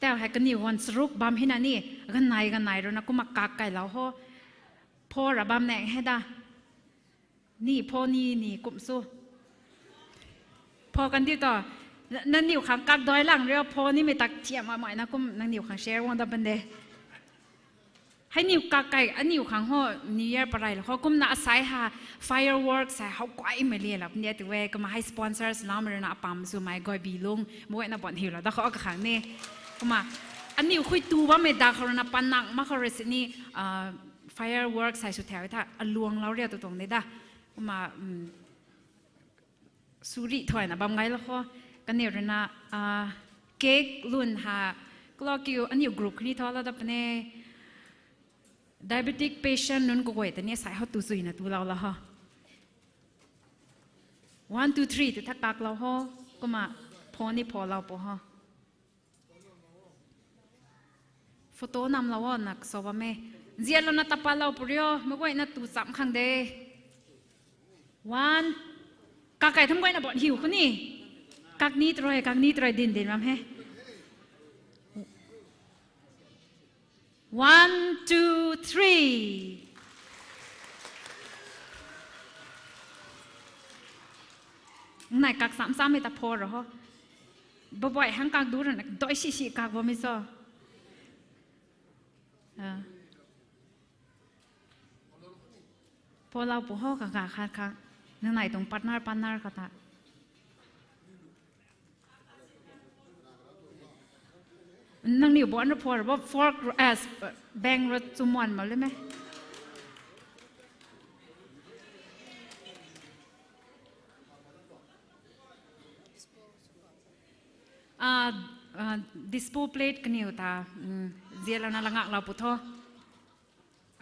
Tau hei kaniw guan charuk bam hina ni, ganei ganei rui na kumna kak kailou ho. Pho ra bam nang he da. Ni pho ni ni kum sw. Pho kan diu ta, nangniw khang kak dai lang riu, pho nimei tak thiam mamei na kum nangniw khang share guang dat ban de. Hei niw kak kai, aniw khang ho, New Year pareilou khou kumna asei ha, fireworks hei how kuaimei lialap ni atu e, kumna hei sponsors lamei rui na apam swmei Goibilung, meic guayna ban hiulou dat khou kakhang ni. Kumna, aniw khui tu bammei da khou rui na panang mak khou rui sini, fireworks hei sw thau tha, aluanglou riu tu tuang de da. Kumna, suri thuayna bam gaylou khou, kaniw rui na, cake lun ha, kalou kiu aniw group khatni tho lou dat puni, diabetic patient nunc kaguay ta ni asei ho tu zuina tulou lou ho. One, two, three, tu tha kaklou ho. Kumna phone ni pholou pu ho. Photo namlou o, nak so bam e. Nzianlouna tapalou pu rio, meic guayna tu cham khang de. One. Kakai tham guayna bot hiu khou ni. Kakni troi, kakni troi din din bam he. One, two, three. Nai kak sam sam e ta pho ro ho. Babai hang kak du rana doi si si kak bam e so. Ah. Pholou pu ho kaka khat kha. Nang nai tuang partner, partner kha ta. Nangniw bo an ru pho ro bo fork ru, eh, bang ru chumwan mak le me. Ah, ah, dispo plate kaniw ta, mm, zialouna langaklou pu tho.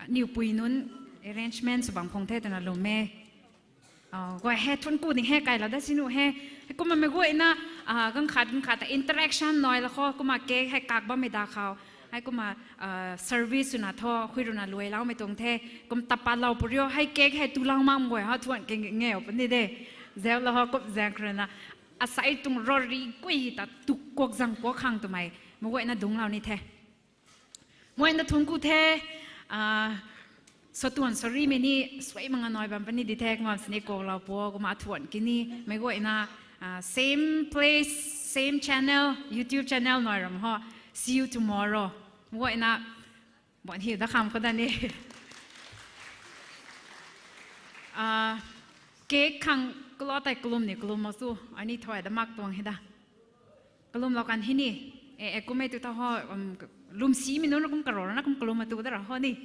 Aniw pui nunc arrangement sw bam khang the twna lwm e. Ah, guay hei thuanc ku ding he kailou da sinu he. Heikumna meic guayna, ah, ganv khat ganv khat ta interaction nai la khou, kumna cake hei kak bammei da khou. Heikumna, ah, service swna tho, khui runa luailoumei tuang the. Kum tapalou pu rio, hei cake hei tulou mak guay ho, thuanc ke ngeu puni de. Zauclou ho, kup zaeng khou runa. Asei tuang rori gui ta tu kuak zang kuak khang twmei meic guayna dungclou ni the. Meic guayna thuanc ku the, ah, satuan sarimei ni suai mak nga nai bam puni di the, kumna sini kuaklou pu, kumna thuanc ki ni, meic guayna, ah, same place, same channel, YouTube channel nai ram ho, see you tomorrow. Meic guayna, bot hiu da kham khou da ni. Ah, cake khang kalo tei kalum ni kalum mak su, ani thai da mak tuang he da. Kalumlou kan hi ni, e, e, kum e tu ta ho, um, lwmsimei nunc na kum karou na kum kalum atu da ra ho ni.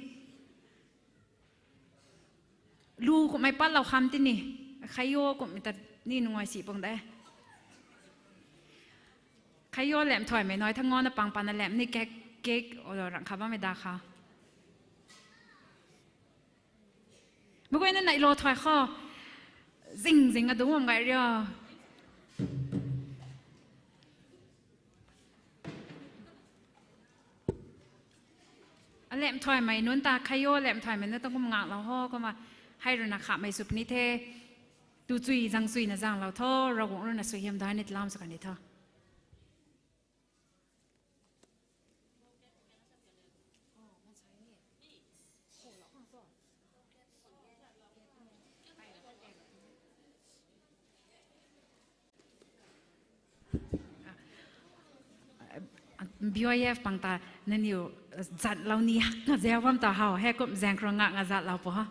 Lu kummei patlou kham ti ni, khayo kummei ta ni nungai si pung de. Khayo lam thuaimei nai tha nganvna pang pana lam ni cake, cake o rang kha bammei da kha. Meic guayna neilou thuai khou. Zing zing adungc bam gay rio. Alam thuaimei nunc ta, khayo lam thuaimei nunc ta kum ngaklou ho, kumna hei rui na khamei sw puni the. Tu chui zang chuina zanglou tho, Ravguangc rui na suaihiam dai ni tilam sw kan ni tho. B Y F pang ta nangniw zatlou ni hak nga zau bam ta how, heikum zaeng khou rui ngak nga zatlou pu ha.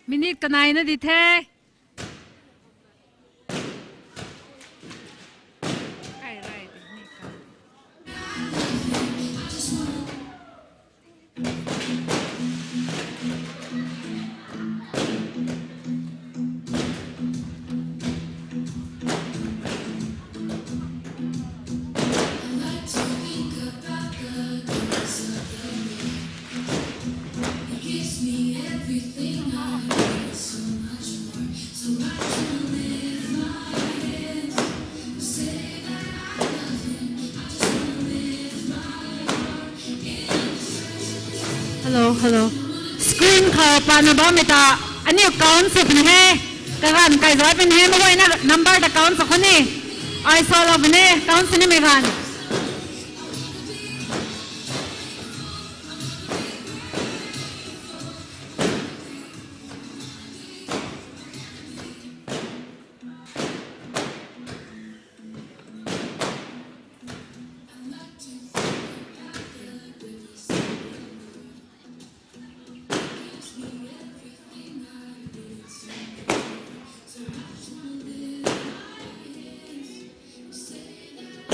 Minute kanei na di the. Hello, hello. Screen khou pana bammei ta aniu count sw puni he. Kaganv kai zai puni he, meic guayna number ta count sw khou ni. Ai salou puni, count sw nimei ganv.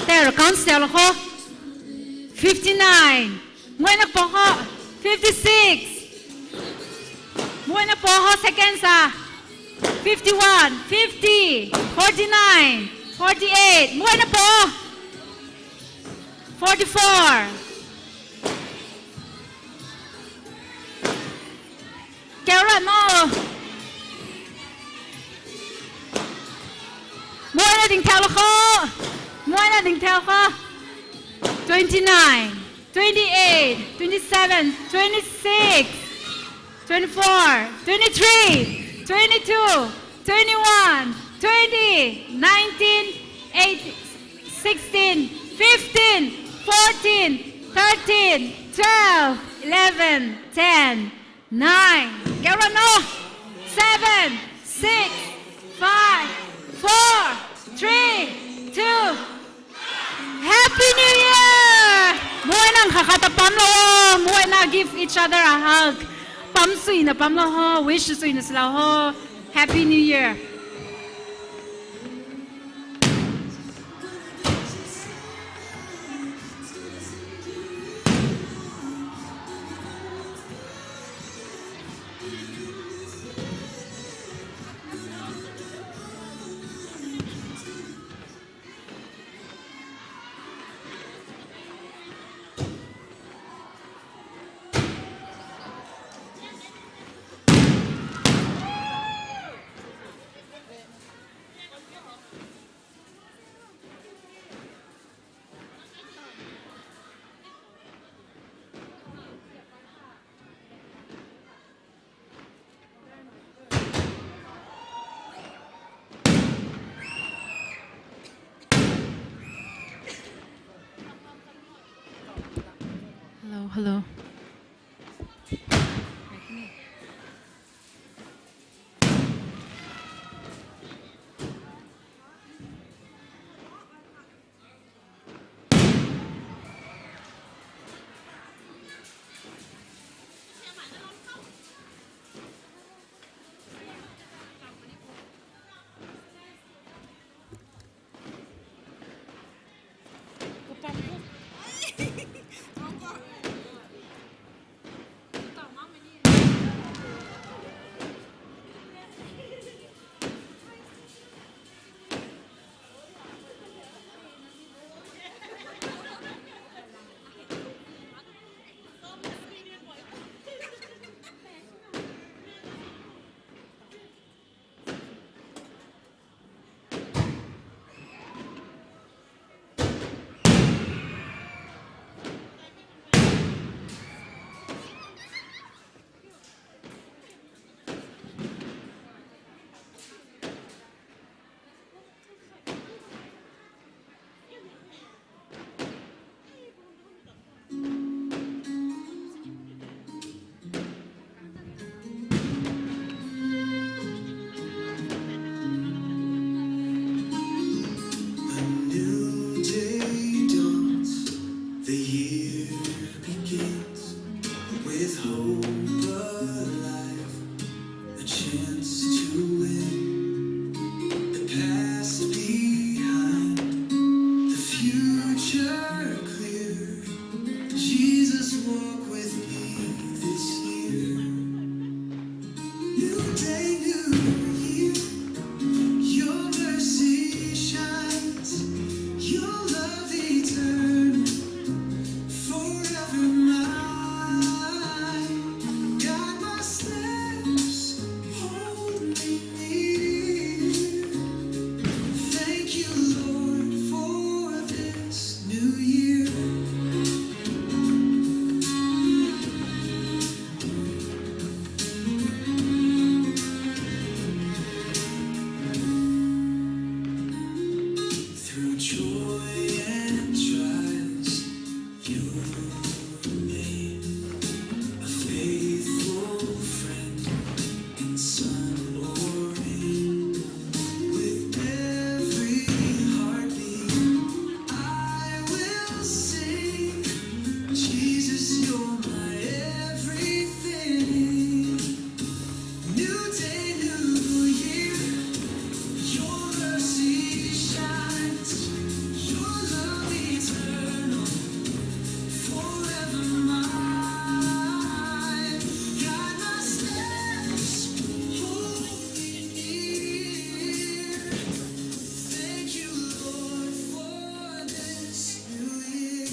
Tei count sw lou kho. Fifty nine. Meic guayna pou kho. Fifty six. Meic guayna pou kho, second sa. Fifty one, fifty, forty nine, forty eight. Meic guayna pou. Forty four. Kau ra no. Meic guayna ding thau lou kho. Meic guayna ding thau kho. Twenty nine, twenty eight, twenty seven, twenty six, twenty four, twenty three, twenty two, twenty one, twenty, nineteen, eighteen, sixteen, fifteen, fourteen, thirteen, twelve, eleven, ten, nine. Kau ra no. Seven, six, five, four, three, two. Happy New Year! Meic guayna khat khat ta pamlou o. Meic guayna give each other a hug. Pam suina pamlou ho. Wish suina swlou ho. Happy New Year! Hello, hello. walk with me this year. New day, new year. Your mercy shines. Your love eternal. Forever mine. Guide my steps. Hold me near. Thank you, Lord, for this new year. Through joy and trials, you remain a faithful friend in sun or rain. With every heartbeat, I will sing, Jesus, you're my everything. New day, new year, your mercy shines, your love eternal, forever mine. Guide my steps, hold me near. Thank you, Lord, for this new year.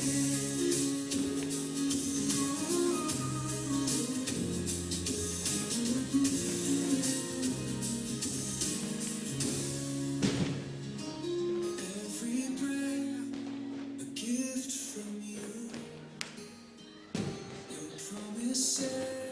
Every breath, a gift from you. Your promises